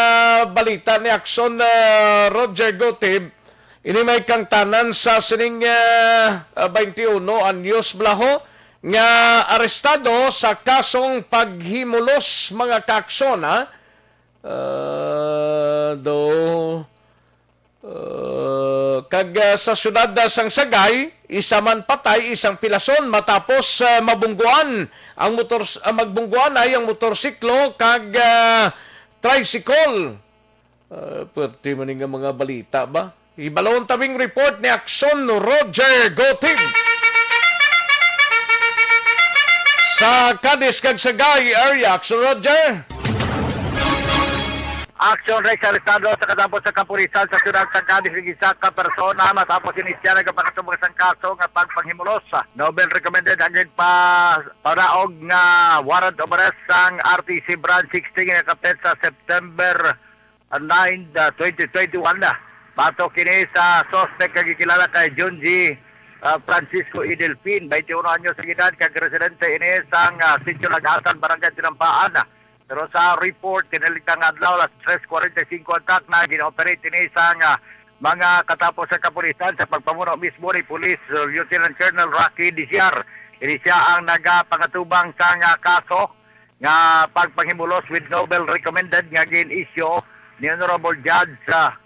balita ni Aksyon, ah, Roger Gotib, ini may kangtanan sa sining, ah, ah, twenty-one anyos bala ho nga arestado sa kasong paghimulos, mga kaaksyon, ha? Ah, do, Uh, kag, uh, sa siyudad, uh, sang Sagay, isa man patay, isang pilason matapos, uh, mabungguan ang motor, uh, magbungguan ay ang motorsiklo kag, uh, tricycle. Uh, pwerte man nga mga balita ba? Hibalon tabing report ni Action Roger Gotig. Sa Cadiz kag Sagay area, Action Roger. Action Rex, arestado sa katapos sa kapulisan sa siyudad sa Cadiz ang isa ka persona matapos ini siya nagapakatubag sang kaso nga pagpanghimulos. Nobel recommended ang pa paraog nga warrant of arrest sang R T C Branch sixteen nga kapit sa September nine, ah, twenty twenty-one. Batok kini sa suspect nga gikilala kay Junji, ah, Francisco Idelfin, twenty-one anyos ang edad, kag residente ini sang, ah, Sitio Lagatan, Barangay Tinampaan. Pero sa report, kinalikdang adlaw, alas tres cuarenta y cinco ang takna, gin-operate ini sang, ah, mga katapos sa kapulisan sa pagpamuno mismo ni Police Lieutenant Colonel Rocky Diciar. Ini siya ang nagapangatubang sang, ah, kaso nga pagpanghimulos with Nobel recommended nga gin-issue ni Honorable Judge, ah,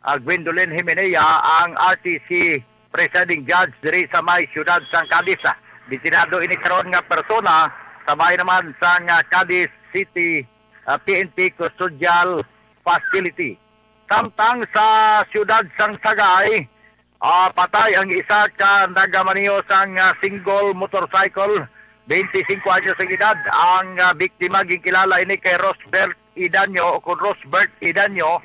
ah, Gwendolyn Himenea, ang R T C presiding judge diri sa may siyudad sang Cadiz. Detenado ini karon nga persona sa may naman sang, ah, Cadiz City, ah, P N P Custodial Facility. Samtang sa siyudad sang Sagay, ah, patay ang isa ka nagamaneho sang, ah, single motorcycle, twenty-cinco anyos ang edad. Ang, ah, biktima ginkilala ini kay Rosbert Idanyo o kon Rosbert Idanyo,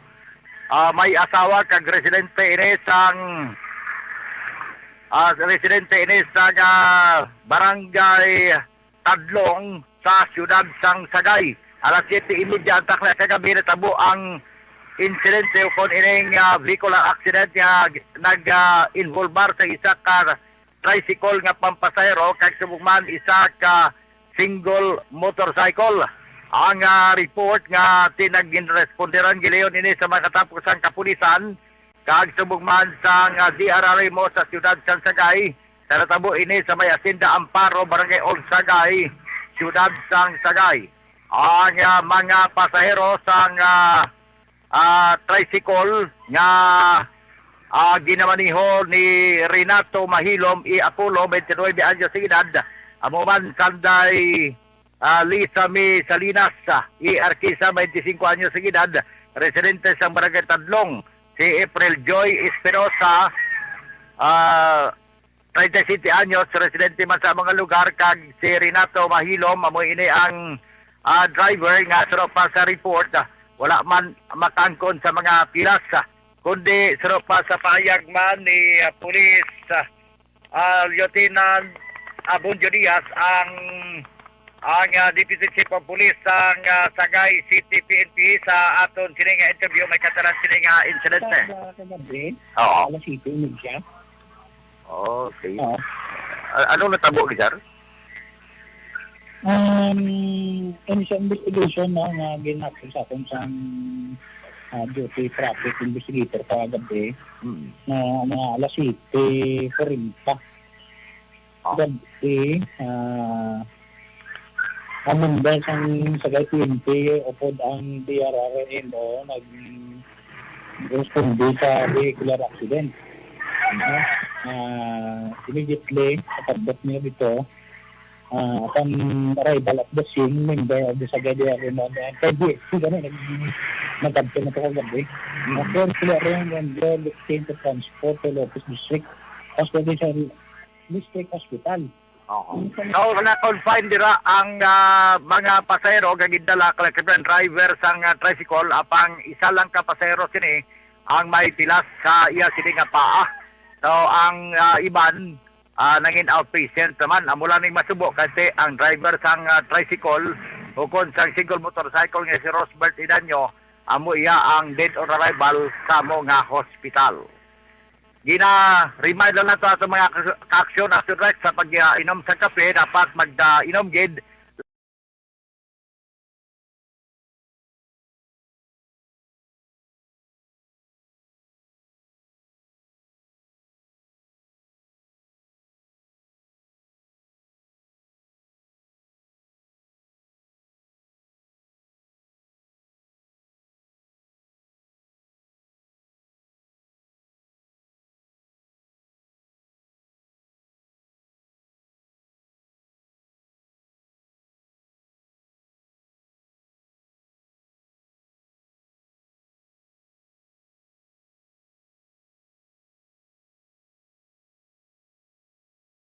ah, may asawa kag residente ini sang, ah, residente ini sa, ah, barangay Tadlong sa siyudad sang Sagay. Alas siyete y media ang takna sa gabi natabo ang insidente ukon ining, ah, vehicular accident nga nag, ah, involbar sa isa ka tricycle nga pampasahero kag subong man isa ka single motorcycle. Ang, ah, report nga tinaginresponderan gilayon ini sa mga katapusang kapulisan kag subong man sang, ah, D R R M O sa siyudad sang Sagay, sa natabo ini sa may Hacienda Amparo, Barangay Old Sagay, siyudad sang Sagay. Ang, ah, mga pasahero sang, ah, ah, tricycle nga, ah, ginamaneho ni Renato Mahilom E. Apollo, twenty-nine anyos ang edad, amo man sanday, ah, Lisa May Salinas, ah, E. Arquisa, twenty-cinco anyos ang edad, residente sa Barangay Tadlong, si April Joy Espinosa, ah, treinta y siete anyos, residente man sa mga lugar, kag si Renato Mahilom, amo ini ang, ah, driver nga suro pa sa report, ah, wala man makaangkon sa mga pilas, ah, kundi suro pa sa pahayag man ni, ah, Police, ah, ah, Lieutenant Abundio Diaz ang ang, ah, Deputy Chief of Police sang, ah, Sagay City P N P sa aton sini nga interview, may katalan sini nga insidente. Sa, sa kagabi, Oo. alas siyete y media. Okay. Oo. A-, anong natabo, sir? Um, in sa investigation na nga ginhatag sa akon sang, ah, duty traffic investigator kagabi, Mm. na mga alas siyete forenta. Ah. Gab-i, ah, ang member sang Sagay P N P upod ang D R R M O nag-responde sa vehicular accident. Ah, immediately, pag-abot niya dito, ah, upon arrival at the scene, member of the Sagay D R M O and K D S C, gani, nag-, nag-absent na to kagabi. Mm. After clearing and the victim to transport to Lopez District Hospital, District Hospital. Oo. So, na-confine dira ang, ah, mga pasahero nga gindala kag driver sang, ah, tricycle, apang isa lang ka pasahero sini ang may pilas sa iya sini nga paa. So, ang, ah, iban, ah, nangin outpatient naman. Amo lang ning masubo kasi ang driver sang, ah, tricycle ukon sang single motorcycle nga si Rosbert Idanyo, amo iya ang dead on arrival sa amo nga hospital. Gina-remind lang nato ato mga ka-, ka-aksyon, Action Rex, sa pag-inom sa kape, dapat mag-, ah, inom gid.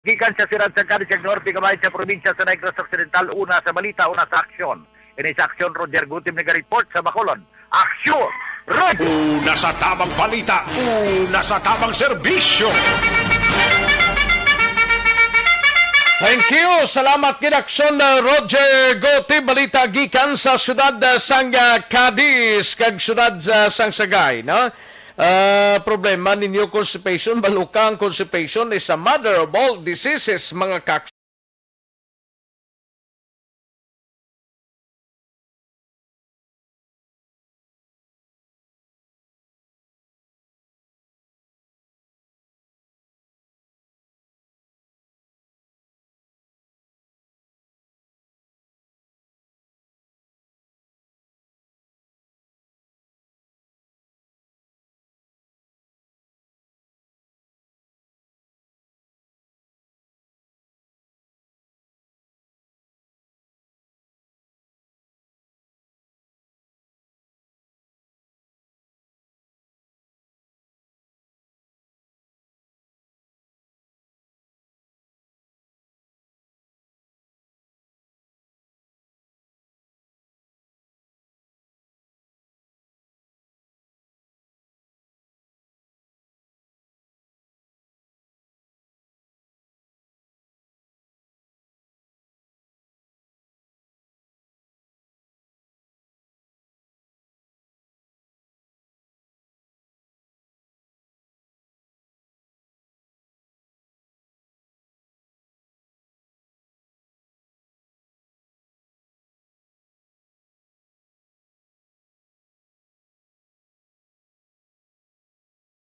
Gikan sa Siyudad sang Cadiz kag Norte, gamay sa probinsya sa Negros Occidental, una sa balita, una sa aksyon. Ini sa aksyon, Roger Gutib nagareport sa Bacolod. Aksyon! Roger! Una sa tabang balita, una sa tabang serbisyo. Thank you. Salamat gid, aksyon, uh, Roger Gutib. Balita gikan sa siyudad, uh, sang, uh, Cadiz kag siyudad, uh, sang Sagay, no? Ah, problema ninyo constipation, balukang constipation is a mother of all diseases, mga kaks.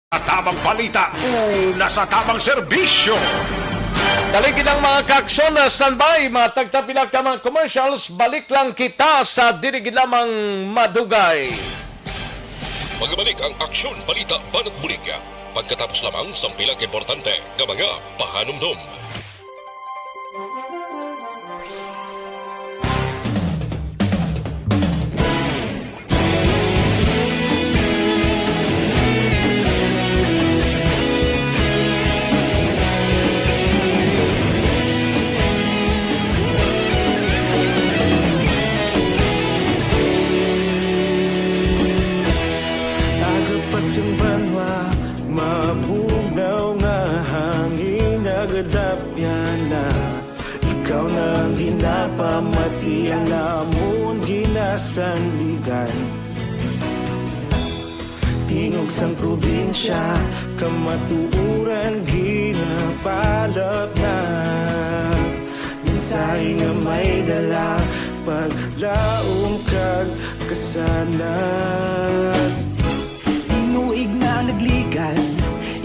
Sa tabang balita, una sa tabang serbisyo. Dali gid lang, mga kaaksyon, na standby, mga tagtapila ka mga commercials, balik lang kita sa dili gid lamang madugay. Magabalik ang aksyon, balita, banat bulig. Pagkatapos lamang sang pila ka importante nga mga pahanumdom. Aga pa sing banwa, mabugnaw nga hangin, nagadapyan na. Ikaw na ang ginapamati, ang amon ginasandigan. Tingog sang probinsya, kamatuoran ginapalat na. Mensahe nga may dala, paglaom kag kasanag. Tinuig na nagligan,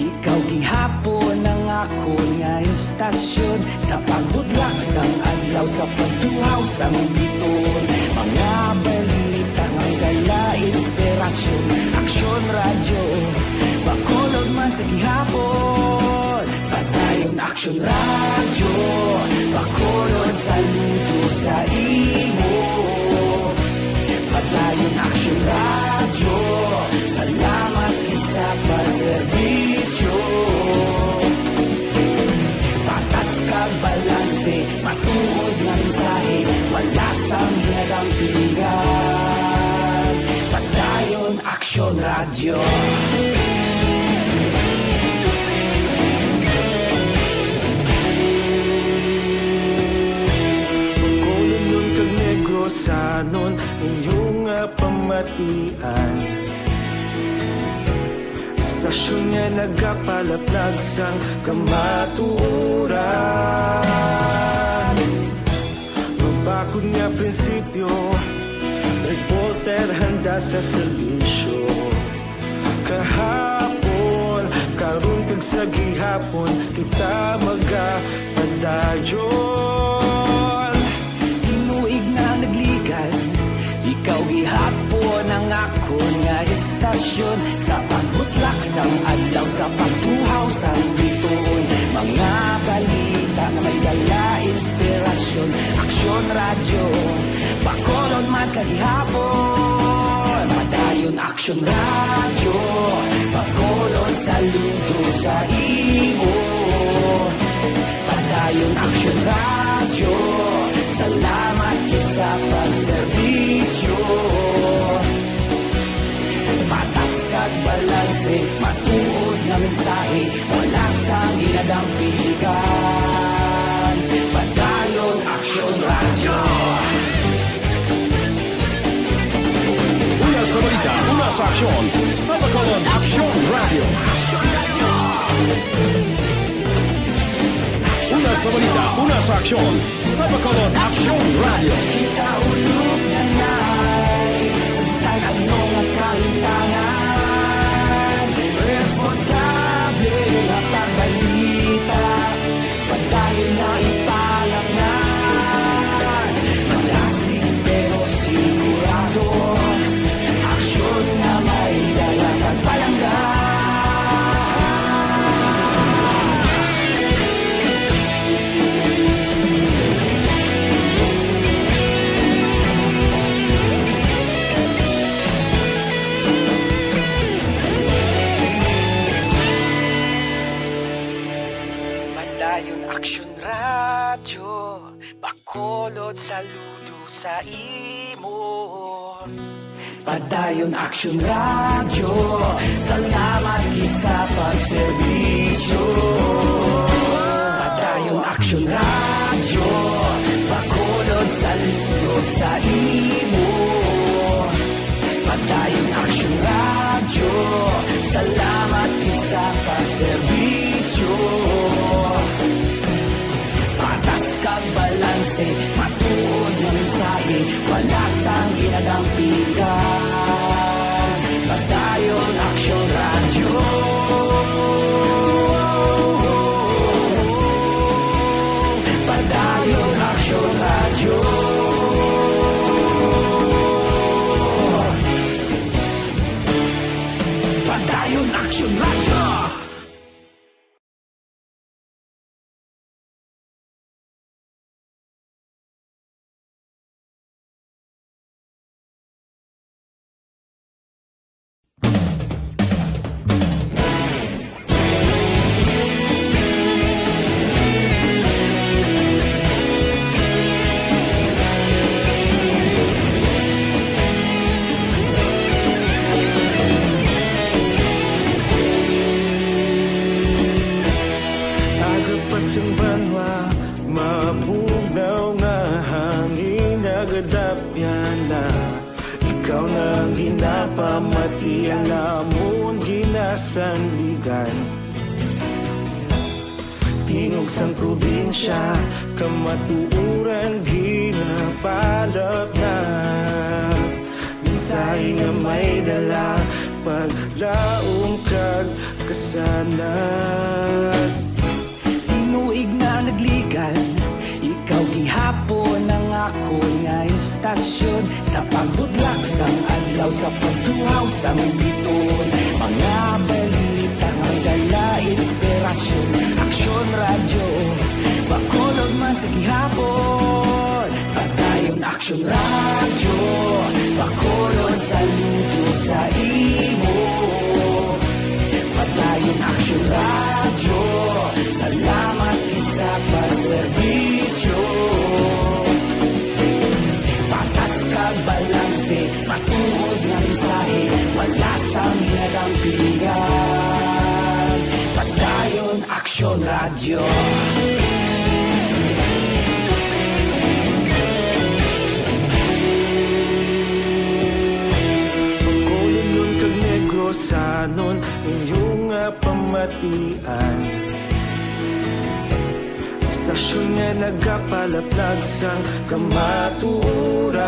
ikaw gihapon ang akon nga istasyon. Sa pagbudlak sang adlaw, sa pagtuhaw sang bituon, mga balita nga may dala inspirasyon. Aksyon Radyo, Bacolod man sa gihapon. Padayon Aksyon Radyo, Bacolod, saludo sa imo. Padayon Aksyon Radyo, salamat gid sa pagserbisyo. Patas kag balanse, matuod nga mensahe, wala sang ginadampingan. Padayon Aksyon Radyo. Bacolodnon kag Negrosanon, inyo nga pamatian. Istasyon nga nagapalaplag sang kamatuoran. Mabakod nga prinsipyo, reporter handa sa serbisyo. Kahapon, karon kag sa gihapon, kita magapadayon. Tinuig na nagligan, ikaw gihapon ang akon nga istasyon. Sa pagbutlak sang adlaw, sa pagtuhaw sang bituon, mga balita nga may dala inspirasyon. Aksyon Radyo, Bacolod man sa gihapon. Padayon Aksyon Radyo, Bacolod, saludo sa imo. Pigan, Padayon Aksyon Radyo. Una sa balita, una sa aksyon, sa Bacolod Aksyon Radyo. Una sa balita, una sa aksyon, sa Bacolod Aksyon Radyo. Kita ulog na nai, sa bisan ano nga kahitangan, responsable nga pagbalita, padayon na ipalaknan. Madasig pero sigurado, aksyon nga may dala kag palangga. Padayon Aksyon Radyo, Bacolod, saludo sa imo. Padayon Aksyon Radyo, salamat gid sa pagserbisyo. Padayon Aksyon Radyo, Bacolod, saludo sa imo. Padayon Aksyon Radyo, salamat gid sa pagserbisyo. Patas kag balanse, matuod nga mensahe, wala sang ginadampigan. Padayon Aksyon Radyo. Padayon Aksyon Radyo. Padayon Aksyon Radyo. Aga pa sang banwa, mabugnaw nga hangin, nagadapyan na. Ikaw na ang ginapamati, ang amon ginasandigan. Tingog sang probinsya, kamatuoran ginapalapnap. Mensahe nga may dala, paglaom kag kasanag. Tinuig na nagligan, ikaw gihapon ang akon nga istasyon. Sa pagbutlak sang adlaw, sa pagtuhaw sang biton, mga balita nga dala inspirasyon. Aksyon Radyo, Bacolod man sa gihapon. Padayon Aksyon Radyo, Bacolod, saludo sa imo. Padayon Aksyon Radyo, salamat gid sa pagserbisyo. Patas kag balanse, matuod nga mensahe, wala sang ginadampigan. Padayon Aksyon Radyo. Bacolodnon kag Negrosanon, inyo nga pamatian. Istasyon nga nagapalaplag sang kamatuoran.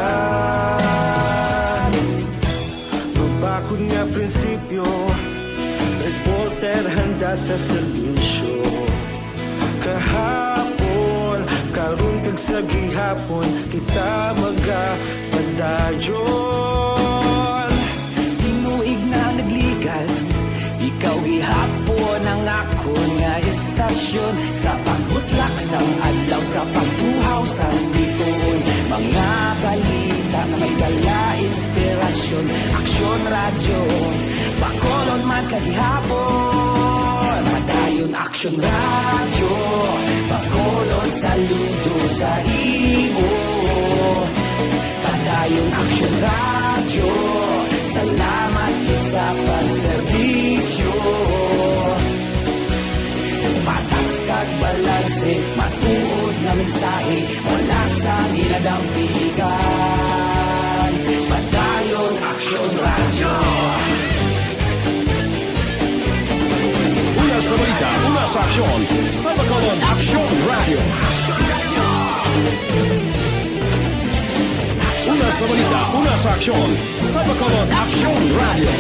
Mabakod nga prinsipyo, reporter handa sa serbisyo. Kahapon, karon kag sa gihapon, kita magapadayon. Tinuig na nagligan, ikaw gihapon ang akon nga istasyon. Sa pagbutlak sang adlaw, sa pagtuhaw sang biton, mga balita nga may dala inspirasyon. Aksyon Radyo, Bacolod man sa gihapon. Padayon Aksyon Radyo, Bacolod, saludo sa imo. Padayon Aksyon Radyo, salamat gid sa pagserbisyo. Patas Wala sa nila dampigan. Padayon Aksyon Radyo. Una sa balita, una sa aksyon, sa Bacolod Aksyon Radyo. Una sa balita, una sa aksyon, sa Bacolod Aksyon Radyo.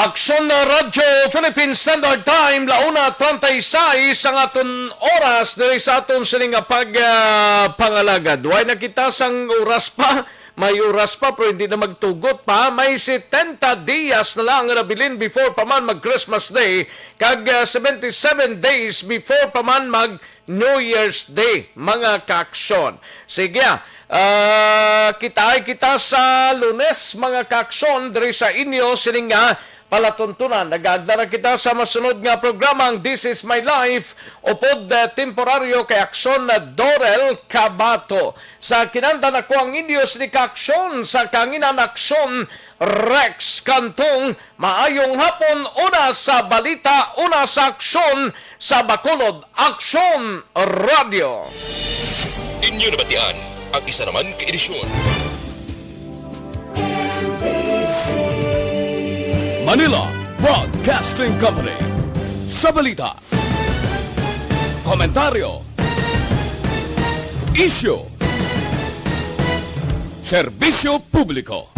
Aksyon na Radyo Philippine Standard Time, la una treinta y seis ang aton oras diri sa aton sini nga pag, ah, pangalagad. Way na kita sang oras pa, may oras pa, pero hindi na magtugot pa. May setenta dias na lang nga nabilin before pa man mag Christmas Day, kag, ah, seventy-seven days before pa man mag New Year's Day, mga kaaksyon. Sige, ah, kitaay kita sa Lunes, mga kaaksyon, diri sa inyo sining nga palatuntunan. Nagaagda na kita sa masunod nga programa, ang This Is My Life, upod, eh, temporaryo kay Aksyon na Dorel Cabato. Sa kinandan, ako ang inyo sini kaaksyon, sa kanginan, Aksyon Rex Cantong. Maayong hapon, una sa balita, una sa aksyon, sa Bacolod Aksyon Radyo. Inyo nabatian ang isa naman ka edisyon. Manila Broadcasting Company. Sa balita, komentaryo, isyu, serbisyo publiko.